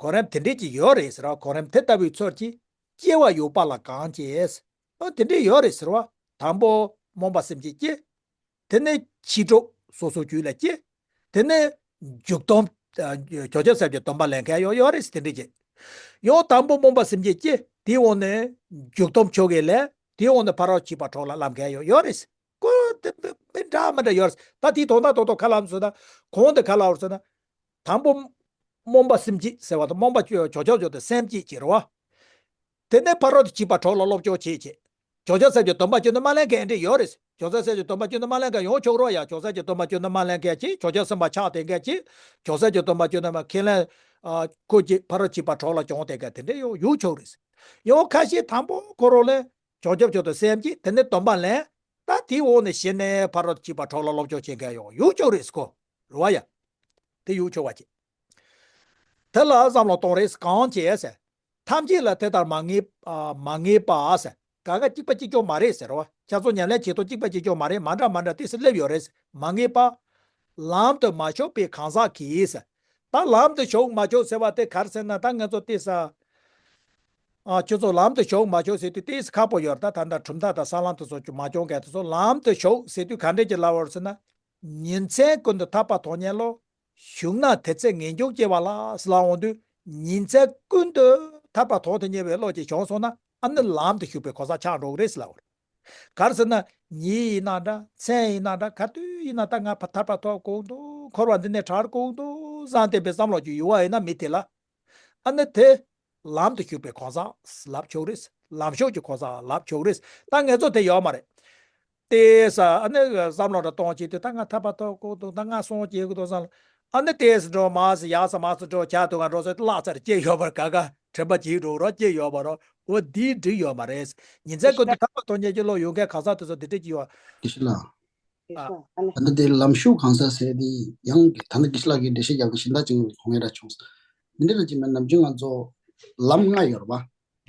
གོ་རིམ་དེ་འདྲས་ཅིག་ཡོད་རེད་ཟེར་བ། གོ་རིམ་དེ་ལྟ་བུའི་ཚུལ་གྱིས། སྐྱེ་བ་ཡོད་པ་ལ་གང་སྐྱེ་ཟེར། ཨོ། དེ་འདྲས་ཡོད་རེད་ཟེར་བ། དང་པོ་རྨོངས་པ་སེམས་བསྐྱེད་སྐྱེ། དེ་ནས་ཕྱིན་དྲུག་སོ་སོའི་རྒྱུད་ལ་སྐྱེ། དེ་ནས་འཇུག་སྡོམ། ཨ། ཕྱོགས་བཅུའི་སེམས་ཀྱི་སྡོམ་པ་ལེན་མཁན་ཡང་ཡོད་རེད་ཟེར། དེ་འདྲས་ཅིག། ཡང་དང་པོ་རྨོངས་པ་སེམས་བསྐྱེད་སྐྱེ། དེའི་འོག་ནས་འཇུག་སྡོམ་ཆོ་ག་ལེན། དེའི་འོག་ནས་ཕ་རོལ་ཏུ་ཕྱིན་པ་གྲོགས་ལ་སློབ་མཁན་ཡང་ཡོད་རེད་ཟེར། ཀོ་དེ་མི་འདྲ་མི་འདྲ་ཡོད་རེད། ད་དེའི་དོན་དག་ཏོག་ཏོག་ག་ལབ་སོང་ན། གོང་དེ་ག་ལབ་སོང་ན། དང་པོ་རྨོངས་པ་སེམས་བསྐྱེད་ཟེར་བ་དང་། རྨོངས་པ་ཕྱོགས་ཆོས་ཕྱོགས་དེ་སེམས་བསྐྱེད་ཅེས་རེད་བ། དེ་ནས་ཕ་རོལ་ཏུ་ཕྱིན་པ་གྲོགས་ལ་སློབ་སྦྱོང་བྱེད་ཅེས། ཕྱོགས་བཅུའི་སེམས་ཀྱི་སྡོམ་པ་ཅན་དུ་མ་ལེན་མཁན་འདྲ་ཡོད་རེད། ཕྱོགས་བཅུའི་སེམས་ཀྱི་སྡོམ་པ་ཅན་དུ་མ་ལེན་མཁན་ཡང་ཆོག་རོགས་ཡ། ཕྱོགས་བཅུའི་སེམས་ཀྱི་སྡོམ་པ་ཅན་དུ་མ་ལེན་མཁན་ཅིག། ཕྱོགས་བཅུའི་སེམས་པ་ཆགས་བསྡད་མཁན་ཅིག། ཕྱོགས་བཅུའི་སེམས་ཀྱི་སྡོམ་པ་ཅན་དུ་མ་ཁས་ལེན། ཨ། ཁོ་ཅིག་ཕ་རོལ་ཕྱིན་པ་གྲོགས་ལ་སྦྱོང་བསྡད་མཁན་དེ་འདྲ་ཡང་ཡོང་ཆོག་རེད། ཡང་ཁ་ཤས་དང་པོ་ཁོ་རང་ལ་ཕྱོགས་བཅུའི་ཕྱོགས་དུ་སེམས་བསྐྱེད། དེ་ནས་སྡོམ་པ་ལེན། ད་དེའི་འོག་ནས་གཞི་ནས་ཕ་རོལ་ཏུ་ཕྱིན་པ་གྲོགས་ལ་སློབ་སྦྱོང་བྱེད་མཁན་ཡང་ཡོང་ཆོག་རེད་ཟེར་གོ། རེད་བ་ཡ། དེ་ཡོང་ཆོག་པ་ཅིག། དེ་ལ་བསམ་བློ་གཏོང་རེས་གང་བྱེད་ཟེར། ཐམས་ཅད་ལ་དེ་ལྟར་མ་ངེས། ཨ། མ་ངེས་པ་ཟེར། གང་ག་གཅིག་པ་གཅིག་རྐྱང་མ་རེད་ཟེར་བ། ཁྱེད་ཚོ་ཉམས་ལེན་བྱེད་སྟངས་གཅིག་པ་གཅིག་རྐྱང་མ་རེད། མ་འདྲ་མ་འདྲ་ཏོག་ཙམ་སླེབས་ཡོད་རེད། མ་ངེས་པ། ལམ་དུ་མ་ཞུགས་པའི་གང་ཟག་གིས་ཟེར། ད་ལམ་དུ་ཞུགས་མ་ཞུགས་ཟེར་བ་དེ་ག་རེ་ཟེར་ན། ད་ང་ཚོ་ཏོག་ཙམ། ཨ། ཁྱོད་ཚོ་ལམ་དུ་ཞུགས་མ་ཞུགས་ཟེར་དུས་ཏོག་ཙམ་ཁག་པོ་ཡོད་རེད། ད་ད་ལྟ་གྲུབ་མཐའ་དང་ས་ལམ་དེ་ཚོ་ཅིག་མ་སྦྱོང་མཁན་དེ་ཚོ་ལམ་དུ་ཞུགས་ཟེར་དུས་ག་འདྲས་ཀྱི་ལབ་པ་རེད་ཟེར་ན། ཉིན་མཚན་ཀུན་ཏུ་ཐར་པ་ཐོབ་ཉེན་ལོ། ཞུགས་ན་དེ་ཚེ་ངེས་འབྱུང་སྐྱེ་བ་ལ་ཟེར་ལབ་འོང་དུས། ཉིན་མཚན་ཀུན་ཏུ་ཐར་པ་ཐོབ་ཐུབ་ཉེན་པའི་བློ་ཅིག་བྱུང་སོང་ན། ཨ་ནི་ལམ་དུ་ཞུགས་པའི་གང་ཟག་ཆགས་འགྲོ་གི་རེད་ཟེར་ལབ་པ་རེད། ག་རེ་ཟེར་ན། ཉིན་ཡིན་ན་འདྲ། མཚན་ཡིན་ན་འདྲ། ག་དུས་ཡིན་ན་ད་ང་ཕར་ཐར་པ་ཐོབ་དགོས་འདུག། འཁོར་བ་འདི་ནས་གྲོལ་དགོས་འདུག་བསམ་བསྡད་པའི་བསམ་བློ་ཅིག་ཡོད་པ་ཡིན་ན་མི་དེ་ལ། ཨ་ནི་དེ་ལམ་དུ་ཞུགས་པའི་གང་ཟག་ལབ་ཆོག་རེད། ལམ་ཞུགས་ཀྱི་གང་ཟག་ལབ་ཆོག་རེད། ད་ང་ཚོ་དེ་ཡོད་མ་རེད། དེ་ས་ཨ་ནི་བསམ་བློ་འདྲ་གཏོང་བྱེད་དུས། ད་ང་ཐར་པ་ཐོབ་དགོས་འདུག། ད་ང་སངས་རྒྱས་དགོས་འདུག་བསམ་ལ། ཨ་ནི་ཏེས་འགྲོ་མ་སི་ཡག་ས་མ་སི་འགྲོ་ཆ་དུ་ག་འགྲོ་སི་བརླག་ཚར་སྐྱེ་ཡོད་པར་ག་ག་དྲན་པ་གྱིས་འགྲོ་རོགས་སྐྱེ་ཡོད་པ་རོགས་འོ་དེའི་འགྲིག་ཡོད་མ་རེད། ཉིན་མཚན་ཀུན་ཏུ་ཐར་པ་ཐོབ་ཉེ་ཀྱི་བློ་ཡོད་མཁན་གང་ཟག་དེ་ཚོ་དེ་འདྲ་ཅིག་ཡོད། དེ་ཤི་ལ། ཨ། ད་ལྟ་དེ་ལམ་ཞུགས་གང་ཟག་ཟེར་དེ་ཡང་གི་ད་ལྟ་དགེ་བཤེས་ལགས་ཀྱིས་འགྲེལ་བཤད་རྒྱབ་ཀྱི་གཞན་དག་ཅིག་གོང་ངས་ར་བྱུང་། འདི་འདྲ་ལ་ཅིག་མེད་ནམ་རྒྱུན་ང་ཚོ་ལམ་ལྔ་ཡོད་རེད་པ།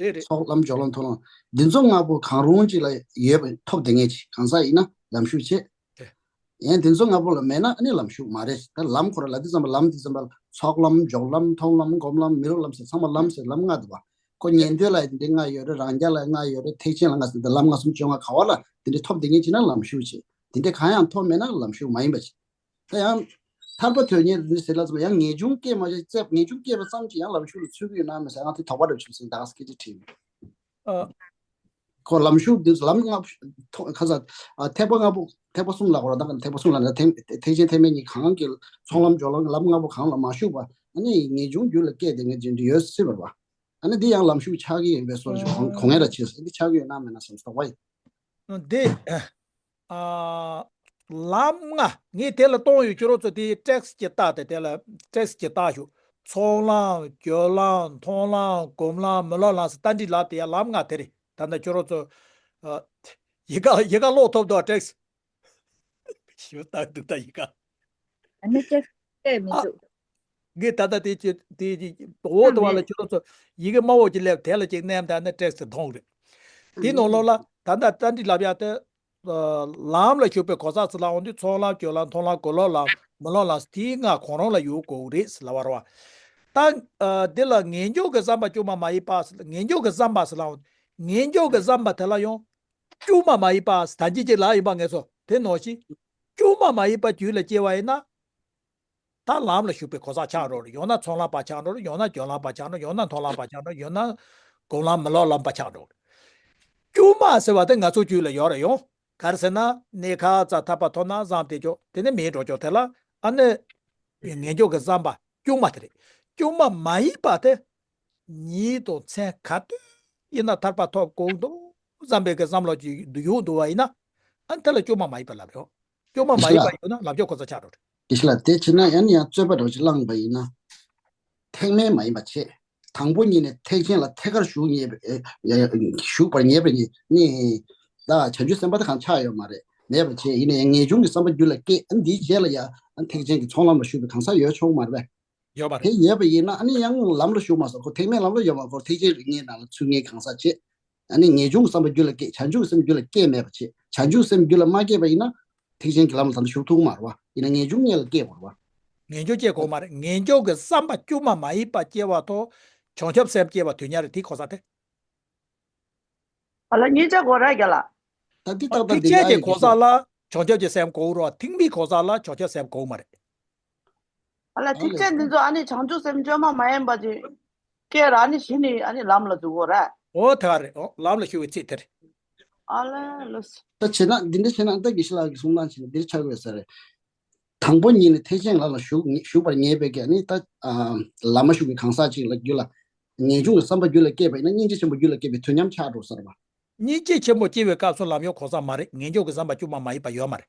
རེད་རེད། ཚོགས་ལམ་སྦྱོར་ལམ་མཐོང་ལམ། འདི་ཚོ་ལྔ་པོ་གང་རུང་ཅིག་ལ་ཡོད་པ་ཐོབ་བསྡད་མཁན་ཅིག་གང་ཟག་ཡིན་ན་ལམ་ཞུགས་བྱེད། ཡང་འདི་ཚོ་ལྔ་པོ་ལ་མེད་ན་ཨ་ནི་ལམ་ཞུགས་མ་རེད། ད་ལམ་ཁོ་ར་ལ་འདི་ཙམ་པ་ལམ་འདི་ཙམ་པ་ལ་ཚོགས་ལམ་སྦྱོར་ལམ་མཐོང་ལམ་སྒོམ་ལམ་མི་རོ་ལམ་ཟེར་ཚང་མ་ལམ་ཟེར་ལམ་ལྔ་འདུག་པ། ཁོ་ཉན་ཐོས་ལ་འདི་ལྔ་ཡོད་རེད། རང་རྒྱལ་ལ་ལྔ་ཡོད་རེད། ཐེག་ཆེན་ལ་ལྔ་ཟེར་འདི་ལམ་ལྔ་གསུམ་བཅོ་ལྔ་ག་བ་ལ་འདི་འདྲ་ཐོབ་བསྡད་མཁན་ཅིག་ན་ལམ་ཞུགས་བྱེད། འདི་འདྲ་གང་ཡང་ཐོབ་མེད་ན་ལམ་ཞུགས་མ་ཡིན་པ་ཅིག་ད་ཡང་ཐར་པ་དོན་གཉེར་འདི་ཟེར་ལ་ཙམ་ཡང་ངེས་འབྱུང་སྐྱེས་མ་བྱས་ཙེབ་ངེས་འབྱུང་སྐྱེས་པ་ཙམ་གྱིས་ཡང་ལམ་ཞུགས་ལ་ཚུད་ཀྱི་ཡོད་ན་མི་ཟེར་ང་དེ་དོགས་པ་འདྲ་བྱུང་ཟིན་ད་སྐད་ཆ་དྲིས། ཨ། ཁོ་ལམ་ཞུགས་འདི་ལམ་ལྔ་ཐོ་ཁ་ས་ཨ་ཐེག་པ་ལྔ་པོ་ཐེག་པ་གསུམ་ལ་གོ་ར་ད་ཐེག་པ་གསུམ་ལ་ན་ཐེག་ཐེག་ཆེན་ཐེག་དམན་གཉིས་གང་གི་ཚོགས་ལམ་སྦྱོར་ལམ་ལམ་ལྔ་པོ་གང་ལ་མ་ཞུགས་པ་ཨ་ནི་ངེས་འབྱུང་རྒྱུད་ལ་སྐྱེས་ཏེ་ངེས་འབྱུང་འདི་ཡོད་སྲིད་པ་རེད་པ། ཨ་ནི་འདི་ཡང་ལམ་ཞུགས་ཆགས་ཀྱི་ཡིན་པའི་སོར་གོང་གོང་ངེས་ར་བྱས་སོ་འདི་ཆགས་ཀྱི་ཡོད་ན་མེད་ན་བསམ་སོ་དོགས་པ་ཡིན། འདི། ཨ། ལམ་ལྔ། ངས་དེ་ལ་གཏོང་ཡོད་ཁྱོད་རང་ཚོ་དེའི་ཊེག་སི་ཅིག་ལྟ་སྟེ་དེ་ལ་ཊེག་སི་ཅིག་ལྟ་ཞུ། ཚོགས་ལམ་སྦྱོར་ལམ་མཐོང་ལམ་སྒོམ་ལམ་མི་སློབ་ལམ་ཟེར་རྟ་མགྲིན་ལབ་དེ་ཡང་ལམ་ལྔ་དེ་རེད། ད་ལྟ་ཁྱོད་རང་ཚོ། ཨ། ཡི་ག་ཡི་ག་ཀློག་ཐུབ་འདུག་ཊེག་སི། ཞུ་ལྟ་འདུག་ད་ཡི་ག་ཨ་ནི་ཊེག་སི་བལྟས་མི་ཨ། འདུག་ངས་ད་ལྟ་དེ་ཅི་དེ་ཅི་འོག་ཏུ་བ་ལ་ཁྱོད་རང་ཚོ་ཡི་གེ་དམར་པོ་ཅིག་སླེབས་དེ་ལ་ཅིག་མནན་ད་ནི་ཊེག་སི་མཐོང་རེད། དེའི་ནང་ལོགས་ལ་ད་ལྟ་རྟ་མགྲིན་ལབ་ཡག་དེ། ལམ་ལ་ཞུགས་པའི་གོ་ས་ཟེར་ལབ་འོང་དུས་ཚོགས་ལམ་སྦྱོར་ལམ་མཐོང་ལམ་གོ་ལོག་ལམ་མི་སློབ་ལམ་དེའི་ལྔ་གང་རུང་ལ་ཡོད་དགོས་རེད་ཟེར་ལབ་པ་རེད་བ། ད་འདི་ལ་ངེས་འབྱུང་གི་བསམ་པ་དཀྱུས་མ་མ་ཡིན་པ་ཟེར་ངེས་འབྱུང་གི་བསམ་པ་ཟེར་ལབ་འོང་ངེས་འབྱུང་གི་བསམ་པ་དེ་ལ་ཡང་དཀྱུས་མ་མ་ཡིན་པ་ཟེར་ད་ཅི་ཅི་ལབ་ཡིན་པ་ངེས་སོ་དེ་ནང་བཞིན་དཀྱུས་མ་མ་ཡིན་པ་རྒྱུད་ལ་སྐྱེ་བ་ཡིན་ན། ད་ལམ་ལ་ཞུགས་པའི་གོ་ས་ཆགས་འགྲོ་རེད། ཡང་ན་ཚོགས་ལམ་པ་ཆགས་འགྲོ་རེད། ཡང་ན་སྦྱོར་ལམ་པ་ཆགས་འགྲོ། ཡང་ན་མཐོང་ལམ་པ་ཆགས་འགྲོ། ཡང་ན་སྒོམ་ལམ་མི་སློབ་ལམ་པ་ཆགས་འགྲོ་རེད། དཀྱུས་མ་ཟེར་བ་དེ་ང་ཚོ་རྒྱུད་ལ་ཡོད་རེད་ཡོང་། ག་རེ་ཟེར་ན་གནས་ཁ་ཙ་ཐར་པ་ཐོབ་ན་བཟང་སྟེ་ཅོག་དེ་ནས་མེད་འགྲོ་ཅོག་དེ་ལ་ཨ་ནི་ངེས་འབྱུང་གི་བསམ་པ་དཀྱུས་མ་དེ་རེད། དཀྱུས་མ་མ་ཡིན་པ་དེ་ཉིད་དང་མཚན་ག་དུས་ཡིན་ན་ཐར་པ་ཐོབ་དགོས་འདུག་བསམ་པའི་གི་བསམ་བློ་ཅིག་ཡོང་འདུག་བ་ཡིན་ན་ཨ་ནི་དེ་ལ་དཀྱུས་མ་མ་ཡིན་པ་ལབ་རེད་ཡོང་། དཀྱུས་མ་མ་ཡིན་པ་ཡོད་ན་ལབ་ཕྱོགས་གོ་ས་ཆགས་འགྲོ་རེད། དེ་ཤི་ལ་དེ་བྱས་ན་ཡང་ནི་ཡང་རྩོད་པ་འདྲ་བོ་ཅིག་བསླངས་པ་ཡིན་ན། ཐེག་དམན་མ་ཡིན་པ་བྱས། དང་པོ་ཉིད་ནས་ཐེག་ཆེན་ལ་ཐད་ཀར་ཞུགས་ངེས་པའི་ཨེ་ཡ་ཡ་ཞུགས་པར་ངེས་པའི་ཉིད་ནི། ད་བྱང་ཆུབ་སེམས་དཔའ་དེ་གང་ཆགས་ཡོད་མ་རེད་མེད་པ་བྱས་ཡིན་ན་ཡང་ངེས་འབྱུང་གི་བསམ་པ་རྒྱུད་ལ་སྐྱེས་ཨ་འདིའི་རྗེས་ལ་ཡང་ཨ་ཐེག་ཆེན་གྱི་ཚོགས་ལམ་ལ་ཞུགས་པའི་གང་ཟག་ཡོད་ཆོག་མ་རེད་པས། ཡོད་པ་དེ་རེད། ཡོད་པ་ཡིན་ན་ཨ་ནི་ཡང་ལམ་ལ་ཞུགས་མ་སོང་ཁོ་ཐེག་དམན་ལམ་ལ་ཡོད་མ་ཁོ་ཐེག་ཆེན་རིགས་ལྔའི་ནང་ལ་ཚུད་ངེས་གང་ཟག་བྱས། ཨ་ནི་ངེས་འབྱུང་གི་བསམ་པ་རྒྱུད་ལ་སྐྱེས། བྱང་ཆུབ་ཀྱི་སེམས་རྒྱུད་ལ་སྐྱེས་མེད་པ་བྱས། བྱང་ཆུབ་སེམས་རྒྱུད་ལ་མ་སྐྱེས་པ་ཡིན་ན། ཐེག་ཆེན་གྱི་ལམ་ལ་ད་ནི་ཞུགས་ཐུབ་མ་རེད་བ། ཡིན་ན་ངེས་འབྱུང་ངེས་ལ་སྐྱེས་པ་རེད་བ། ངེས་འབྱུང་སྐྱེ་དགོས་མ་རེད། ངེས་འབྱུང་གི་བསམ་པ་དཀྱུས་མ་མ་ཡིན་པ་སྐྱེ་བ་དང་། བྱང་ཆུབ་སེམས་སྐྱེ་བ་དོན་གཉིས་རེད་དེ་གོ་ས་དེ། ཨ་ལ་གཉིས་ཆ་དགོས་ར་རྒྱ་ལ། ད་འདི་ཏག་ཏག་ཐེག་འདི་ཆད་ཡ་ཀྱི་ཡིན་གོ་ས་ལ་བྱང་ཆུབ་ཀྱི་སེམས་དགོས་རོགས། ཐེག་དམན་གོ་ས་ལ་བྱང་ཆུབ་སེམས་དགོས་མ་རེད། ཨ་ལ་ཐེག་ཆད་འདི་ཚོ་ཨ་ནི་བྱང་ཆུབ་སེམས་བཅོས་མ་མ་ཡིན་པ་ཅིག་སྐད་ར་ནི་གཞི་ནི་ཨ་ནི་ལམ་ལ་འཛུལ་གོ་ར། ཨོ་དེ་ག་རེད། ཨོ་ལམ་ལ་ཞུགས་པའི་ཚིག་དེ་རེད། ཨ་ལ་ལོ་སི། ད་བྱས་ན་འདི་འདྲ་བྱས་ན་ད་དགེ་བཤེས་ལགས་ཀྱི་གསུང་སྟངས་བྱས་ན་འདིར་ཆགས་དགོས་ས་རེད། དང་པོ་ཉིད་ནས་ཐེག་ཆེན་ལམ་ལ་ཞུགས་ཞུགས་པར་ངེས་པའི་གི་ནི་ད་ལམ་མ་ཞུགས་པའི་གང་ཟག་ཅིག་ལ་རྒྱུད་ལ་ངེས་འབྱུང་གི་བསམ་པ་རྒྱུད་ལ་སྐྱེས་པ་ཡིན་ན་སྙིང་རྗེ་ཆེན་པོ་རྒྱུད་ལ་སྐྱེས་པའི་དུས་མཉམ་ཆགས་འགྲོ་ས་རེད་པ། སྙིང་རྗེ་ཆེན་པོ་སྐྱེ་བའི་སྐབས་སུ་ལམ་ཡོད་གོ་ས་མ་རེད། ངེས་འབྱུང་གི་བསམ་པ་དཀྱུས་མ་མ་ཡིན་པ་ཡོད་མ་རེད།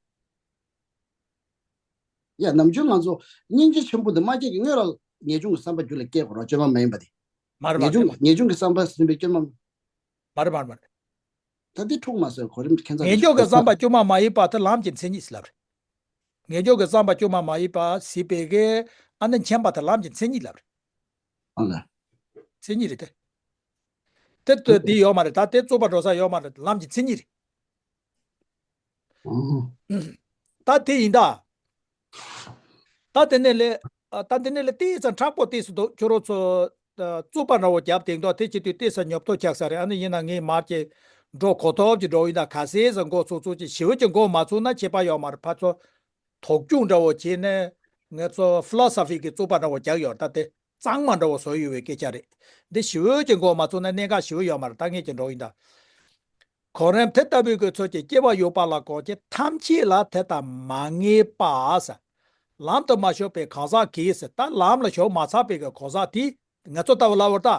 ཡ་ནམ་རྒྱུན་ང་ཚོ་སྙིང་རྗེ་ཆེན་པོ་འདི་མ་སྐྱེས་ཀྱི་སྔོན་ལ་ངེས་འབྱུང་གི་བསམ་པ་རྒྱུད་ལ་སྐྱེས་དགོས་རོགས་བཅོས་མ་མ་ཡིན་པ་དེ། མ་རེད་མ་ངེས་རེད་འབྱུང་བཅོས་མ། ངེས་འབྱུང་གི་བསམ་པ་ཟིན་པའི་བཅོས་མ། མ་རེད་མ་རེད་མ་རེད། ད་འདི་འཁྲུག་མ་སོང་གོ་རིམ་ཁྱེད་ཚང་ངེས་འབྱུང་གི་བསམ་པ་དཀྱུས་མ་མ་ཡིན་པ་དེ་ལམ་གྱི་མཚན་ཉིད་ཟེར་ལབ་རེད། ངེས་འབྱུང་གི་བསམ་པ་དཀྱུས་མ་མ་ཡིན་པ་ཟེར་བའི་གི་ཨ་ནི་མཁྱེན་པ་དེ་ལམ་གྱི་མཚན་ཉིད་ལབ་རེད། ཨ་ལ། མཚན་ཉིད་རེད་དེ། དེ་ལྟ་འདི་ཡོད་མ་རེད། ད་དེ་རྩོད་པ་འགྲོ་ས་ཡོད་མ་རེད། ལམ་གྱི་མཚན་ཉིད་རེད། ཨོ། ད་དེ་ཡིན་ད། ད་དེ་ནས་ལས། ད་དེ་ནས་ལས་ཏོག་ཙམ་མཁྲེགས་པོ་ཏོག་ཙམ་འདུག་ཁྱོད་རང་ཚོ། རྩོད་པ་འདྲ་བོ་རྒྱབ་དེང་དོག་དེ་བྱེད་དུས་ཏོག་ཙམ་ཉོབ་ཐོ་ཆགས་ས་རེད། ཨ་ནི་ཡིན་ན་ངས་མར་གྱི་འགྲོ་གོ་ཐོབ་ཀྱི་འགྲོ་ཡིན་ད་ག་ཟེ་ཟ་འགོ་ཚུགས་ཚུགས་ཀྱི་ཞི་བའི་ཀྱི་འགོ་མ་ཚུགས་ན་ཁྱད་པར་ཡོད་མ་རེད། ཕར་ཚོ་དོགས་སྐྱོང་འདྲ་བོ་བྱས་ནས་ང་ཚོ་ཕི་ལོ་སོ་ཕི་གི་རྩོད་པ་འདྲ་བོ་རྒྱག་ཡོད་ད་དེ། གཙང་མ་འདྲ་བོ་བཟོ་ཡོད་པའི་སྐད་ཆ་རེད། འདི་ཞི་བའི་ཀྱི་འགོ་མ་ཚུགས་ན་གནད་འགག་ཞི་བ་ཡོད་མ་རེད། ད་ངས་ཀྱི་འགྲོ་ཡིན་ད། གོ་རིམ་དེ་ལྟ་བུའི་གི་ཚོད་ཀྱི་སྐྱེ་བ་ཡོད་པ་ལ་གོ་ཀྱི་ཐམས་ཅད་ལ་དེ་ལྟར་མ་ངེས་པ་ཟེར། ལམ་དུ་མ་ཞུགས་པའི་གང་ཟག་གིས་ཟེར། ད་ལམ་ལ་ཞུགས་མ་ཚར་བའི་གི་གང་ཟག་དེ་ང་ཚོ་ལྟ་བུ་ལ་བར་ད།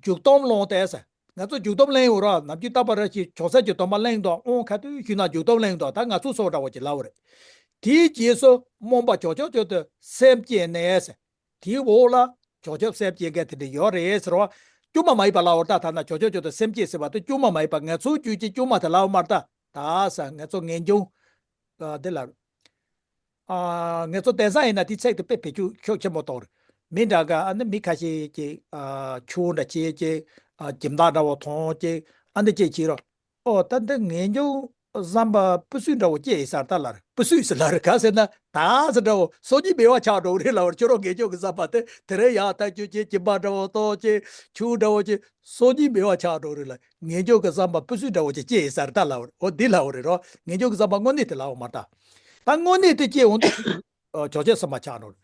འཇུག་སྡོམ་ལོངས་ཏེ་ཟེར། ང་ཚོ་འཇུག་སྡོམ་ལེན་ཡོད་ར། ནམ་རྒྱུན་རྟག་པར་ར་ཞིག་བྱང་སེམས་ཀྱི་སྡོམ་པ་ལེན་དང་དབང་ཁ་ཐུག་ཞུས་ན་འཇུག་སྡོམ་ལེན་དང་ད་ང་ཚོ་སོགས་འདྲ་བོ་ཅིག་ལབ་རེད། དེའི་རྗེས་སུ་རྨོངས་པ་བྱང་ཆུབ་མཆོག་ཏུ་སེམས་བསྐྱེད་ནས། དེའི་འོག་ལ་བྱང་ཆུབ་སེམས་བསྐྱེད་མཁན་དེ་འདྲ་ཡོད་རེད་ཟེར་བ། བཅོས་མ་མ་ཡིན་པ་ལབ་པ་རེད་ད། ཐ་ན་བྱང་ཆུབ་མཆོག་ཏུ་སེམས་བསྐྱེད་ཟེར་བ་དེ་བཅོས་མ་མ་ཡིན་པ། ང་ཚོའི་རྒྱུད་ཀྱི་བཅོས་མ་དེ་ལབ་པ་མ་རེད་ད། ད་ས་ང་ཚོ་ངེས་འབྱུང་། ཨ་འདི་ལ། ཨ་ང་ཚོ་དེང་སང་ཡིན་ན་དེའི་ཚིག་དེ་དཔེ་བེད་སྤྱོད་ཤུགས་ཆེན་པོ་གཏོང་རེད། མི་འདྲ་ག་ཨ་ནི་མི་ཁ་ཤས་ཀྱིས་ཨ་ཆུ་བོ་འདྲ་བྱེད་ཅིག་ཨ་སྦྱིན་བདག་འདྲ་བོ་མཐོང་ཅིག་ཨ་འདི་ཅིག་བྱེད་རོགས། ཨོ་ད་འདི་ངེས་འབྱུང་བསམ་པ་སྤུ་སུས་འདྲ་བོ་སྐྱེ་ཡི་ས་རེད་ད་ལབ་རེད། སྤུ་སུས་ཟེར་ལབ་རེད། ག་ཟེར་ན་ད་ཟེར་འདྲ་བོ་སོ་གཉིས་མེད་པ་ཆགས་འགྲོ་གི་རེད་ལབ་རེད། ཁྱོད་རང་ངེས་འབྱུང་གི་བསམ་པ་དེ་དེ་རིང་ཡག་ཐག་ཆོད་ཅིག་སྦྱིན་པ་འདྲ་བོ་གཏོང་ཅིག་ཆུ་བོ་འདྲ་བོ་ཅིག་སོ་གཉིས་མེད་པ་ཆགས་འགྲོ་གི་རེད་ལབ། ངེས་འབྱུང་གི་བསམ་པ་སྤུ་སུས་འདྲ་བོ་ཅིག་སྐྱེ་ཡི་ས་རེད་ད་ལབ་རེད། འོ་འདི་ལབ་རེད་རོ། ངེས་འབྱུང་གི་བསམ་པ་དངོས་གནས་དེ་ལབ་པ་མ་རེད་ད། ད་དངོས་གནས་དེ་སྐྱེ་འོང་དུས་ཨ་བྱང་ཆུབ་སེམས་དཔའ་ཆགས་འགྲོ་རེད།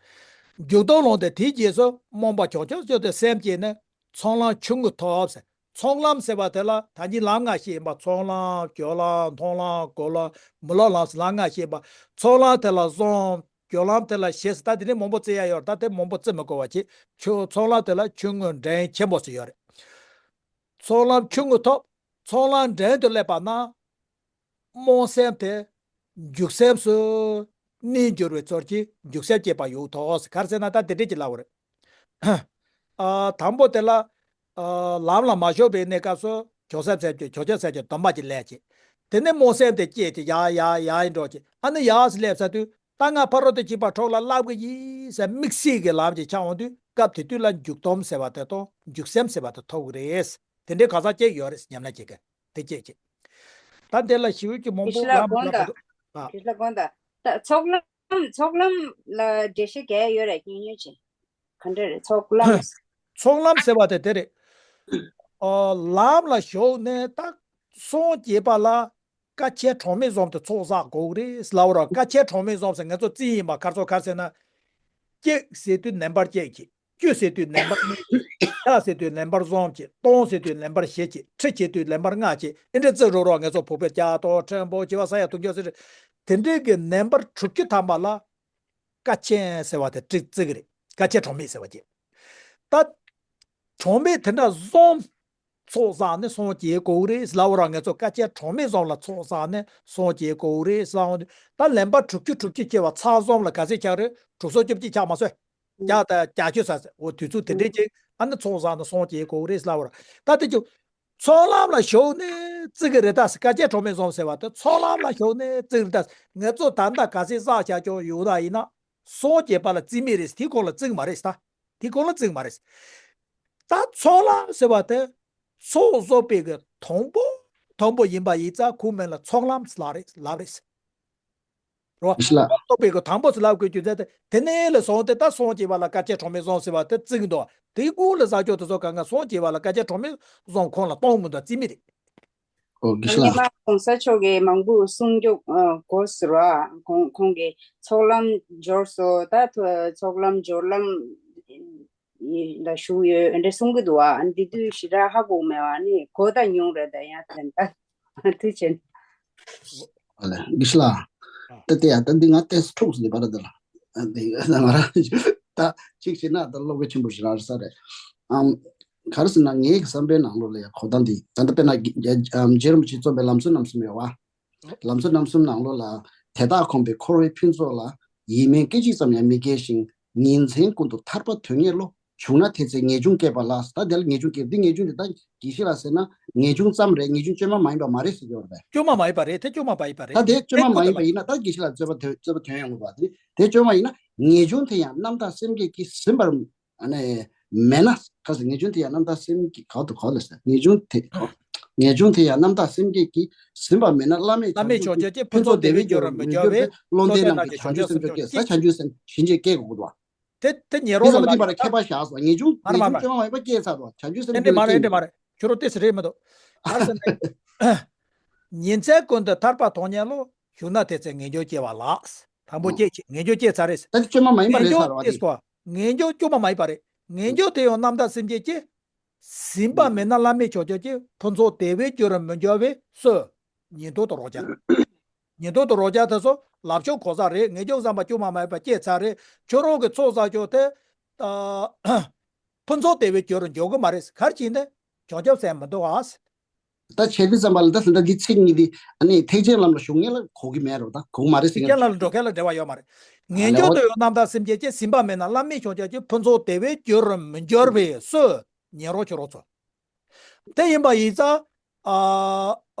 འཇུག་ལྡོག་ལུང་དེ་དེའི་རྗེས་སུ་རྨོངས་པ་བྱང་ཆུབ་མཆོག་ཏུ་སེམས་བསྐྱེད་ནས་ཚོགས་ལམ་ཆུང་ངུ་ཐོབ་ཟེར། ཚོགས་ལམ་ཟེར་བ་དེ་ལ་ད་གིན་ལམ་ལྔ་བཤད་ཡིན་པ། ཚོགས་ལམ་སྦྱོར་ལམ་མཐོང་ལམ་འཁོར་ལམ་མི་སློབ་ལམ་ཟེར་ལམ་ལྔ་བཤད་ཡིན་པ། ཚོགས་ལམ་དེ་ལ་གསུམ། སྦྱོར་ལམ་དེ་ལ་བཞི་ཟེར། ད་དེ་ནས་མང་པོ་བརྩི་ཡ་ཡོད་རེད། ད་དེ་མང་པོ་བརྩི་མི་དགོས་པ་བྱེད། ཆུ་ཚོགས་ལམ་དེ་ལ་ཆུང་ངུ་འབྲིང་ཆེན་པོ་ཟེར་ཡོད་རེད། ཚོགས་ལམ་ཆུང་ངུ་ཐོབ། ཚོགས་ལམ་འབྲིང་དུ་སླེབས་པ་ན། རྨོངས་སེམས་དེ་འཇུག་སེམས་སུ་གནས་འགྱུར་བའི་ཚུལ་གྱིས་འཇུག་སེམས་སྐྱེས་པ་ཡོད་དོ་ཟེར། ག་རེ་ཟེར་ན་ད་དེ་འདྲས་ཀྱི་ལབ་པ་རེད། ཨ་དང་པོ་དེ་ལ་ཨ་ལམ་ལ་མ་ཞུགས་པའི་གནས་སྐབས་སུ་བྱང་སེམས་སེམས་ཀྱི་བྱང་ཆུབ་སེམས་ཀྱི་སྡོམ་པ་ཅིག་ལེན་བྱེད། དེ་ནས་རྨོངས་སེམས་དེ་སྐྱེས་ཏེ་ཡར་ཡར་ཡར་ཡར་འགྲོ་བྱེད། ཨ་ནི་ཡར་སླེབས་ཚར་དུས་ད་ང་ཕ་རོལ་ཏུ་ཕྱིན་པ་འགྲོ་ལ་སླེབས་ཀྱི་ཡིན་ཟེར་དམིགས་བསལ་གྱི་ལམ་ཅིག་ཆགས་འོང་དུས་སྐབས་དེ་དུས་ལ་འཇུག་སྡོམ་ཟེར་བ་དེ་དང་འཇུག་སེམས་ཟེར་བ་དེ་ཐོབ་ཀྱི་རེད། དེ་འདྲའི་གང་ཟག་ཅིག་ཡོད་རེད་ཉམས་ལེན་བྱེད་མཁན་དེ་སྐྱེས་བྱེད། ད་དེ་ལ་ཞི་བའི་ཀྱི་མང་པོ་ལམ་ལ་ག་དུ་ཨ། ཁྱེད་ལ་དགོངས་དག་ཁྱེད་ལ་དགོངས་དག་ད་ཚོགས་ལམ་ཚོགས་ལམ་ལ་འགྲེལ་བཤད་རྒྱག་ཡ་ཡོད་རེད། ཉུང་ཉུང་ཅིག་ག་འདྲ་རེད་ཚོགས་ལམ། ཚོགས་ལམ་ཟེར་བ་དེ་དེ་རེད། ཨ་ལམ་ལ་ཞུགས་ནས་ད་སངས་རྒྱས་པ་ལ་དཀའ་སྤྱད་གྲངས་མེད་བཟུང་སྟེ་ཚོགས་བསགས་དགོས་རེད་ལབ་ར། དཀའ་སྤྱད་གྲངས་མེད་བཟུང་ཟེར་ང་ཚོ་རྩིས་ཡིན་པ་ག་རེ་ཚོ་ག་རེ་ཟེར་ན། གཅིག་ཟེར་དུས་ལན་པར་གཅིག་བྱེད། བཅུ་ཟེར་དུས་ལན་པར་གཉིས་བྱེད། བརྒྱ་ཟེར་དུས་ལན་པར་གསུམ་བྱེད། སྟོང་ཟེར་དུས་ལན་པར་བཞི་བྱེད། ཁྲི་བྱེད་དུས་ལན་པར་ལྔ་བྱེད། ཨེ་འདྲ་རྩིས་རོགས་རོགས་ང་ཚོ་བོད་པའི་བརྒྱ་སྟོང་ཕྲན་བུ་བྱེ་བ་ས་ཡ་དུང་ཕྱུར་ཟེར། དེ་འདྲའི་གི་ལན་པར་དྲུག་ཅུ་ཐམ་པ་ལ་དཀའ་སྤྱད་ཟེར་བ་དེ་བརྩི་བརྩི་གི་རེད། དཀའ་སྤྱད་གྲངས་མེད་ཟེར་བ་བྱེད། ད་གྲངས་མེད་དེ་འདྲ་བཟུང་ཚོགས་བསགས་ནས་སངས་རྒྱས་དགོས་རེད་ལབ་ར། ང་ཚོ་དཀའ་སྤྱད་གྲངས་མེད་བཟུང་ལ་ཚོགས་བསགས་ནས་སངས་རྒྱས་དགོས་རེད་ལབ། ད་ལན་པ་དྲུག་ཅུ་དྲུག་ཅུ་བྱས་པ་ཚར་གསུམ་ལ་ག་ཚད་ཆགས་རེད། དྲུག་སོ་བཅུ་གཅིག་ཆགས་མ་སོང་། བརྒྱ་དང་བརྒྱད་ཅུ་ཟེར་ཟེར། འོ་དུས་ཚོད་དེ་འདྲས་ཅིག་ཨ་ནི་ཚོགས་བསགས་ནས་སངས་རྒྱས་དགོས་རེད་ལབ་ར། ད་དེ་ཅུ་ཚོགས་ལམ་ལ་ཞུགས་ནས་བརྩི་གི་རེད་ད། དཀའ་སྤྱད་གྲངས་མེད་བཟུང་ཟེར་བ་དེ་ཚོགས་ལམ་ལ་ཞུགས་ནས་བརྩི་གི་རེད་ད། ང་ཚོ་ད་ལྟ་ག་ཚད་བསགས་བཞག་ཀྱང་ཡོད་ན་ཡིན་ན་སངས་རྒྱས་པ་ལ་བརྩི་མེད་རེད། དེའི་གོང་ལ་བརྩི་གི་མ་རེད་ད། དེའི་གོང་ལ་བརྩི་གི་མ་རེད། ད་ཚོགས་ལམ་ཟེར་བ་དེ་ཚོགས་བསགས་པའི་གི་དང་པོ་དང་པོ་ཡིན་པ་ཡིན་ཙང་ཁོའི་མིང་ལ་ཚོགས་ལམ་ལབ་རེད་ལབ་རེད། རོ། ལགས་སོ་ལགས། རྟོགས་པའི་གི་དང་པོ་ཟེར་ལབ་དགོས་རྒྱུ་མཚན་དེ་དེ་ནས་ལ་སོང་སྟེ་ད་སངས་རྒྱས་པ་ལ་དཀའ་སྤྱད་གྲངས་མེད་བཟུང་ཟེར་བ་དེ་བརྩི་གི་འདུག་དེའི་ཀུན་ལ་བཟང་སྤྱོད་དེ་ཚོ་གང་ག་སངས་རྒྱས་པ་ལ་དཀའ་སྤྱད་གྲངས་མེད་བཟུང་ཁོང་ལ་གཏོང་མི་འདུག་བརྩི་མི་རེད། ཨོ་དགེ་བཤེས་ལགས། སྔོན་མ་གོང་ས་མཆོག་གིས་མང་པོ་གསུང་རྒྱུ་ཨ་གོ་ཟེར་བ། ཁོང་ཁོང་གིས་ཚོགས་ལམ་སྦྱོར་སོ། ད་ཐོ་ཚོགས་ལམ་སྦྱོར་ལམ་ལ་ཞུགས་ཡོད་འདྲ་གསུང་གི་འདུག་ཨ། འདི་དུས་ཞེ་དྲག་ཧ་གོ་མེད་བ་ནི་གོ་ད་ཉུང་རེད། ད་ཡང་དེ་འདྲ་ཐུགས་ཆེ། ཨ་ལས་དགེ་བཤེས་ལགས། ཨ། ད་དེ་ཡ་ད་འདི་ང་ཏེས་འཁྲུགས་ཟེར་པ་ར་ད་ལ། ཨ་འདི་ང་རང་ད་གཅིག་བྱས་ན་ད་བློ་ཁེལ་ཆེན་པོ་ཞིག་རག་ས་རེད། ཨམ་ག་རེ་ཟེར་ན་ངའི་བསམ་པའི་ནང་ལོགས་ལ་ཡ་གོ་སྟངས་འདི་ད་ལྟ་དཔེར་ན་རྗེ་རིན་པོ་ཆེས་རྩོམ་པའི་ལམ་སྲོལ་རྣམ་གསུམ་ཡོད་བ། ལམ་སྲོལ་རྣམ་གསུམ་ནང་ལོགས་ལ་དེ་དག་གོམས་པའི་འཁོར་བའི་ཕུན་ཚོགས་ལ། ཡིད་སྨོན་སྐད་ཅིག་ཙམ་ཡང་མི་སྐྱེ་ཞིང་། ཉིན་མཚན་ཀུན་ཏུ་ཐར་པ་དོན་གཉེར་བློ། བྱུང་ན་དེ་ཚེ་ངེས་འབྱུང་སྐྱེས་པ་ལགས། ད་དེ་ལ་ངེས་འབྱུང་སྐྱེས། འདི་ངེས་འབྱུང་འདི་ད་དགེ་བཤེས་ལགས་ཟེར་ན་ངེས་འབྱུང་ཙམ་རེད། ངེས་འབྱུང་བཅོས་མ་མ་ཡིན་པ་མ་རེད་ཟེར་གྱི་ཡོད་རེད་པས། བཅོས་མ་མ་ཡིན་པ་རེད། དེ་བཅོས་མ་མ་ཡིན་པ་རེད། ད་དེ་བཅོས་མ་མ་ཡིན་པ་ཡིན་ན་ད་དགེ་བཤེས་ལགས་རྩོད་པ་དེ་རྩོད་པ་དོན་ཡོང་གི་རེད་པ། དེ་དེ་བཅོས་མ་ཡིན་ན་ངེས་འབྱུང་དེ་ཡང་རྣམ་དག་སེམས་བསྐྱེད་ཀྱིས་ཟིན་པར་ཨ་ནི་མེད་ན། ག་ཟེར། ངེས་འབྱུང་དེ་ཡང་རྣམ་དག་སེམས་བསྐྱེད་ག་དུ་ག་ལ་ཟེར། ངེས་འབྱུང་དེ་ག་ངེས་འབྱུང་དེ་ཡང་རྣམ་དག་སེམས་བསྐྱེད་ཀྱིས་ཟིན་པ་མེད་ན། བླ་མེད་བླ་མེད་བྱང་ཆུབ་ཀྱི་ཕུན་ཚོགས་བདེ་བའི་རྒྱུར་མི་འགྱུར་བས། བློ་ལྡན་རྣམས་ཀྱི་བྱང་ཆུབ་སེམས་མཆོག་སྐྱེ། ས་བྱང་ཆུབ་སེམས་གཞན་གཅིག་སྐྱེ་དགོས་ཀྱི་འདུག་བ། དེ་དེ་ཉེ་རོང་ལ་ལ་ཁྱད་པར་བཞག་སོང་། ངེས་འབྱུང་ངེས་འབྱུང་བཅོས་མ་མ་ཡིན་པ་སྐྱེས་ཚར་འདུག་བྱང་ཆུབ་སེམས་མཆོག་སྐྱེ། དེ་འདྲ་མ་རེད། དེ་འདྲ་མ་རེད། ཁྱོད་རང་ཏོག་ཙམ་རེད་མི་འདུག་ག་ཟེར་ན། ཉིན་མཚན་ཀུན་ཏུ་ཐར་པ་དོན་གཉེར་བློ། བྱུང་ན་དེ་ཚེ་ངེས་འབྱུང་སྐྱེ་བ་ལགས། དང་པོ་སྐྱེ་ཆེ་ངེས་འབྱུང་སྐྱེ་ཚར་རེད། ད་དེ་བཅོས་མ་མ་ཡིན་པ་རེད་ཟེར་བ་དེ། ངེས་འབྱུང་བཅོས་མ་མ་ཡིན་པ་རེད། ངེས་འབྱུང་བཅོས་མ་མ་ཡིན་པ་རེད། ངེས་འབྱུང་དེ་ཡང་རྣམ་དག་སེམས་བསྐྱེད་ཀྱིས་ཟིན་པ་མེད་ན། བླ་མེད་བྱང་ཆུབ་ཀྱི་ཕུན་ཚོགས་བདེ་བའི་རྒྱུར་མི་འགྱུར་བས་སོ། ཉིན་ཐོ་དུ་རོགས་བྱ། ཉིན་ཐོ་དུ་རོགས་བྱ་དེ་ཚོ་ལབ་ཆོག་གོ་ས་རེད། ངེས་འབྱུང་བསམ་པ་བཅོས་མ་མ་ཡིན་པ་སྐྱེས་ཚར་རེད། ཁྱོད་རང་གི་ཚོགས་བསགས་ཆོག་དེ། ཨ། ཕུན་ཚོགས་བདེ་བའི་རྒྱུར་འགྱུར་གི་མ་རེད། ག་རེ་བྱས་ནས་བྱང་ཆུབ་སེམས་མི་འདུག་ཨ། ད་བྱས་དུས་ཙམ་པ་ལ་ད་ད་འདི་ཚིག་གཉིས་འདི་ཨ་ནི་ཐེག་ཆེན་ལམ་ལ་ཞུགས་མཁན་ལ་གོ་གི་མེད་རོ། ད་གོ་གི་མ་རེད་ཟེར་ཐེག་ཆེན་ལམ་ལ་འགྲོ་མཁན་ལ་འབྲེལ་བ་ཡོད་མ་རེད། ངེས་འབྱུང་དུ་ཡོད་རྣམ་དག་སེམས་ཅན་གྱི། ཟིན་པ་མེད་ན་བླ་མེད་བྱང་ཆུབ་ཀྱི། ཕུན་ཚོགས་བདེ་བའི་རྒྱུར་མི་འགྱུར་བས་སུ། ཉན་རོགས་ཁྱོད་རོགས་ཚོ། དེ་ཡིན་པ་ཡིན་ཙང་། ཨ་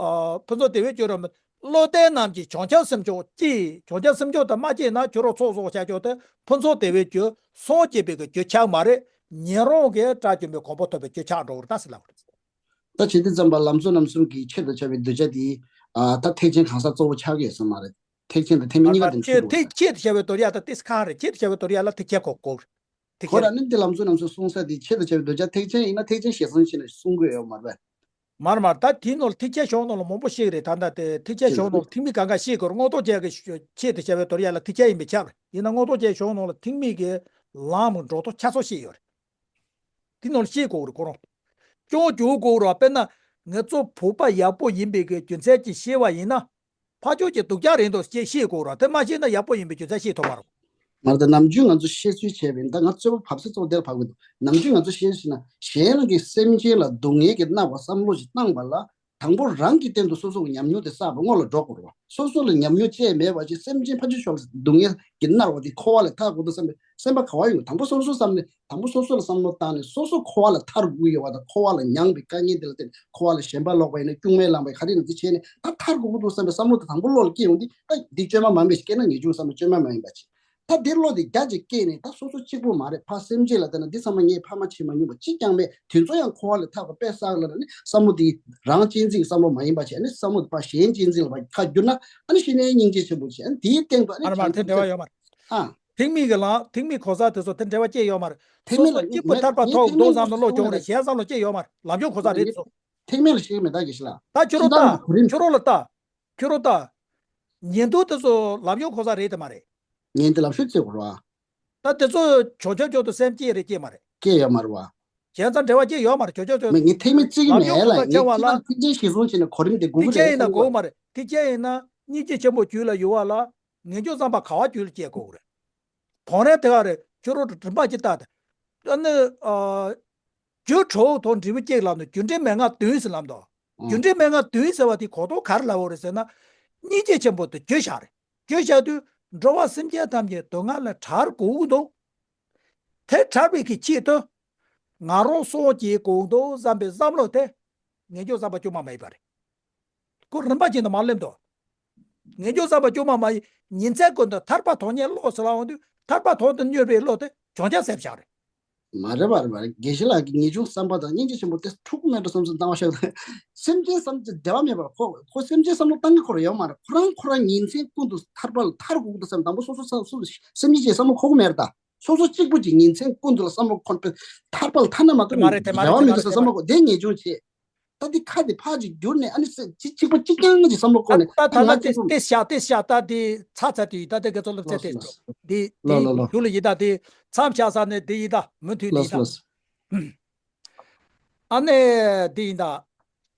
ཨ་ཕུན་ཚོགས་བདེ་བའི་རྒྱུར་མི། བློ་ལྡན་རྣམས་ཀྱི་བྱང་ཆུབ་སེམས་མཆོག་སྐྱེས། བྱང་ཆུབ་སེམས་མཆོག་དེ་མ་སྐྱེས་ན་ཁྱོད་རོགས་ཚོགས་གསོག་བྱ་ཆོག་དེ་ཕུན་ཚོགས་བདེ་བའི་རྒྱུ་སངས་རྒྱས་པའི་གི་རྒྱུ་ཆགས་མ་རེད། ཉན་རོགས་ཀྱི་དགྲ་བཅོམ་པའི་གོ་འཕང་ཐོབ་པའི་རྒྱུ་ཆགས་འགྲོ་བར་ད་ཟེར་ལབ་རེད། ད་བྱེད་དུས་ཙམ་པ་ལམ་གཙོ་རྣམ་གསུམ་གྱི་ཆེད་དུ་བྱ་བའི་གདུལ་བྱ་དེ། ཨ་ད་ཐེག་ཆེན་གང་ཟག་གཙོ་བོ་ཆགས་ཀྱི་ཡོད་ས་མ་རེད། ཐེག་ཆེན་དང་ཐེག་དམན་གཉིས་ཀ་དང་ཆེད་དུ་ཆེད་དུ་བྱ་བའི་དོར་ཡ་ད་ཏིས་ཁང་རེད། ཆེད་དུ་བྱ་བའི་དོར་ཡ་ལ་ཐེག་ཆེན་གོ་གོ། ཐེག་ཁོ་ཆེན་ར་ནི་འདི་ལམ་གཙོ་རྣམ་གསུམ་གསུང་ས་དེ་ཆེད་དུ་བྱ་བའི་གདུལ་བྱ་ཐེག་ཆེན་ཡིན་ན་ཐེག་ཆེན་ཞེས་གསུངས་ཕྱིན་ནས་གསུང་དགོས་ཡོད་མ་རེད་པས། མར་མར་ད་དེའི་ནང་ལ་ཐེག་ཆེན་གཞུང་ནང་ལ་མང་པོ་ཤེས་རེད། ད་ལྟ་དེ་ཐེག་ཆེན་གཞུང་ནང་ལ་ཐེག་དམན་གང་ག་ཤེས་དགོས་རེད། མངོན་རྟོགས་རྒྱལ་གྱི་ཆེད་དུ་བྱ་བའི་དོར་ཡ་ལ་ཐེག་ཆེན་ཡིན་པས་ཁྱབ་རེད། ཡིན་ན་མངོན་རྟོགས་རྒྱལ་གཞུང་ནང་ལ་ཐེག་དམན་གྱི་ལམ་འགྲོ་ཐོག་ཆ་ཚང་ཤེས་ཡོད་རེད། དེ་ནང་ལ་ཤེས་དགོས་རེད་ཁོ་རང་། སྐྱོང་རྒྱུག་དགོས་རེད། དཔེར་ན་ང་ཚོ་བོད་པ་ཡག་པོ་ཡིན་པའི་གི་རྒྱུ་མཚན་གྱིས་ཤེས་པ་ཡིན་ན། ཕར་ཕྱོགས་ཀྱི་སྡུག་ཅག་རེད་འདུག་ཅེས་ཤེས་དགོས་རེད། དེ་མ་ཤེས་ན་ཡག་པོ་ཡིན་པའི་རྒྱུ་མཚན་ཤེས་ཐུབ་མ་རེད། མ་རེད། ད་ནམ་རྒྱུན་ང་ཚོ་བཤད་ཚུལ་བྱས་པ་ཡིན། ད་ང་གཙོ་བོ་བབས་ས་གཙོ་བོ་དེར་བབས་ཀྱི་འདུག་ནམ་རྒྱུན་ང་ཚོ་བཤད་ཟིན་ན་གཞན་གྱི་སེམས་ཅན་ལ་སྡུག་བསྔལ་གྱི་མནར་བ་བསམ་བློ་ཞིག་བཏང་བ་ལ། དང་པོ་རང་གི་སྟེང་དུ་སོ་སོ་གི་ཉམས་མྱོང་དེ་བསགས་པ་སྔོན་ལ་འགྲོ་དགོས་རེད་བ། སོ་སོ་ལ་ཉམས་མྱོང་ཅི་ཡང་མེད་པ་ཅིག་སེམས་ཅན་ཕར་ཕྱོགས་ཕྱོགས་ལ་སྡུག་བསྔལ་གྱི་མནར་བ་དེ་འཁོར་བ་ལས་ཐར་དགོས་འདུག་བསམ་པའི་སེམས་པ་ག་བ་ཡོང་། དང་པོ་སོ་སོ་བསམ་ནས་དང་པོ་སོ་སོ་ལ་བསམ་བློ་བཏང་ནས་སོ་སོ་འཁོར་བ་ལས་ཐར་དགོས་ཡོད་པ་དང་། འཁོར་བ་ལ་མྱངས་པའི་དཀའ་ངལ་དེ་ལ་བརྟེན་ནས་འཁོར་བ་ལ་ཞེན་པ་ལོག་པ་ཡིན་ན་སྐྱུག་མེར་ལངས་པ་ཡིན། ག་རེ་ཡིན་ན་དེ་བྱས་ནས་ད་ཐར་དགོས་ཀྱི་འདུག་བསམ་པའི་བསམ་བློ་དེ་དང་པོ་བློ་ལ་སྐྱེ་ཡོང་དུས། ད་འདི་བཅོས་མ་མ་ཡིན་པ་ཞིག་སྐྱེས་ན་ངེས་འབྱུང་བསམ་པ་བཅོས་མ་མ་ཡིན་པ་ཅིག་ད་འདིར་བློ་དེ་རྒྱ་ཅིག་སྐྱེས་ནས་ད་སོ་སོ་གཅིག་པུ་མ་རེད། ཕར་སེམས་ཅན་ལ་བལྟས་ན་འདི་ཚང་མ་ངས་ཕ་མ་བྱེད་མ་མྱོང་བ་གཅིག་ཀྱང་མེད། དེ་ཚོ་ཡང་འཁོར་བ་ལས་ཐར་བ་དཔེ་བསགས་ལ་ནི་བསམ་བློ་དེ་རང་གཅེས་འཛིན་གྱི་བསམ་བློ་མ་ཡིན་པ་བྱས་ནས་བསམ་བློ་དེ་ཕར་གཞན་གཅེས་འཛིན་ལ་ཕར་ཁ་བསྒྱུར་ན། ཨ་ནི་གཞི་ནས་སྙིང་རྗེ་ཆེན་པོ་བྱས། ཨ་ནི་དེའི་སྟེང་དུ་ཨ་ནི་ཨ་ར་མ་རེད། དེ་འབྲེལ་བ་ཡོད་མ་རེད། ཨ། ཐེག་དམན་གྱི་ལམ། ཐེག་དམན་གོ་ས་དེ་ཚོ་དེ་འབྲེལ་བ་ཅི་ཡོད་མ་རེད། ཐེག་སོ་དམན་སོ་ལ་གཅིག་པུ་ངས་ཐར་པ་ངས་ཐོབ་ཐེག་དམན་འདུག་ལ་བསམ་ནས་བློ་སྐྱོང་རེད། གཞན་བསམ་བློ་ཅི་ཡོད་མ་རེད། ལམ་སྦྱོང་གོ་ས་དེ་ཚོ། ཐེག་དམན་ལ་ཞིག་མེད། ད་གི་ཤི་ལ་ད་ཁྱོད་རང་ལྟ། ཁྱོད་རང་ལ་ལྟ། ཁྱོད་རང་ལྟ། ཉན་ཐོས་དེ་ཚོ་ལམ་སྦྱོང་གོ་ས་རེད་དེ་མ་རེད། ངས་འདི་ལམ་ཤུགས་བརྩི་དགོས་ར། ད་དེ་ཚོ་བྱང་ཆུབ་མཆོག་ཏུ་སེམས་བསྐྱེད་རེད་བསྐྱེད་མ་རེད། བསྐྱེད་ཡོད་མ་རེད་བ། བྱས་ཙང་འབྲེལ་བ་བསྐྱེད་ཡོད་མ་རེད། བྱང་ཆུབ་མཆོག་མེད། ངས་ཐེག་དམན་བརྩི་གི་ལམ་སྦྱོང་མེད་ལ། གོ་ས་ཆེ་བ་ངས་ལ། ཐེག་དམན་ཞིག་སོང་བྱས་ནས་གོ་རིམ་དེ་དགོས་ཐེག་ཆེན་ཡིན་ན་དགོས་མ་རེད། ཐེག་ཆེན་ཡིན་ན་སྙིང་རྗེ་ཆེན་པོ་རྒྱུད་ལ་ཡོད་པ་ལ། ངེས་འབྱུང་བསམ་པ་ག་བ་རྒྱུད་ལ་སྐྱེ་དགོས་རེད། དོན་རེད་དེ་ག་རེད། ཁྱོད་རང་རིམ་པ་ཅིག་ལྟ་དེ། ཨ་ནི། ཨ། རྒྱུ་གྲོགས་དང་འབྲས་བུ་སྐྱེ་ལབ་ནས་རྒྱུ་འབྲས་མན་ངག་བདུན་ཟེར་ལབ་འདུག་ཨང་། རྒྱུ་འབྲས་མན་ངག་བདུན་ཟེར་བ་དེ་གོ་རྟོགས་ག་རེ་ལབ་པ་རེད་ཟེར་ན། སྙིང་རྗེ་ཆེན་པོ་དེ་རྒྱུ་བཞག་རེད། རྒྱུ་བཞག་དུས་འགྲོ་བ་སེམས་ཅན་ཐམས་ཅད་སྡུག་བསྔལ་ལས་ཐར་དགོས་ཀྱི་འདུག་དེ་ཐར་བའི་གི་ཆེད་དུ། ང་རང་སངས་རྒྱས་དགོས་འདུག་བསམ་པའི་བསམ་བློ་དེ། ངེས་འབྱུང་བསམ་པ་བཅོས་མ་མ་ཡིན་པ་རེད། ཁོ་རིམ་པ་ཅན་དུ་མ་སླེབས་འདུག་ངེས་འབྱུང་བསམ་པ་བཅོས་མ་མ་ཡིན། ཉིན་མཚན་ཀུན་ཏུ་ཐར་པ་དོན་གཉེར་བློ་ཟེར་ལ་འོང་དུས་ཐར་པ་དོན་དུ་གཉེར་བའི་བློ་དེ་བྱང་ཆུབ་སེམས་བཞག་རེད། མ་རེད་པ་རེད་པ་རེད། དགེ་བཤེས་ལགས་ཀྱིས་ངེས་འབྱུང་བསམ་པ་དང་སྙིང་རྗེ་ཆེན་པོ་དེ་འཁྲུག་མེད་འགྲོ་བསམ་བསམ་བཏང་བ་ཤག་སེམས་ཅན་བསམ་ཚུལ་འབྲེལ་བ་མེད་པར་ཁོ་ཁོ་སེམས་ཅན་བསམ་བློ་བཏང་གི་ཁོ་རང་ཡོད་མ་རེད། ཁོ་རང་ཁོ་རང་ཉིན་མཚན་ཀུན་ཏུ་ཐར་པ་ལ་ཐར་དགོས་ཀྱི་འདུག་བསམ། དང་པོ་སོ་སོ་སོ་སོ་སེམས་ཅན་ཅེས་བསམ་བློ་འཁོར་གི་མེད་རེད་ད། སོ་སོ་གཅིག་པུ་གཅིག་ཉིན་མཚན་ཀུན་ཏུ་ལ་བསམ་བློ་འཁོར་པའི་ཐར་པ་ལ་ཐར་ན་མ་གཏོགས་དེ་མ་རེད། དེ་མ་རེད། རེ་བ་དེ་མ་མི་འདུག་རེད། ཟེར་དེ་མ་བསམ་བློ་རེད། འཁོར་དེ་ངེས་འབྱུང་བྱེད། ད་འདི་ཁ་དེ་ཕར་ཅིག་བསྒྱུར་ནས་ཨ་ནི་སེ་གཅིག་གཅིག་པ་གཅིག་རྐྱང་གཅིག་བསམ་བློ་འཁོར་ནས་ད་ད་ང་ལ་ཚེ་ཚེ་ཤ་ཚེ་ཤ་ད་དེ་ཚ་ཚ་དེ་ཡིན། ད་དེ་ག་ཚོད་ལ་ཚེ་ལོས་དེ་ལོས་དེ་ལོས་ལོས་ལོས། རྒྱུ་ལ་ཡིན། ད་དེ་མཚམས་བཞག་ས་ནས་དེ་ཡིན། ད་མུ་མཐུད་དེ་ཡིན། ལོས་ད་ལོས། ཨ་ནི་དེ་ཡིན། ད་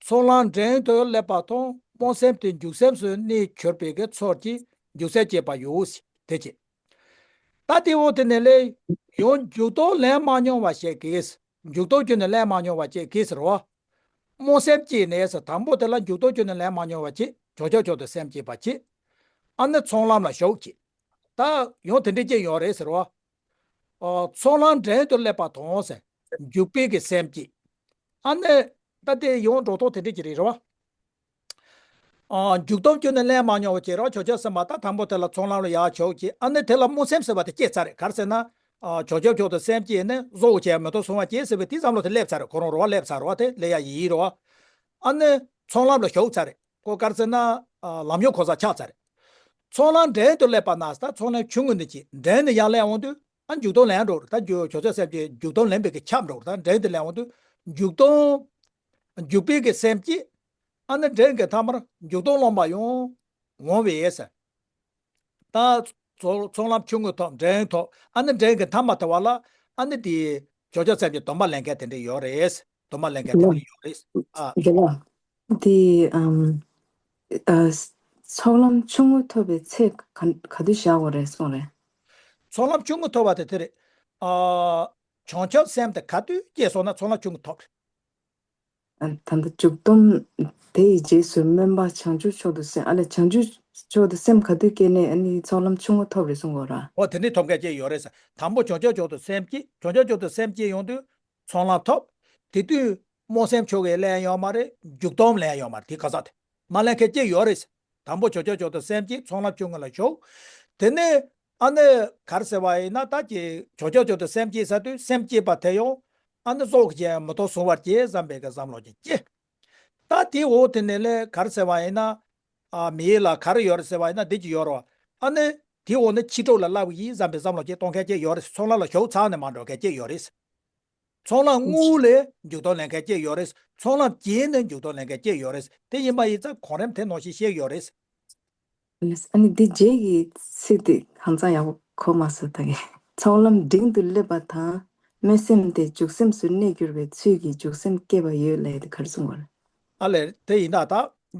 ཚོགས་ལམ་འབྲིང་དུ་སླེབས་པ་དང་སྨོན་སེམས་དེ་འཇུག་སེམས་སུ་གནས་གྱུར་པའི་གི་ཚོགས་ཀྱི་འཇུག་སེམས་བསྐྱེད་པ་ཡོད་ཟེར་དེ་བྱེད། ད་དེ་འོ་དེ་ནས་ལས་ཡང་འཇུག་ལྡོག་ལེན་མ་མྱོང་བ་ཞིག་གིས། འཇུག་ལྡོག་ཁྱོན་ནས་ལེན་མ་མྱོང་བ་ཅིག་གིས་ཟེར་བ། སྨོན་སེམས་བསྐྱེད་ནས་ཟེར། དང་པོ་དེ་ལ་འཇུག་ལྡོག་ཁྱོན་ནས་ལེན་མ་མྱོང་བ་ཅིག་བྱང་ཆུབ་མཆོག་ཏུ་སེམས་བསྐྱེད་པ་ཅིག་ཨ་ནི་ཚོགས་ལམ་ལ་ཞུགས་ཅིག་ད་ཡང་དེ་འདྲའི་ཅིག་ཡོད་རེད་ཟེར་བ། ཨ། ཚོགས་ལམ་འབྲིང་དུ་སླེབས་པ་དང་ཟེར། འཇུག་པའི་གི་སེམས་བསྐྱེད། ཨ་ནི་ད་དེ་ཡང་འགྲོ་ཐོག་དེ་འདྲའི་ཅིག་རེད་རེད་བ། ཨ། འཇུག་ལྡོག་ཁྱོན་ནས་ལེན་མ་མྱོང་བ་བྱས་རོགས། བྱང་ཆུབ་སེམས་དཔའ་ད་དང་པོ་དེ་ལ་ཚོགས་ལམ་ལ་ཡར་ཞུགས་ཀྱི། ཨ་ནི་དེ་ལ་སྨོན་སེམས་ཟེར་བ་དེ་སྐྱེས་ཚར་རེད། ག་རེ་ཟེར་ན། ཨ། བྱང་ཆུབ་མཆོག་ཏུ་སེམས་བསྐྱེད་ནས་བཟོ་བྱས་མི་ཐོག་སོང་བ་སྐྱེས་ཟེར་བའི་དེ་བསམ་བློ་དེ་སླེབས་ཚར་རེད། ཁོ་རང་རེ་བ་སླེབས་ཚར་རེད་བ། དེ་སླེབས་ཡ་ཡིན་རེད་བ། ཨ་ནི་ཚོགས་ལམ་ལ་ཞུགས་ཚར་རེད། ཁོ་ག་རེ་ཟེར་ན། ཨ། ལམ་ཡོང་གོ་ས་ཆགས་ཚར་རེད། ཚོགས་ལམ་འབྲིང་དུ་སླེབས་པ་ན་ད་ཚོགས་ལམ་ཆུང་ངུ་འདི་ཅིག་འབྲིང་ནས་ཡར་སླེབས་འོང་དུས། ཨ། འཇུག་ལྡོག་ལེན་འགྲོ་རེད། ད་འཇུག་བྱང་ཆུབ་སེམས་བསྐྱེད་འཇུག་ལྡོག་ལེན་པའི་གི་ཁྱབ་འགྲོ་རེད། ད་འབྲིང་དུ་སླེབས་འོང་དུས། འཇུག་ལྡོག་འཇུག་པའི་གི་སེམས་བསྐྱེད། ཨ་ནི་འབྲིང་གི་མཐའ་མར་འཇུག་ལྡོག་སློང་བ་ཡང་འོང་བས་ཟེར། ད་ཚོགས་ཚོགས་ལམ་ཆུང་ངུ་ཐོབ། འབྲིང་ཐོབ། ཨ་ནི་འབྲིང་གི་མཐའ་མ་དེ་བ་ལ་ཨ་ནི་དེ་བྱང་ཆུབ་སེམས་ཀྱི་སྡོམ་པ་ལེན་མཁན་དེ་འདྲ་ཡོད་རེད། སྡོམ་པ་ལེན་མཁན་དེ་འདྲ་ཡོད་རེད། ཨ། དེ་ལ་དེ་ཨམ། ཨ། ཚོགས་ལམ་ཆུང་ངུ་ཐོབ་པའི་ཚེ་ག་ག་དུས་བཞག་དགོས་རེད་གསུངས་རེད། ཚོགས་ལམ་ཆུང་ངུ་ཐོབ་པ་དེ་དེ་རེད། ཨ། བྱང་ཆུབ་སེམས་དེ་ག་དུས་སྐྱེས་སོང་ན་ཚོགས་ལམ་ཆུང་ངུ་ཐོབ་རེད། ཨ། ད་ལྟ་མཇུག་སྡོམ་དེ་ཡི་རྗེས་སུ་སྨོན་པ་བྱང་ཆུབ་མཆོག་ཏུ་སེམས། ཨ་ལས། བྱང་ཆུབ་མཆོག་ཏུ་སེམས་ག་དུས་སྐྱེས་ནས་ཨ་ནི་ཚོགས་ལམ་ཆུང་ངུ་ཐོབ་རེད་གསུང་གོ་ར། འོ། དེ་འདྲའི་ཐོབ་མཁན་ཅིག་ཡོད་རེད་ཟེར། དང་པོ་བྱང་ཆུབ་མཆོག་ཏུ་སེམས་བསྐྱེད། བྱང་ཆུབ་མཆོག་ཏུ་སེམས་བསྐྱེད་ཡོང་དུས་ཚོགས་ལམ་ཐོབ། དེ་དུས་རྨོངས་སེམས་ཆོ་ག་ལེན་ཡོད་མ་རེད། མཇུག་སྡོམ་ལེན་ཡོད་མ་རེད། དེ་ག་ས་དེ་མ་ལེན་མཁན་ཅིག་ཡོད་རེད་ཟེར། དང་པོ་བྱང་ཆུབ་མཆོག་ཏུ་སེམས་བསྐྱེད། ཚོགས་ལམ་ཆུང་ངུ་ལ་ཞུགས། དེ་ནས་ཨ་ནི་ག་རེ་ཟེར་བ་ཡིན་ན། ད་ཀྱི་བྱང་ཆུབ་མཆོག་ཏུ་སེམས་བསྐྱེད་ཟེར་དུས་སེམས་བསྐྱེད་པ་དེ་ཡང་ཨ་ནི་རྫོགས་བྱེད་མི་རྟོག་གཟུང་བར་བྱེད་བསམ་པའི་གི་བསམ་བློ་ཅིག་སྐྱེ། ད་དེའི་འོག་དེ་ནས་ལས་ག་རེ་ཟེར་བ་ཡིན་ན། ཨ། མི་ཡུལ་ལ་ག་རེ་ཡོད་རེད་ཟེར་བ་ཡིན་ན་འདི་ཅིག་ཡོད་རེད་བ། ཨ་ནི་དེའི་འོག་ནས་ཕྱི་གྲོགས་ལ་བསླབ་ཀྱི་ཡིན་བསམ་པའི་བསམ་བློ་ཅིག་གཏོང་མཁན་ཅིག་ཡོད་རེད། ཚོགས་ལམ་ལ་ཞུགས་ཚར་ནས་མ་འགྲོ་མཁན་ཅིག་ཡོད་རེད། ཚོགས་ལམ་དངོས་ལས་མཇུག་སྡོམ་ལེན་མཁན་ཅིག་ཡོད་རེད། ཚོགས་ལམ་རྗེས་ནས་མཇུག་སྡོམ་ལེན་མཁན་ཅིག་ཡོད་རེད། དེ་ཡིན་པ་ཡིན་ཙང་གོང་རིམ་དེ་ནང་བཞིན་བཤད་ཡོད་རེད། ཨ་ནི་འདི་རྗེས་ཀྱི་ཚིག་དེ་ཧང་སང་ཡག་པོ་གོ་མ་སོང་ད་གི། ཚོགས་ལམ་འབྲིང་དུ་སླེབས་པ་དང་སྨོན་སེམས་དེ་འཇུག་སེམས་སུ་གནས་འགྱུར་བའི་ཚུལ་གྱིས་འཇུག་སེམས་བསྐྱེད་པ་ཡོད་ལབ་ཡས་དེ་ག་རེ་གསུངས་པ་རེད། ཨ་ལས། དེ་ཡིན་ད། ད་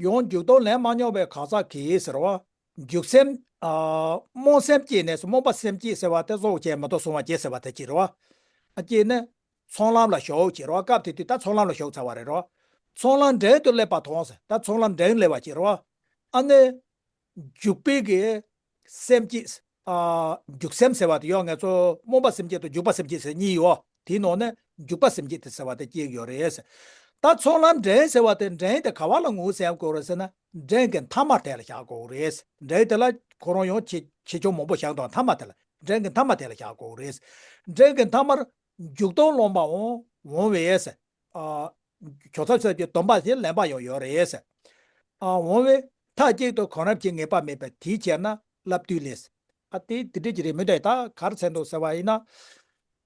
ཡང་མཇུག་སྡོམ་ལེན་མ་མྱོང་བའི་གང་ཟག་གིས་ཟེར་བ། འཇུག་སེམས། ཨ། རྨོངས་སེམས་བསྐྱེད་ནས་སུ། རྨོངས་པ་སེམས་བསྐྱེད་ཟེར་བ་དེ་རྫོགས་བྱེད་མི་རྟོག་གཟུང་བར་བྱེད་ཟེར་བ་དེ་བྱེད་རེད་བ། ཨ། བསྐྱེད་ནས་ཚོགས་ལམ་ལ་ཞུགས་བྱེད་རེད་བ། སྐབས་དེ་དུས་ད་ཚོགས་ལམ་ལ་ཞུགས་ཚར་བ་རེད་རོ། ཚོགས་ལམ་འབྲིང་དུ་སླེབས་པ་དང་ཟེར། ད་ཚོགས་ལམ་འབྲིང་སླེབས་པ་བྱེད་རེད་བ། ཨ་ནི་འཇུག་པའི་གི་སེམས་བསྐྱེད། ཨ། འཇུག་སེམས་ཟེར་བ་དེ་ཡོད། ང་ཚོ་རྨོངས་པ་སེམས་བསྐྱེད་དང་འཇུག་པ་སེམས་བསྐྱེད་ཟེར་གཉིས་ཡོད། དེའི་ནང་ནས་འཇུག་པ་སེམས་བསྐྱེད་དེ་ཟེར་བ་དེ་སྐྱེས་ཡོད་རེད། ད་ཚོགས་ལམ་འབྲིང་ཟེར་བ་དེ་འབྲིང་དེ་ག་བ་ལ་ངོས་ཟིན་དགོས་རེད་ཟེར་ན། འབྲིང་གི་མཐའ་མ་དེ་ལ་བཞག་དགོས་རེད། འབྲིང་དེ་ལ་ཁོ་རང་ཡང་ཆེ་ཆེ་ཆུང་མང་པོ་བཞག་དང་། མཐའ་མ་དེ་ལ། འབྲིང་གི་མཐའ་མ་དེ་ལ་བཞག་དགོས་རེད། འབྲིང་གི་མཐའ་མར་འཇུག་ལྡོག་སློང་པའང་འོང་བས། ཨ། ཁྱོད་ཚོ་ཚོས་ཀྱི་སྡོམ་པ་ཞིག་ལེན་པ་ཡང་ཡོད་རེད། ཨ། འོང་བས་མཐའ་གཅིག་ཏུ་གོང་རིམ་གྱི་ངེས་པ་མེད་པས། དེའི་ཕྱིར་ན་བསླབ་བཏུས་ལས། ཨ། དེ་དེ་འདྲ་ཅིག་རེད། མི་འདྲ་ད་ག་རེ་ཟེར་འདུག་ཟེར་བ་ཡིན་ན།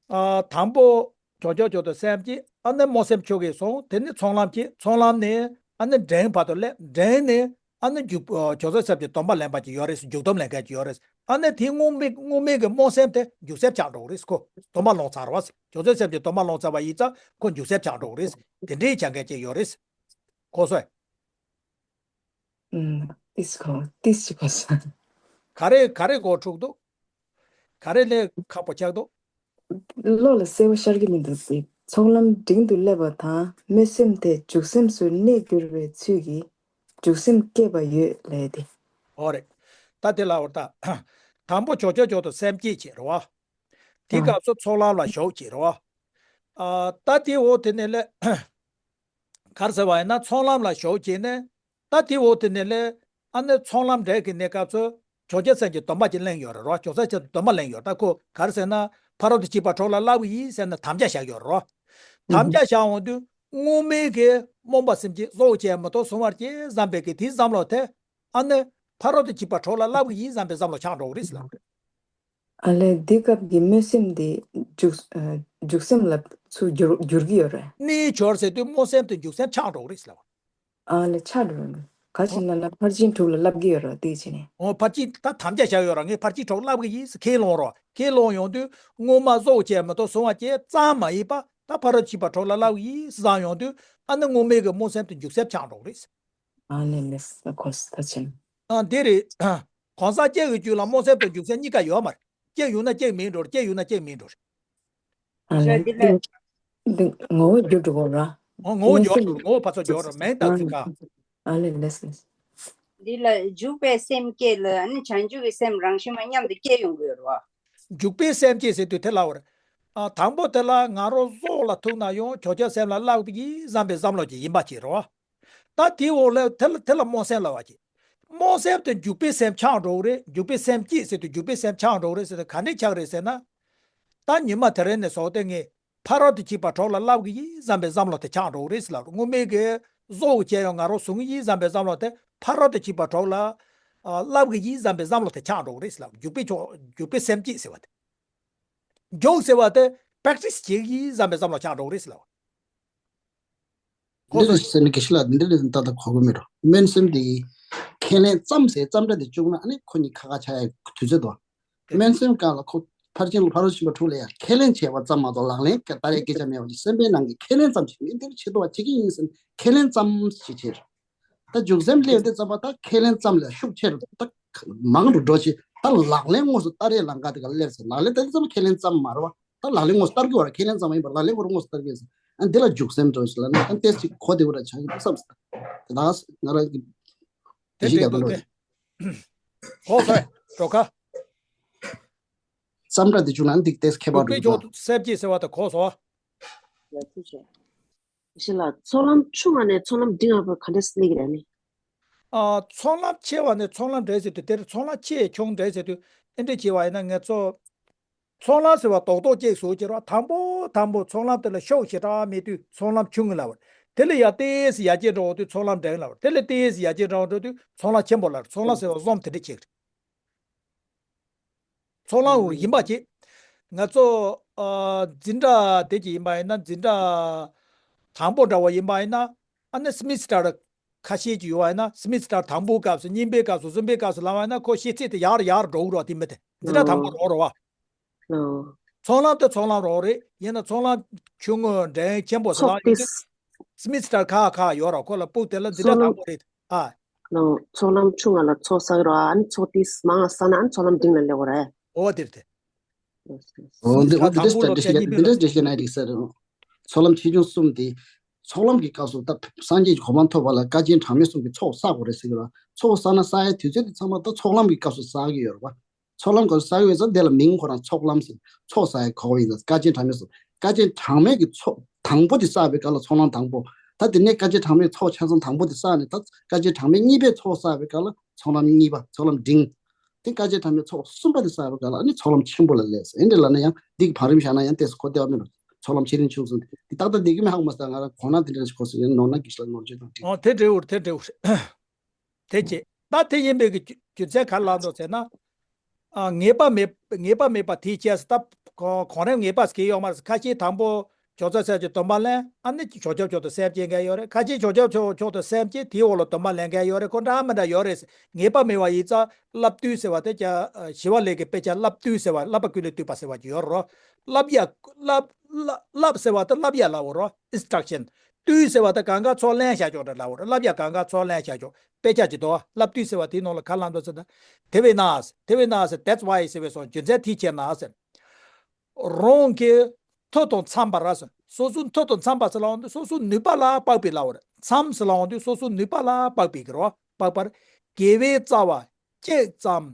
ཨ། དང་པོ་བྱང་ཆུབ་མཆོག་ཏུ་སེམས་བསྐྱེད། ཨ་ནི་རྨོངས་སེམས་ཆོ་གས་སོང་། དེ་ནི་ཚོགས་ལམ་བསྐྱེད། ཚོགས་ལམ་ནས་ཨ་ནི་འབྲིང་བར་དུ་སླེབས། འབྲིང་ནས་ཨ་ནི་འཇུག་ཨ། བྱང་ཆུབ་སེམས་ཀྱི་སྡོམ་པ་ལེན་པ་ཅིག་ཡོད་རེད། འཇུག་སྡོམ་ལེན་མཁན་ཅིག་ཡོད་རེད། ཨ་ནི་དེའི་སྔོན་མའི་སྔོན་མའི་གི་རྨོངས་སེམས་དེ་འཇུག་སེམས་ཆགས་འགྲོ་གི་རེད། ཁོ་སྡོམ་པ་སློང་ཚར་བ། བྱང་ཆུབ་སེམས་ཀྱི་སྡོམ་པ་སློང་ཚར་བ་ཡིན་ཙང་ཁོ་འཇུག་སེམས་ཆགས་འགྲོ་གི་རེད། དེ་འདྲའི་བྱ་མཁན་ཅིག་ཡོད་རེད། གོ་སོང་། ཨུམ། ཏིས་གོ་ཏིས་ཅིག་གོ་སོང་། ག་རེ་ག་རེ་གོ་འཁྲུག་འདུག་ག་རེ་ལས་ཁག་པོ་ཆགས་འདུག་བློ་ལ་གསལ་པོ་ཤར་གྱི་མི་འདུག་ཟེར། ཚོགས་ལམ་འབྲིང་དུ་སླེབས་པ་དང་སྨོན་སེམས་དེ་འཇུག་སེམས་སུ་གནས་འགྱུར་བའི་ཚུལ་གྱིས་འཇུག་སེམས་བསྐྱེད་པ་ཡོད་ལབ་དེ། འོ་རེད། ད་དེ་ལ་འོ་ད། དང་པོ་བྱང་ཆུབ་མཆོག་ཏུ་སེམས་བསྐྱེད་བྱེད་རེད་བ། དེ་ཨ། སྐབས་སུ་ཚོགས་ལམ་ལ་ཞུགས་བྱེད་རེད་བ། ཨ། ད་དེ་འོ་དེ་ནས་ལས། ག་རེ་ཟེར་བ་ཡིན་ན་ཚོགས་ལམ་ལ་ཞུགས་བྱས་ནས། ད་དེ་འོག་དེ་ནས་ལས། ཨ་ནི་ཚོགས་ལམ་འབྲིང་གི་གནས་སྐབས་སུ་བྱང་ཆུབ་སེམས་ཀྱི་སྡོམ་པ་ཅིག་ལེན་ཡོད་རེད་རོ། བྱང་ཆུབ་སེམས་ཀྱི་སྡོམ་པ་ལེན་ཡོད་རེད། ད་ཁོ་ག་རེ་ཟེར་ན། ཕ་རོལ་ཏུ་ཕྱིན་པ་གྲོགས་ལ་བསླབ་ཀྱི་ཡིན་ཟེར་ནས་དམ་བཅའ་བཞག་ཡོད་རེད་རོ། དམ་བཅའ་བཞག་འོང་དུས་སྔོན་མའི་གི་རྨོངས་པ་སེམས་བསྐྱེད་རྫོགས་བྱས་མི་རྟོག་གཟུང་བར་བྱེད་བསམ་པའི་གི་དེའི་བསམ་བློ་དེ། ཨ་ནི་ཕ་རོལ་ཏུ་ཕྱིན་པ་གྲོགས་ལ་བསླབ་ཀྱི་ཡིན་བསམ་པའི་བསམ་བློ་ཆགས་འགྲོ་གི་རེད་ཟེར་ལབ་རེད། ཨ་ལས། འདི་སྐབས་ཀྱི་སྨོན་སེམས་འདི་འཇུག་ཨ། འཇུག་སེམས་ལ་ཚུར་འགྱུར་འགྱུར་གྱི་ཡོད་རེད། གནས་འགྱུར་ཟེར་དུས་སྨོན་སེམས་དེ་འཇུག་སེམས་ཆགས་འགྲོ་གི་རེད་ཟེར་ལབ། ཨ་ལས། ཆགས་འགྲོ་གི། ག་ཅི་ལབ་ན་ཕར་ཕྱིན་དྲུག་ལ་བསླབ་ཀྱི་ཡོད་རེད་དེ་བྱས་ནས། འོ། ཕར་ཕྱིན་ད་དམ་བཅའ་བཞག་ཡོད་རེད། ངས་ཕར་ཕྱིན་གྲོགས་བསླབ་ཀྱི་ཡིན་ཟེར་ཁས་བླངས་རོགས། ཁས་བླངས་ཡོང་དུས་སྔོན་མ་རྫོགས་བྱས་མི་རྟོག་གཟུང་བ་བཅས་ཙམ་མ་ཡིན་པ། ད་ཕ་རོལ་ཕྱིན་པ་གྲོགས་ལ་བསླབ་ཀྱི་ཡིན་བསམ་ཡོང་དུས། ཨ་ནི་སྔོན་མའི་གི་སྨོན་སེམས་དེ་འཇུག་སེམས་ཆགས་འགྲོ་གི་རེད། ཨ་ལས་ལས། ཁོ་ད་ཕྱིན། ཨ། འདི་རེད། གང་ཟག་གཅིག་གི་རྒྱུད་ལ་སྨོན་སེམས་དང་འཇུག་སེམས་གཉིས་ཀ་ཡོད་མ་རེད། གཅིག་ཡོད་ན་གཅིག་མེད་འགྲོ་རེད། གཅིག་ཡོད་ན་གཅིག་མེད་འགྲོ་རེད། ཨ་ལས། འདི་ལ་འདི་ངོ་བོ་འགྱུར་འགྲོ་གོ་ར། ཨ། ངོ་བོ་འགྱུར་འགྲོ། ངོ་བོ་ཕར་ཚུར་འགྱུར་ར། མིང་དང་ཚིག་ཁ། ཨ་ལས་ལས་ལས། འདི་ལ་འཇུག་པའི་སེམས་བསྐྱེད་ལ་ནི་བྱང་ཆུབ་ཀྱི་སེམས་རང་བཞིན་མ་མཉམ་དུ་སྐྱེ་ཡོང་གི་ཡོད་རེད་བ། འཇུག་པའི་སེམས་བསྐྱེད་ཟེར་དུས་དེ་ལ་བར། ཨ། དང་པོ་དེ་ལ་ང་རང་སྲོག་ལ་ཐུག་ན་ཡང་བྱང་ཆུབ་སེམས་ལ་བསླབ་ཀྱི་ཡིན་བསམ་པའི་བསམ་བློ་ཅིག་ཡིན་པ་བྱེད་རོགས། ད་དེའི་འོག་ལ་དེ་ལ་དེ་ལ་སྨོན་སེམས་ལབ་པ་བྱེད། སྨོན་སེམས་དེ་འཇུག་པའི་སེམས་ཆགས་འགྲོ་གི་རེད། འཇུག་པའི་སེམས་བསྐྱེད་ཟེར་དུས་འཇུག་པའི་སེམས་ཆགས་འགྲོ་གི་རེད་ཟེར་དུས་ག་འདྲས་ཆགས་རེད་ཟེར་ན། ད་ཉི་མ་དེ་རིང་ནས་བཟུང་སྟེ་ངས་ཕ་རོལ་ཏུ་ཕྱིན་པ་གྲོགས་ལ་བསླབ་ཀྱི་ཡིན་བསམ་པའི་བསམ་བློ་དེ་ཆགས་འགྲོ་གི་རེད་ཟེར་ལབ། སྔོན་མའི་གི་རྫོགས་བྱས་ཡང་ང་རང་གཟུང་གི་ཡིན་བསམ་པའི་བསམ་བློ་དེ་ཕ་རོལ་ཏུ་ཕྱིན་པ་གྲོགས་ལ་ཨ། བསླབ་ཀྱི་ཡིན་བསམ་པའི་བསམ་བློ་དེ་ཆགས་འགྲོ་གི་རེད་ཟེར་ལབ། འཇུག་པའི་ཆོ་འཇུག་པའི་སེམས་བསྐྱེད་ཟེར་བ་དེ། འཇུག་ཟེར་བ་དེ་པྲེག་ཊི་སི་བྱེད་ཀྱི་ཡིན་བསམ་པའི་བསམ་བློ་ཆགས་འགྲོ་གི་རེད་ཟེར་ལབ། འདི་ལ་ཟེར་ན་དགེ་བཤེས་ལགས་འདི་འདྲ་ལས་ཏག་ཏག་གོ་གི་མེད་འགྲོ། སྨོན་སེམས་དེ་ཁས་ལེན་ཙམ་ཟེར་ཙམ་སྒྲ་དེ་བཅུག་ན་ཨ་ནི་ཁོ་གཉིས་ཁ་ཁ་ཆགས་ཡ་དུས་ཚོད་འདུག། སྨོན་སེམས་སྒང་ལ་ཁོ་ཕར་ཕྱིན་ལ་ཕ་རོལ་ཕྱིན་པ་དྲུག་ལ་ཡང་ཁས་ལེན་བྱས་པ་ཙམ་མ་གཏོགས་ལག་ལེན་ག་ལྟར་ཡང་སྐད་ཆ་མེད་པ་ཅིག། སེམས་པའི་ནང་གི་ཁས་ལེན་ཙམ་ཞིག་ངས་འདིར་བྱེད་ཐུབ་པ་བྱེད་ཀྱི་ཡིན་ཟེར་ཁས་ལེན་ཙམ་ཞིག་བྱས། ད་འཇུག་སེམས་སླེབས་དུས་ཙམ་པ་ད་ཁས་ལེན་ཙམ་ལས་ཤུགས་ཆེ་རུ། ད་མང་རུ་འགྲོ་ཆེ། ད་ལག་ལེན་དངོས་སུ་བསྟར་ཡས་ལམ་ཁ་དེ་ག་སླེབས་ཟེར། ལག་ལེན་ད་ལྟ་ཙམ་ཁས་ལེན་ཙམ་མ་རེད་བ། ད་ལག་ལེན་དངོས་སུ་བསྟར་གྱི་བ་རེད། ཁས་ལེན་ཙམ་མ་ཡིན་པར་ལག་ལེན་ཁོ་རང་དངོས་སུ་བསྟར་གྱི་ཡིན་ཟེར། ཨ་འདི་ལ་འཇུག་སེམས་འགྲོ་ཞིག་ལ་ནི་ཨ་ཏེས་ཅིག་གོ་བདེ་བོ་ར་ཆགས་ཀྱི་འདུག་བསམ་སོང་། དེ་དག་ང་རང་གི་དེ་ཞིག་རྒྱབ་འགྲོ་རེད། གོ་སོང་འགྲོ་ཁ། བསམ་འདྲ་དེ་བྱུང་ན་འདི་ཏེས་ཁྱད་པར་འགྲོ་གི་འདུག་སེམས་བསྐྱེད་ཟེར་བ་དེ་གོ་སོང་། ཞི་ལ་ཚོགས་ལམ་ཆུང་བ་ནས་ཚོགས་ལམ་འབྲིང་བ་བར་ག་འདྲས་སླེབས་ཀྱི་རེད་ནི། ཨ་ཚོགས་ལམ་ཆེ་བ་ནས་ཚོགས་ལམ་འབྲིང་ཟེར་དུས་དེར་ཚོགས་ལམ་ཆེ་ཆུང་འབྲིང་ཟེར་དུས་ཨེ་འདྲས་བྱས་པ་ཡིན་ན་ང་ཚོ་ཚོགས་ལམ་ཟེར་བ་རྡོག་རྡོག་གཅིག་བཟོ་གི་ར། དང་པོ་དང་པོ་ཚོགས་ལམ་དེ་ལ་ཤུགས་ཞེ་དྲག་མེད་དུས་ཚོགས་ལམ་ཆུང་ངུ་ལབ་པ་རེད། དེ་ལས་ཡར་ཏེས་ཡར་རྒྱས་འགྲོ་བ་དུས་ཚོགས་ལམ་འབྲིང་ལབ་པ་རེད། དེ་ལས་ཏེས་ཡར་རྒྱས་འགྲོ་བ་འགྲོ་དུས་ཚོགས་ལམ་ཆེན་པོ་ལབ་རེད། ཚོགས་ལམ་ཟེར་བ་གསུམ་དེ་འདྲས་བྱེད་ཀྱི་རེད། ཚོགས་ལམ་རུ་ཡིན་པ་བྱེད། ང་ཚོ་ཨ་འཛིན་གྲྭ་དེ་གྱི་ཡིན་པ་ཡིན་ན་འཛིན་གྲྭ་དང་པོ་འདྲ་བ་ཡིན་པ་ཡིན་ན་ཨ་ནི་སི་མི་སི་ཊར་ཁ་ཤས་ཀྱི་ཡོད་པ་ཡིན་ན་སི་མི་སི་ཊར་དང་པོའི་སྐབས་སུ་གཉིས་པའི་སྐབས་སུ་གསུམ་པའི་སྐབས་སུ་ལབ་པ་ཡིན་ན་ཁོ་ཤེས་ཚད་དེ་ཡར་ཡར་འགྲོ་གི་རེད་བ། དེ་མི་དེ་འཛིན་གྲྭ་དང་པོ་རོགས་རེད་བ། ཚོགས་ལམ་དེ་ཚོགས་ལམ་རོགས་རེད། ཡིན་ན་ཚོགས་ལམ་ཆུང་ངུ་འབྲིང་ཆེན་པོ་ཟེར་ལབ་ཡོད་དུས་སི་མི་སི་ཊར་ཁག་ཁག་ཡོད་ར། ཁོ་ལ་ཕྲུ་གུ་དེ་ལ་འཛིན་གྲྭ་དང་པོ་རེད། ཨ། ལོ། ཚོགས་ལམ་ཆུང་ང་ལ་ཚོགས་བསགས་རོགས། ཨ་ནི་ཚོགས་ཏིས་མང་བསགས་ན་ཨ་ནི་ཚོགས་ལམ་འབྲིང་ལ་སླེབས་དགོས་རེད། འོ་དེར་དེ། ལགས་སོ། འོ་འདི་འོ་འདི་འདྲ་སློབ་ཚན་གཉིས་པའི་འདི་འདྲ་འགྲེལ་བཤད་གནང་འགྲིག་ས་རེད། ཚོགས་ལམ་ཆེ་ཆུང་གསུམ་དེ། ཚོགས་ལམ་གྱི་སྐབས་སུ་ད་སངས་རྒྱས་ཀྱི་གོ་འཕང་ཐོབ་པ་ལ་དཀའ་ཆེན་གྲངས་མེད་གསུམ་གྱི་ཚོགས་བསགས་དགོས་རེད་ཟེར་གྱི་རེད། ཚོགས་བསགས་ན་བསགས་ཡའི་དུས་ཚོད་དེ་ཚང་མ་ད་ཚོགས་ལམ་གྱི་སྐབས་སུ་བསགས་ཀྱི་ཡོད་རེད་པ། ཚོགས་ལམ་སྐབས་སུ་བསགས་ཀྱི་ཡོད་ཙང་དེ་ལ་མིང་ཁོ་རང་ཚོགས་ལམ་ཟེར། ཚོགས་བསགས་ཡའི་གོ་བ་ཡིན་ཙང་དཀའ་ཆེན་གྲངས་མེད་གསུམ། དཀའ་ཆེན་གྲངས་མེད་ཀྱི་ཚོགས་དང་པོ་དེ་བསགས་པའི་སྐབས་ལ་ཚོགས་ལམ་དང་པོ། ད་དེ་ནས་དཀའ་ཆེན་གྲངས་མེད་ཚོགས་ཆ་ཚང་དང་པོ་དེ་བསགས་ནས་ད་དཀའ་ཆེན་གྲངས་མེད་གཉིས་པའི་ཚོགས་བསགས་པའི་སྐབས་ལ་ཚོགས་ལམ་གཉིས་པ། ཚོགས་ལམ་འབྲིང་། དེ་དཀའ་ཆེན་གྲངས་མེད་ཚོགས་གསུམ་པ་དེ་བསགས་པའི་སྐབས་ལ་ཨ་ནི་ཚོགས་ལམ་ཆེན་པོ་ལ་སླེབས་ཟེར། ཨེ་འདྲ་ལབ་ན་ཡང་འདི་གི་བར་རིམ་བཞག་ན་ཡང་ཏོག་ཙམ་གོ་བདེ་བ་མེད་རུང་ཚོགས་ལམ་ཆེ་འབྲིང་ཆུང་གསུམ་དེ་ཏག་ཏག་འདི་གི་མི་ཧ་གོ་མ་སོང་། ང་རང་གོ་ན་དེ་འདྲ་ཞིག་གོ་སོང་། ཡང་ནོར་ན་དགེ་བཤེས་ལགས་ནོར་བཅོས་དང་འགྲིག་ཨོ་དེ་འདྲ་བོ་རེད། དེ་འདྲ་བོ་རེད། དེ་བྱས་ད་དེ་ཡིན་པའི་གི་རྒྱུ་རྒྱུ་མཚན་ག་རེ་ལབ་འདུག་ཟེར་ན། ཨ་ངེས་པ་མེད་ངེས་པ་མེད་པ་དེའི་རྗེས་སུ་ད་གོ་གོང་རིམ་ངེས་པ་ཟེར་གྱི་ཡོད་མ་རེད། ཁ་ཆེའི་དང་པོ་ཇོ་ཚ་སྲས་ཀྱི་སྡོམ་པ་ལེན། ཨ་ནི་བྱང་ཆུབ་མཆོག་ཏུ་སེམས་བསྐྱེད་མཁན་ཡོད་རེད། ཁ་ཆེའི་བྱང་ཆུབ་མཆོག་མཆོག་ཏུ་སེམས་བསྐྱེད་དེའི་འོག་ལ་སྡོམ་པ་ལེན་མཁན་ཡོད་རེད། ཁོ་འདྲ་མི་འདྲ་ཡོད་རེད། ངེས་པ་མེད་པ་ཡིན་ཙང་བསླབ་བཏུས་ཟེར་བ་དེ་ཀྱང་ཞི་བ་ལྷས་ཀྱི་དཔེ་ཆ་བསླབ་བཏུས་ཟེར་བ་བསླབ་པ་ཀུན་ལས་བཏུས་པ་ཟེར་བ་ཅིག་ཡོད་རེད། བསླབ་ཡ་བསླབ་བསླབ་བསླབ་ཟེར་བ་དེ་བསླབ་ཡ་ལབ་འོ་རོ། ཨིན་སི་ཊྲག་ཤན། བཏུས་ཟེར་བ་དེ་གང་ག་ཚོགས་ལེན་བྱ་ཆོག་འདྲ་ལབ་འོ་རོ། བསླབ་ཡ་གང་ག་ཚོགས་ལེན་བྱ་ཆོག་དཔེ་ཆ་ཅིག་འདུག་བསླབ་བཏུས་ཟེར་བ་དེའི་ནང་ལ་ག་རེ་ལབ་འདུག་ཟེར་ན། དེ་བས་ན། དེ་བས་ན་ཟེར། That's why ཟེར་བས་སོང་། རྒྱུ་མཚན་དེའི་ཕྱིར་ན་ཟེར། རང་གི་མཐུ་དང་འཚམས་པར་ཟེར། སོ་སོའི་མཐུ་དང་འཚམས་པ་ཟེར་ལབ་འོང་དུས་སོ་སོའི་ནུས་པ་ལ་དཔག་པའི་ལབ་འོ་རེད། འཚམས་ཟེར་ལབ་འོང་དུས་སོ་སོའི་ནུས་པ་ལ་དཔག་པའི་གི་རོ། དཔག་པར། དགེ་བའི་རྩ་བ་གཅིག་ཙམ་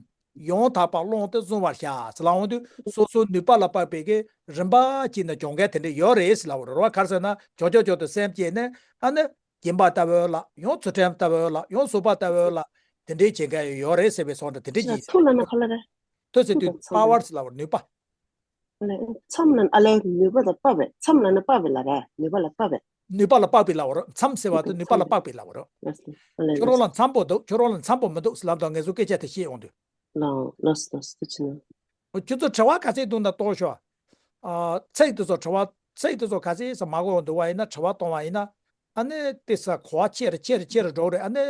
ཡང་དག་པར་བླངས་ཏེ་བཟུང་བར་བྱ་ཟེར་ལབ་འོང་དུས་སོ་སོའི་ནུས་པ་ལ་དཔག་པའི་གི་རིམ་པ་གཅིག་ནས་སྦྱོང་མཁན་དེ་འདྲ་ཡོད་རེད་ཟེར་ལབ་འོ་རེད་རོ། ག་རེ་ཟེར་ན་བྱང་ཆུབ་མཆོག་ཏུ་སེམས་བསྐྱེད་ནས་ཨ་ནི་སྦྱིན་པ་ལྟ་བུ་ལ་ཡང་ཚུལ་ཁྲིམས་ལྟ་བུ་ལ་ཡང་བཟོད་པ་ལྟ་བུ་ལ་དེ་འདྲའི་བྱེད་མཁན་ཡོད་རེད་ཟེར་བའི་སོང་འདྲ་དེ་འདྲ་ཡིན་ཟེར། མཐུ་ལབ་ན་ག་ལ་རེད། མཐུ་ཟེར་དུས་པ་ཝར་ཟེར་ལབ་འོ་རེད། ནུས་པ། ཨ་ལས་མཚམས་ལ་ཨ་ལས་ནུས་པ་དང་དཔག་པའི་མཚམས་ལ་ནི་དཔག་པའི་ལ་རེད། ནུས་པ་ལ་དཔག་པའི། ནུས་པ་ལ་དཔག་པའི་ལ་འོ་རོ། མཚམས་ཟེར་བ་དེ་ནུས་པ་ལ་དཔག་པའི་ལ་འོ་རོ། ལགས་སོ། ཨ་ལས་ཁྱོད་རང་ལ་མཚམས་པོ་འདུག་ཁྱོད་རང་ལ་མཚམས་པོ་མི་འདུག་ཟེར་ལབ་དང་ངེད་ཚོ་སྐད་ཆ་དེ་བཤད་འོང་དུས། ལགས་ལགས་ལགས་དེ་ཕྱིན་ན། འོ་ཁྱོད་ཚོ་དྲི་བ་ག་ཚད་འདུག་ན་གཏོང་ཤོག་ཨ་ཚིག་དེ་ཚོ་དྲི་བ་ཚིག་དེ་ཚོ་ག་ཚད་ཟེར་མ་གོ་འདུག་བ་ཡིན་ན་དྲི་བ་གཏོང་བ་ཡིན་ན། ཨ་ནི་དེ་ས་གོ་བ་ཆེ་རུ་ཆེ་རུ་ཆེ་རུ་འགྲོ་རེད། ཨ་ནི་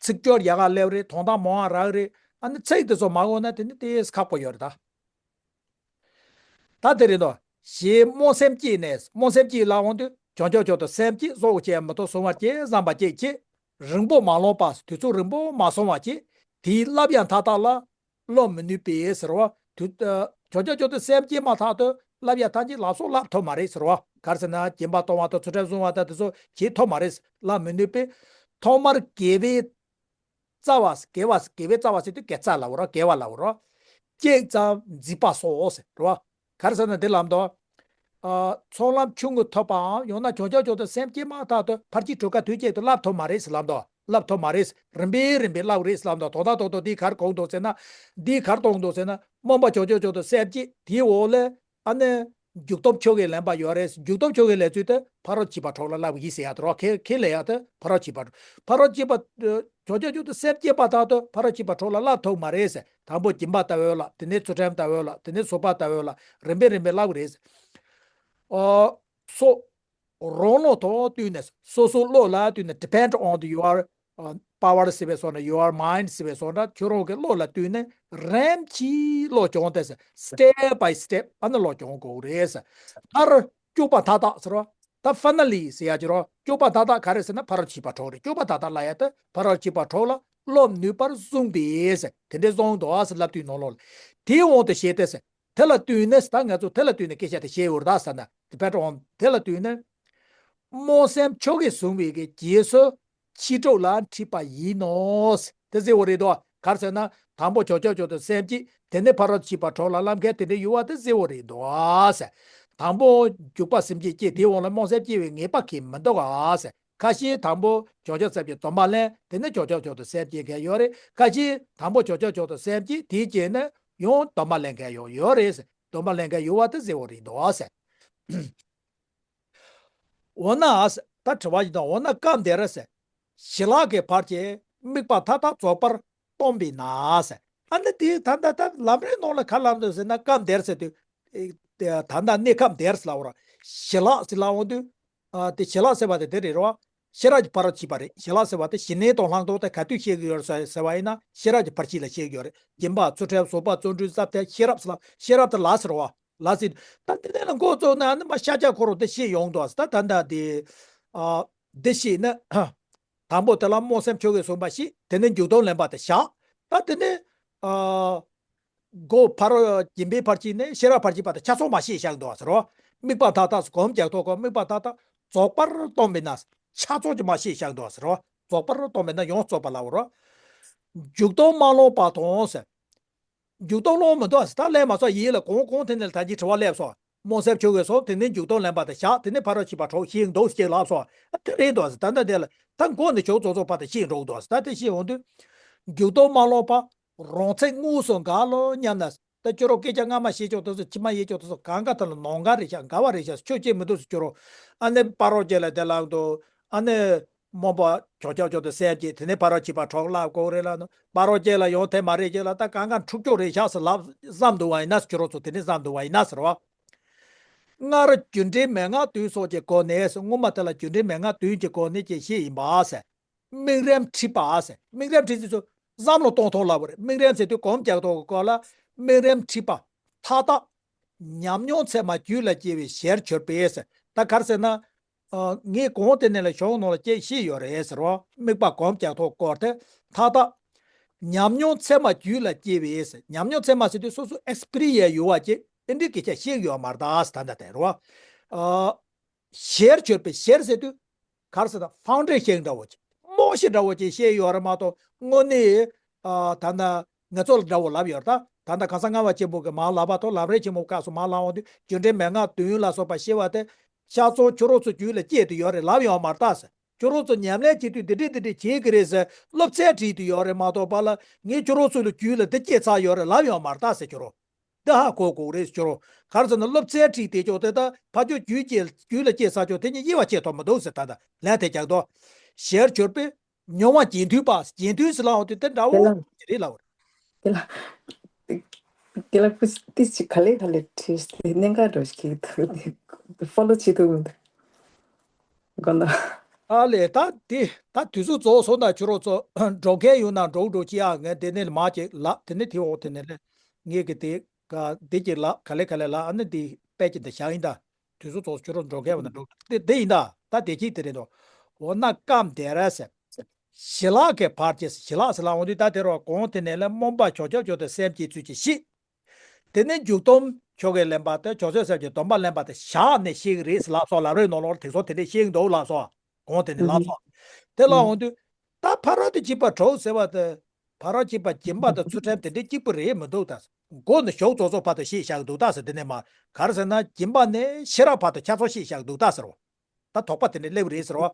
ཚིག་སྦྱོར་ཡག་ག་སླེབས་རེད། དོན་དག་མང་བ་རག་རེད། ཨ་ནི་ཚིག་དེ་ཚོ་མ་གོ་ན་དེ་ནི་དེ་ཁག་པོ་ཡོད་རེད་ད། ད་དེ་རེད་དོ། ཞེས་སྨོན་སེམས་བསྐྱེད་ནས། སྨོན་སེམས་བསྐྱེད་ལ་འོང་དུས་བྱང་ཆུབ་མཆོག་ཏུ་སེམས་བསྐྱེད་གཟུགས་ཀྱིས་མི་ཐོབ་གཟུང་བར་བྱེད་བསམ་པ་བསྐྱེད་ཅིག་རིང་པོ་མ་ལོངས་པ། དུས་ཚོད་རིང་པོ་མ་སོང་བ་བྱེད། དེའི་བསླབ་ཡ་མཐའ་དག་ལ་སློབ་མི་ནུས་པས་ཟེར་བ། དུས་ཨ་བྱང་ཆུབ་མཆོག་ཏུ་སེམས་བསྐྱེད་མ་ཐག་ཏུ་བསླབ་ཡ་ཐམས་ཅད་ལ་སོགས་བསླབ་ཐུབ་མ་རེད་ཟེར་བ། ག་རེ་ཟེར་ན་སྦྱིན་པ་གཏོང་བ་དང་ཚུལ་ཁྲིམས་བསྲུང་བ་དང་དེ་ཚོ་བྱེད་ཐུབ་མ་རེད། བསླབ་མི་ནུས་པས། ཐོག་མར་དགེ་བའི་རྩ་བ། དགེ་བ། དགེ་བའི་རྩ་བ་ཟེར་དུས་དགེ་རྩ་ལབ་རོ། དགེ་བ་ལབ་རོ། གཅིག་ཙམ་འཛིན་པ་སོགས་ཟེར་རོ། ག་རེ་ཟེར་ན་འདི་ལམ་དུ། ཨ་ཚོགས་ལམ་ཆུང་ངུ་ཐོབ་པའམ་ཡང་ན་བྱང་ཆུབ་མཆོག་ཏུ་སེམས་བསྐྱེད་མ་ཐག་ཏུ་ཕར་ཕྱིན་དྲུག་ཀ་དུས་གཅིག་ཏུ་བསླབ་ཐུབ་མ་རེད་ཟེར་ལམ་དུ། བསླབ་ཐུབ་མ་རེད། རིམ་པས་རིམ་པས་བསླབ་རེད་ཟེར་ལམ་དུ། དོན་དག་ཏོག་ཏོག་འདི་གར་གོ་འདུག་ཟེར་ན། འདི་གར་གཏོང་འདུག་ཟེར་ན་སྨོན་པ་བྱང་ཆུབ་མཆོག་ཏུ་སེམས་བསྐྱེད་དེའི་འོག་ལས། ཨ་ནི། འཇུག་སྡོམ་ཆོ་གའི་ལེན་པ་ཡོད་རེད། འཇུག་སྡོམ་ཆོ་གའི་ལེན་ཚུལ་དེ་ཕ་རོལ་ཕྱིན་པ་གྲོགས་ལ་བསླབ་ཀྱི་ཡིན་ཟེར་ཡ་དེ་རོ། ཁས་ཁས་ལེན་ཡ་དེ་ཕ་རོལ་ཕྱིན་པ། ཕ་རོལ་ཕྱིན་པ། བྱང་ཆུབ་མཆོག་ཏུ་སེམས་བསྐྱེད་པ་དག་ཏུ་ཕ་རོལ་ཕྱིན་པ་གྲོགས་ལ་བསླབ་ཐུབ་མ་རེད་ཟེར། དང་པོ་སྦྱིན་པ་ལྟ་བུ་ལ། དེ་ནས་ཚུལ་ཁྲིམས་ལྟ་བུ་ལ། དེ་ནས་བཟོད་པ་ལྟ་བུ་ལ། རིམ་པས་རིམ་པས་བསླབ་ཀྱི་རེད་ཟེར། ཨོ། སོ། རང་བློ་དང་བསྟུན་ནས། སོ་སོའི་བློ་ལ་བསྟུན་ནས། depend on your ཨ་power ཟེར་བའི་སོགས་ནས། your mind ཟེར་བའི་སོགས་ནས། ཁྱོད་རང་གི་བློ་ལ་བསྟུན་ནས་རིམ་གྱིས་བློ་སྦྱོང་དེ་ཟེར། step by step ཨ་ནི་བློ་སྦྱོང་དགོས་རེད་ཟེར། མཐར་སྐྱོབ་པ་མཐའ་དག་ཟེར་བ། ད་finally ཟེར་ཡ་ཅིག་རོ། སྐྱོབ་པ་མཐའ་དག་ག་རེ་ཟེར་ན་ཕ་རོལ་ཕྱིན་པ་གྲོགས་རེད། སྐྱོབ་པ་མཐའ་དག་ལབ་ཡ་དེ་ཕ་རོལ་ཕྱིན་པ་གྲོགས་ལ་སློབ་ནུས་པར་གསུངས་པས་ཟེར། དེ་འདྲའི་གསུངས་འདུག་ཨ་ཟེར། བསླབ་བཏུས་ནང་ལོགས་ལ། དེའི་དབང་དུ་བྱས་ཏེ་ཟེར། དེ་ལ་བསྟུན་ནས་ཟེར། ད་ང་ཚོ་དེ་ལ་བསྟུན་ནས་སྐད་ཆ་དེ་བཤད་ཡོད་རེད་ད་ཟེར་ན། depend on དེ་ལ་བསྟུན་ནས། སྨོན་སེམས་ཆོ་གས་བཟུང་བའི་གི་རྗེས་སུ་ཕྱི་གྲོགས་ལ་འཁྲིད་པ་ཡིན་ནོ། དེ་ཟེར་བ་རེད་དོ། ག་རེ་ཟེར་ན། དང་པོ་བྱང་ཆུབ་མཆོག་ཏུ་སེམས་བསྐྱེད། དེ་ནས་ཕ་རོལ་ཏུ་ཕྱིན་པ་གྲོགས་ལ་སློབ་མཁན་དེ་འདྲའི་ཡོད་པ་དེ་ཟེར་བ་རེད་དོ། དང་པོ་འཇུག་པ་སེམས་བསྐྱེད་བསྐྱེད། དེའི་འོག་ལ་སྨོན་སེམས་སྐྱེ་བའི་ངེས་པ་གང་ཡང་མི་འདུག་ག། ཁ་ཤས་དང་པོ་བྱང་ཆུབ་སེམས་ཀྱི་སྡོམ་པ་ལེན། དེ་ནས་བྱང་ཆུབ་མཆོག་ཏུ་སེམས་བསྐྱེད་མཁན་ཡོད་རེད། ཁ་ཤས་དང་པོ་བྱང་ཆུབ་མཆོག་ཏུ་སེམས་བསྐྱེད། དེའི་རྗེས་ནས་ཡང་སྡོམ་པ་ལེན་མཁན་ཡང་ཡོད་རེད། སྡོམ་པ་ལེན་མཁན་ཡོད་པ་དེ་ཟེར་བ་རེད་དོ། འོ་ན། ད་དྲི་བ་ཞིག་དང་། འོ་ན་སྐབས་འདིར་ཟེར། ཞི་ལྷག་གི་བར་གྱི་དམིགས་པ་མཐའ་དག་རྫོགས་པར་སྟོན་པས་ན་ཟེར། ཨ་ནི་དེ་ད་ལྟ་ད་ལམ་རིམ་ནང་ལ་ག་རེ་ལབ་འདུག་ཟེར་ན། སྐབས་འདིར་ཟེར་དུས། ཨེ། དེ་ད་ལྟ་གནས་སྐབས་འདིར་ལབ་པ་རེད། ཞི་ལྷག་ཟེར་ལབ་འོང་དུས། ཨ། དེ་ཞི་ལྷག་ཟེར་བ་དེ་དེ་རེད་རོ། ཤེས་རབ་ཀྱི་ཕ་རོལ་ཕྱིན་པ་རེད། ཞི་ལྷག་ཟེར་བ་དེ་ཞི་གནས་དང་ལྷག་མཐོང་དེ་ག་དུས་ཤེས་ཀྱི་ཡོད་ཟེར་བ་ཡིན་ན། ཤེས་རབ་ཀྱི་ཕར་ཕྱིན་ལ་ཤེས་ཀྱི་ཡོད་རེད། སྦྱིན་པ། ཚུལ་ཁྲིམས། བཟོད་པ། བརྩོན་འགྲུས། བསམ་གཏན། ཤེས་རབ་ཟེར་ལ། ཤེས་རབ་དེ་ལ་ཟེར་བ། ལ་ཟེར། ད་དེ་ནས་ལ་འགོ་བཙུགས་ན་ནི་མ་ཤཱཀྱ་འཁོར་ལོ་དེ་ཤེས་ཡོང་འདུག་ཟེར། ད་ད་ལྟ་དེ། ཨ། འདི་ཤེས་ན། དང་པོ་དེ་ལ་སྨོན་སེམས་ཆོ་གས་བཟུང་བ་ཞིག་དེ་ནས་འཇུག་ལྡོག་ལེན་པ་དེ་བཞག་ད་དེ་ནས། ཨ། སྒོ་ཕ་རོལ། སྦྱིན་པའི་ཕར་ཕྱིན་ནས་ཤེས་རབ་ཕར་ཕྱིན་པ་དང་ཆ་ཚང་མ་ཤེས་བཞག་འདུག་ཟེར་རོ། དམིགས་པ་མཐའ་དག་གོམས་རྒྱག་ཐོག་གོ། དམིགས་པ་མཐའ་དག་རྫོགས་པར་སྟོན་པས་ན། ཆ་ཚང་གཅིག་མ་ཤེས་བཞག་འདུག་ཟེར་རོ། རྫོགས་པར་སྟོན་པས་ན་ཡོངས་རྫོགས་པ་ལབ་རོ། འཇུག་ལྡོག་མ་ལོངས་པ་དང་ཟེར། འཇུག་ལྡོག་ལོངས་མི་འདུག་ཟེར། ད་ལན་མ་སོང་ཡིན་ལ། གོང་གོང་དེ་ནས་ད་ཅི་དྲི་བ་སླེབས་སོང་། སྨོན་སེམས་ཆོ་གས་སོང་། དེ་ནས་འཇུག་ལྡོག་ལེན་པ་དེ་བཞག་དེ་ནས་ཕ་རོལ་ཕྱིན་པ་གྲོགས་ཤེས་འདུག་ཅེས་ལབ་སོང་། ཨ། དེ་རེད་འདུག་ཟེར། ད་ལྟ་དེ་ལ་ད་མགོ་ནས་ཕྱོགས་རྫོགས་རྫོགས་བར་དུ་ཤེས་འགྲོ་འདུག་ཟེར། ད་དེ་ཤེས་འོང་དུས། འཇུག་ལྡོག་མ་ལོངས་པ། རང་ཚད་དངོས་སུ་འགལ་ལོ་སྙམ་ན། ད་ཁྱོད་རང་སྐད་ཆ་སྔ་མ་བཤད་ཆོག་དེ་ཚོ་ཕྱི་མ་ཡེ་ཆོག་དེ་ཚོ་གང་ག་དེ་ལ་ནང་འགལ་རེད་ཤག་འགལ་བ་རེད་ཤག་ཆོས་བྱེད་མི་འདུག་ཟེར། ཁྱོད་རང་། ཨ་ནི་ཕ་རོལ་ཕྱིན་ལ་དེ་ལ་འདུག་ཨ་ནི་སྨོན་པ་བྱང་ཆུབ་མཆོག་ཏུ་སེམས་བསྐྱེད། དེ་ནས་ཕ་རོལ་ཕྱིན་པ་གྲོགས་ལ་གོ་རེད་ལ་ནོ། ཕ་རོལ་ཕྱིན་ལ་ཡོང་ཐེངས་མ་རེད་ཅེས་ལ། ད་གང་ག་འཁྲུག་ཆོག་རེད་ཤག་ཟེར་ལབ་བསམ་འདུག་བ་ཡིན་ན་ཟེར། ཁྱོད་རང་ཚོ་དེ་ནས་བསམ་འདུག་བ་ཡིན་ན་ཟེར་བ། སྔར་རྒྱུ་འབྲས་མན་ངག་བདུན་སོགས་ཀྱི་སྒོ་ནས་ཟེར། སྔོན་མ་དེ་ལ་རྒྱུ་འབྲས་མན་ངག་བདུན་གྱི་སྒོ་ནས་ཅེས་བཤད་ཡིན་པ་ཟེར། དམིགས་རིམ་ཁྲིད་པ་ཟེར། དམིགས་རིམ་ཁྲིད་ཟེར་ཚུལ་བསམ་བློ་གཏོང་ཐོག་ལབ་པ་རེད། དམིགས་རིམ་ཟེར་དུས་གོམས་རྒྱག་ཐོག་གི་སྐོར་ལ། དམིགས་རིམ་ཁྲིད་པ་མཐའ་དག་ཉམས་མྱོང་ཚད་མ་རྒྱུད་ལ་སྐྱེ་བའི་ཞེར་གྱུར་པས་ཟེར། ད་ག་རེ་ཟེར་ན། ཨ། ངས་གོང་དེ་ནས་ལ་གཞུང་ནང་ལ་ཅིག་བཤད་ཡོད་རེད་ཟེར་བ། དམིགས་པ་གོམས་རྒྱག་ཐོག་སྐོར་དེ། མཐའ་དག་ཉམས་མྱོང་ཚད་མ་རྒྱུད་ལ་སྐྱེ་བས་ཟེར། ཉམས་མྱོང་ཚད་མ་ཟེར་དུས་སོ་སོ་ཨེགས་པི་རི་ཡན་ཡོད་པ་ཅིག་དེ་འདྲའི་སྐད་ཆ་བཤད་ཡོད་མ་རེད་ད་ཟེར། ད་ལྟ་དེ་རེད་བ། ཨ། ཞེར་གྱུར་པའི། ཞེར་ཟེར་དུས་ག་རེ་ཟེར་ན། ཕའུན་ཌེ་ཤན་འདྲ་བོ་ཅིག་རྨང་གཞི་འདྲ་བོ་ཅིག་བཤད་ཡོད་རེད་མ་གཏོགས། དངོས་གནས། ཨ། ད་ལྟ་ང་ཚོ་ལ་འདྲ་བོ་ལབ་ཡོད་རེད་ད། ད་ལྟ་གང་ཟག་ལྔ་པ་ཆེན་པོ་གི་མར་ལབ་པ་དང་། ལམ་རིམ་ཆེན་མོ་སྐབས་སུ་མར་ལབ་འོང་དུས། རྒྱུ་འབྲས་མན་ངག་བདུན་ལ་སོགས་པ་བཤད་པ་དེ་ཆ་ཚང་ཁྱོད་རང་ཚོ་རྒྱུད་ལ་སྐྱེས་ཏེ་ཡོད་རེད་ལབ་ཡོད་མ་རེད་ད་ཟེར། ཁྱོད་རང་ཚོ་ཉམས་ལེན་བྱེད་དུས་འདི་འདྲས་འདི་འདྲས་བྱེད་ཀྱི་རེད་ཟེར། སློབ་ཚན་ཁྲིད་དུ་ཡོད་རེད་མ་གཏོགས། པ་ལ་ངས་ཁྱོད་རང་ཚོ་ལ་རྒྱུད་ལ་འདི་སྐྱེས་ཚར་ཡོད་རེད་ལབ་ཡོད་མ་རེད་ད་ཟེར། ཁྱོད་རང་འདི་ཧ་གོ་དགོས་རེད་ཟེར། ཁྱོད་རང་ག་རེ་ཟེར་ན། སློབ་ཚན་ཁྲིད་དེ་ཆོག་དེ་ད་ཕ་ཆོས་རྒྱུད་སྐྱེས། རྒྱུད་ལ་སྐྱེས་ཚར་ཆོག་དེ་གཉིས་དབྱེ་བ་ཕྱེ་ཐུབ་མི་འདུག་ཟེར། ད་ལྟ་ལན་དེ་རྒྱག་དོ། ཞེར་གྱུར་པའི་མྱོང་བ་རྗེས་མཐུན་པ། རྗེས་མཐུན་ཟེར་ལབ་འོང་དུས་དེ་འདྲ་བོ་རེད་ལབ། དེ་ལ། དེ་ལ་ཁུ་ཏིས་ཅིག་ག་ལེ་ག་ལེ་བྲིས་ཏེ་གནད་འགག་འདྲ་ཞིག་གི་ཕོ་ལོ་བྱེད་ཐུབ་མི་འདུག་གོ་ན། ཨ་ལས། ད་དེ་ད་དུས་ཚོད་རྫོགས་སོང་ད། ཁྱོད་རང་ཚོ་འགྲོ་མཁན་ཡོད་ན་འགྲོ་འགྲོ་ཅི་ཨ། ངས་དེ་ནས་མ་ཅིག་ལབ། དེ་ནས་དེ་འོག་དེ་ནས་ལས་ངས་གི་དེ་ག་དེ་ཅིག་ལབ། ག་ལེ་ག་ལེ་ལབ། ཨ་ནི་དེ་དཔེ་ཅིག་འདི་བཞག་ཡིན་ད། དུས་ཚོད་རྫོགས་སོང་། ཁྱོད་རང་འགྲོ་མཁན་ཡོད་ན་འགྲོ། དེ་དེ་ཡིན་ད། ད་དེ་གཅིག་དེ་རེད་དོ། འོ་ན་སྐབས་འདིར་ཟེར། ཞི་ལྷག་གི་བར་གྱི། ཞི་ལྷག་ཟེར་ལབ་འོང་དུས་ད་དེ་རུ་གོང་དེ་ནས་ལས་སྨོན་པ་བྱང་ཆུབ་མཆོག་ཏུ་སེམས་བསྐྱེད་ཚུལ་གྱིས་བཤད། དེ་ནས་འཇུག་སྡོམ་ཆོ་གས་ལེན་པ་དེ། བྱང་ཆུབ་སེམས་ཀྱི་སྡོམ་པ་ལེན་པ་དེ་བཞག་ནས་བཤད་ཀྱི་རེད་ཟེར་ལབ་སོང་། ལམ་རིམ་ནང་ལོགས་དེ་ཚོ་དེ་འདྲས་བཤད་ཀྱི་འདུག་ལབ་སོང་། གོང་དེ་ནས་ལབ་སོང་། དེ་ལབ་འོང་དུས་ད་ཕ་རོལ་ཏུ་ཕྱིན་པ་གྲོགས་ཟེར་བ་དེ། ཕ་རོལ་ཕྱིན་པ་སྦྱིན་པ་དང་ཚུལ་ཁྲིམས་དེ་འདྲའི་གཅིག་པུ་རེད་མི་འདུག་ད། མགོ་ནས་མཇུག་རྫོགས་རྫོགས་བར་དུ་བཤད་བཞག་གི་འདུག་ད་ཟེར། དེ་ནས་མར་ག་རེ་ཟེར་ན། སྦྱིན་པ་ནས་ཤེས་རབ་བར་དུ་ཆ་ཚང་བཤད་བཞག་གི་འདུག་ད་ཟེར་བ། ད་དོགས་པ་དེ་འདྲ་སླེབས་རེད་ཟེར་བ།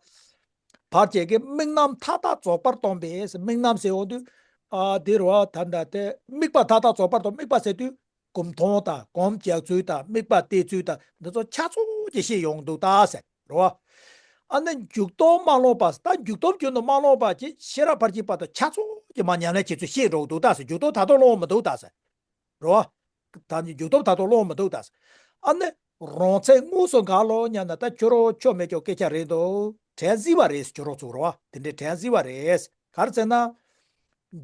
བར་བཅས་ཀྱི་དམིགས་རྣམ་མཐའ་དག་རྫོགས་པར་སྟོན་པས། དམིགས་རྣམ་ཟེར་འོང་དུས། ཨ། དེ་རུ་ད་ལྟ་དེ་དམིགས་པ་མཐའ་དག་རྫོགས་པར་སྟོན། དམིགས་པ་ཟེར་དུས་གོམས་མཐོང་དང་། གོམས་རྒྱག་ཚུལ་དང་། དམིགས་པ་གཏད་ཚུལ་དང་། འདི་ཚོ་ཆ་ཚང་གི་བཤད་ཡོང་འདུག་ད་ཟེར་རོ། ཨ་ནི་འཇུག་སྡོམ་མ་ལོངས་པ། ད་འཇུག་སྡོམ་རྒྱུན་དུ་མ་ལོངས་པ་ཅིག་ཤེས་རབ་ཕར་ཕྱིན་པ་དང་ཆ་ཚང་གི་མར་ཉམས་ལེན་བྱེད་ཚུལ་བཤད་འགྲོ་འདུག་ད་ཟེར། འཇུག་སྡོམ་ད་དུང་ལོངས་མི་འདུག་ད་ཟེར་རོ། ད་ནི་འཇུག་སྡོམ་ད་དུང་ལོངས་མི་འདུག་ད་ཟེར། ཨ་ནི་རང་ཚད་དངོས་སུ་འགལ་ལོ་སྙམ་ན། ད་ཁྱོད་རང་ཆོ་མེད་ཀྱང་སྐད་ཆ་རེད་འདུག་དྲན་སྲིད་པ་རེད་ཟེར། ཁྱོད་རང་ཚོ་རོ། དེ་འདྲའི་དྲན་སྲིད་པ་རེད། ག་རེ་ཟེར་ན།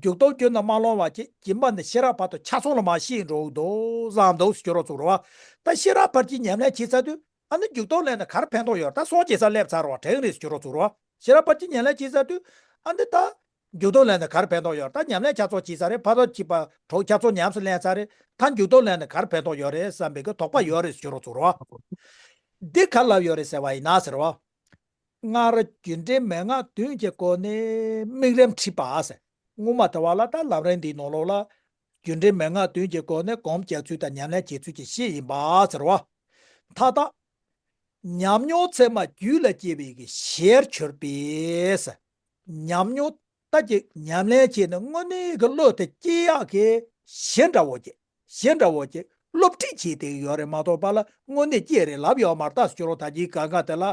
འཇུག་སྡོམ་རྒྱུན་དུ་མ་ལོངས་པ་ཅིག་སྦྱིན་པ་ནས་ཤེས་རབ་བར་དུ་ཆ་ཚང་ལ་མར་བཤད་འགྲོ་འདུག་བསམ་འདུག་ཟེར། ཁྱོད་རང་ཚོ་རོ། ད་ཤེས་རབ་ཕར་ཕྱིན་ཉམས་ལེན་བྱེད་ཚར་དུས། ཨ་ནི་འཇུག་སྡོམ་ལེན་ནས་ག་རེ་ཕན་ཐོགས་ཡོད། ད་སངས་རྒྱས་ས་སླེབས་ཚར་བ་དྲན་རེད་ཟེར། ཁྱོད་རང་ཚོ་རོ། ཤེས་རབ་ཕར་ཕྱིན་ཉམས་ལེན་བྱེད་ཚར་དུས། ཨ་ནི་ད་འཇུག་སྡོམ་ལེན་ནས་ག་རེ་ཕན་ཐོགས་ཡོད། ད་ཉམས་ལེན་ཆ་ཚང་བྱེད་ཚར་རེད། ཕ་རོལ་ཕྱིན་པ་གྲོགས་ཆ་ཚང་ཉམས་སུ་ལེན་ཚར་རེད། ད་འཇུག་སྡོམ་ལེན་ནས་ག་རེ་ཕན་ཐོགས་ཡོད་རེད་བསམ་པའི་གི་དོགས་པ་ཡོད་རེད་ཟེར། ཁྱོད་རང་ཚོ་རོ། འདི་ག་ལབ་ཡོད་རེད་ཟེར་བ་ཡིན་ན་ཟེར་བ། སྔར་རྒྱུ་འབྲས་མན་ངག་བདུན་གྱི་སྒོ་ནས་དམིགས་རིམ་ཁྲིད་པ་ཟེར། སྔོན་མ་དེ་བ་ལ་ད་ལམ་རིམ་འདིའི་ནང་ལོགས་ལ་རྒྱུ་འབྲས་མན་ངག་བདུན་གྱི་སྒོ་ནས་སྒོམ་རྒྱག་ཚུལ་དང་ཉམས་ལེན་བྱེད་ཚུལ་གྱི་བཤད་ཡིན་པ་ཟེར་བ། མཐའ་དག་ཉམས་མྱོང་ཚད་མ་རྒྱུད་ལ་སྐྱེས་པའི་གི་ཞེར་གྱུར་པའི་ཟེར། ཉམས་མྱོང་ད་ཀྱི་ཉམས་ལེན་བྱས་ནས་དངོས་གནས་ཀྱི་བློ་དེ་སྐྱེ་ཡག་གི་གཞི་འདྲ་བོ་ཀྱི་གཞི་འདྲ་བོ་ཀྱི་སློབ་ཁྲིད་བྱས་བསྡད་ཡོད་རེད་མ་གཏོགས་པ་ལ་དངོས་གནས་སྐྱེས་རེད་ལབ་ཡོད་མ་རེད། ད་ཁྱོད་རང་ད་གིན་གང་ག་དེ་ལ་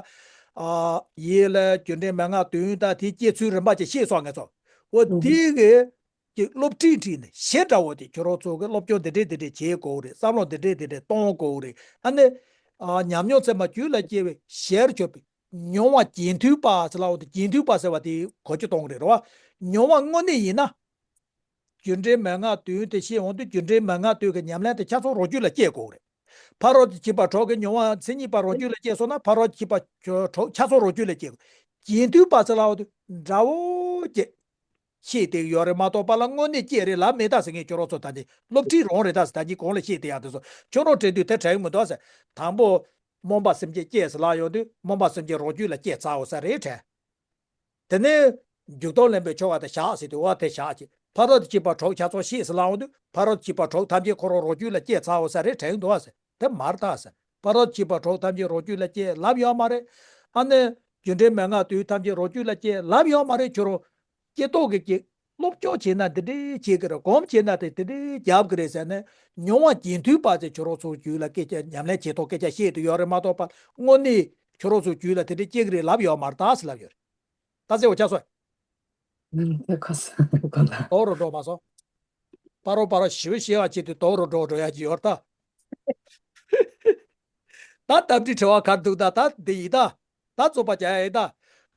ཨ་ཡིད་ལ་རྒྱུ་འབྲས་མན་ངག་བདུན་དང་དེ་སྐྱེ་ཚུལ་རིམ་པ་ཅིག་ཤེས་སོང་ངས་ཚོ། འོ་དེ་གི་ཀྱི་སློབ་ཁྲིད་ཁྲིད་ནས་གཞི་འདྲ་བོ་དེ་ཁྱོད་རང་ཚོ་གི་སློབ་སྦྱོང་འདི་འདྲས་འདི་འདྲས་བྱེད་དགོས་རེད། བསམ་བློ་འདི་འདྲས་འདི་འདྲས་གཏོང་དགོས་རེད། ཨ་ནི་ཨ་ཉམས་མྱོང་ཚད་མ་རྒྱུད་ལ་སྐྱེ་བའི་ཞེར་གྱུར་པའི་མྱོང་བ་རྒྱུན་མཐུད་པ་ཟེར་ལབ་པ་དེ་རྒྱུན་མཐུད་པ་ཟེར་བ་དེ་གོ་རྒྱུ་གཏོང་གི་རེད་རོ། མྱོང་བ་དངོས་གནས་ཡིན་ན། རྒྱུ་འབྲས་མན་ངག་བདུན་དེ་ཤེས་འོང་དུས་རྒྱུ་འབྲས་མན་ངག་བདུན་གྱི་ཉམས་ལེན་དེ་ཆ་ཚང་རང་རྒྱུད་ལ་སྐྱེ་དགོས་རེད། ཕ་རོལ་ཏུ་ཕྱིན་པ་གྲོགས་ཀྱི་མྱོང་བ་མཚན་ཉིད་པ་རང་རྒྱུད་ལ་སྐྱེས་སོང་ན་ཕ་རོལ་ཏུ་ཕྱིན་པ་གྲོགས་ཆ་ཚང་རང་རྒྱུད་ལ་སྐྱེ་དགོས། རྒྱུན་མཐུད་པ་ཟེར་ལབ་པ་དེ་འདྲ་བོ་ཀྱི་ཤེས་བསྡད་ཡོད་རེད་མ་གཏོགས་པ་ལ་དངོས་གནས་སྐྱེས་རེད་ལབ་མེད་ད་ཟེར་མཁན་ཁྱོད་རང་ཚོ་ད་ནི་སློབ་ཁྲིད་རང་རེད་ད་ཟེར། ད་གིན་གོང་ལ་བཤད་བསྡད་ཡག་དེ་ཚོ་ཁྱོད་རང་དྲན་དུས་དེ་དྲན་གི་མི་འདུག་ཟེར། དང་པོ་སྨོན་པ་སེམས་བསྐྱེད་སྐྱེས་ཟེར་ལབ་ཡོང་དུས་སྨོན་པ་སེམས་བསྐྱེད་རང་རྒྱུད་ལ་སྐྱེས་ཚར་འོ་ས་རེད་དྲན། དེ་ནས་འཇུག་ལྡོག་ལེན་པའི་ཆོ་ག་དེ་བཞག་ཟེར་དུས་འོ་དེ་བཞག་ཅིག་ཕ་རོལ་ཏུ་ཕྱིན་པ་གྲོགས་ཆ་ཚང་ཤེས་ཟེར་ལབ་འོང་དུས་ཕ་རོལ་ཏུ་ཕྱིན་པ་གྲོགས་ཐམས་ཅད་ཁོ་རང་རང་རྒྱུད་ལ་སྐྱེས་ཚར་འོ་ས་རེད་དྲན་གི་འདུག་ཟེར། དེ་མ་རེད་ད་ཟེར། ཕ་རོལ་ཏུ་ཕྱིན་པ་གྲོགས་ཐམས་ཅད་རང་རྒྱུད་ལ་སྐྱེས་ལབ་ཡོད་མ་རེད། ཨ་ནི་རྒྱུ་འབྲས་མན་ངག་བདུན་ཐམས་ཅད་རང་རྒྱུད་ལ་སྐྱེས་ལབ་ཡོད་མ་རེད། ཁྱོད་རང་སྐྱེ་ཐོག་གི་སྐྱེ། སློབ་སྦྱོང་བྱས་ན་འདི་འདྲའི་བྱེད་ཀྱི་རེད། སྒོམ་བྱས་ན་དེ་འདི་འདྲའི་རྒྱབ་ཀྱི་རེད་ཟེར་ནས་མྱོང་བ་རྒྱུན་མཐུད་པ་ཚོས་ཁྱོད་རང་ཚོའི་རྒྱུད་ལ་སྐད་ཆ་ཉམས་ལེན་བྱེད་ཐོག་སྐད་ཆ་བཤད་དུ་ཡོད་རེད་མ་གཏོགས་པ་དངོས་གནས་ཁྱོད་རང་ཚོའི་རྒྱུད་ལ་དེ་འདྲའི་སྐྱེ་གི་རེད་ལབ་ཡོད་མ་རེད་ད་ཟེར་ལབ་ཡོད་རེད། ད་ཟེར་བ་ཆགས་སོང་། ཨུམ། དེ་ཁོ་ས་ཁོ་ལ། དོག་རུ་འགྲོ་མ་སོང་། པ་རོ་པ་རོ་ཞི་བ་ཞི་བ་བྱེད་དུས་དོག་རུ་འགྲོ་འགྲོ་ཡ་གི་ཡོད་ད། ད་དམ་ཁྲིད་དྲི་བ་གར་འདུག་ད་ད་འདི་ཡིན་ད། ད་རྩོད་པ་རྒྱག་ཡ་ཡིན་ད།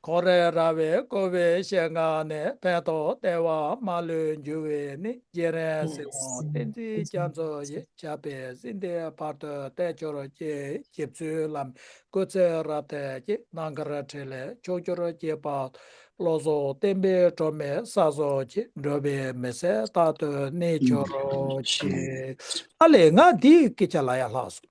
ཁོང་རེ་ར་བས་བསྐོར་བའི་ཞལ་སྔ་ནས། ཕན་འདོགས་བདེ་བ་མ་ལུས་འབྱུང་བའི་གནས། སྤྱན་རས་གཟིགས་དབང་བསྟན་འཛིན་རྒྱ་མཚོ་ཡི། ཞབས་པད་སྲིད་མཐའི་བར་དུ་བརྟན་གྱུར་ཅིག་ཞབས་ཚུལ་ལམ་སྐུ་ཚེ་རབ་བརྟན་ཅིག་རྣམ་དཀར་འཕྲིན་ལས་ཕྱོགས་བཅུར་ཁྱབ་པ། བློ་བཟང་བསྟན་པའི་སྒྲོན་མེ་གསལ་སོང་ཅིག་འགྲོ་བའི་མི་ཚེ་རྟག་ཏུ་གནས་གྱུར་ཅིག་ཨ་ལས་ང་འདིའི་སྐད་ཆ་ལ་ཡ་ལྷག་སོང་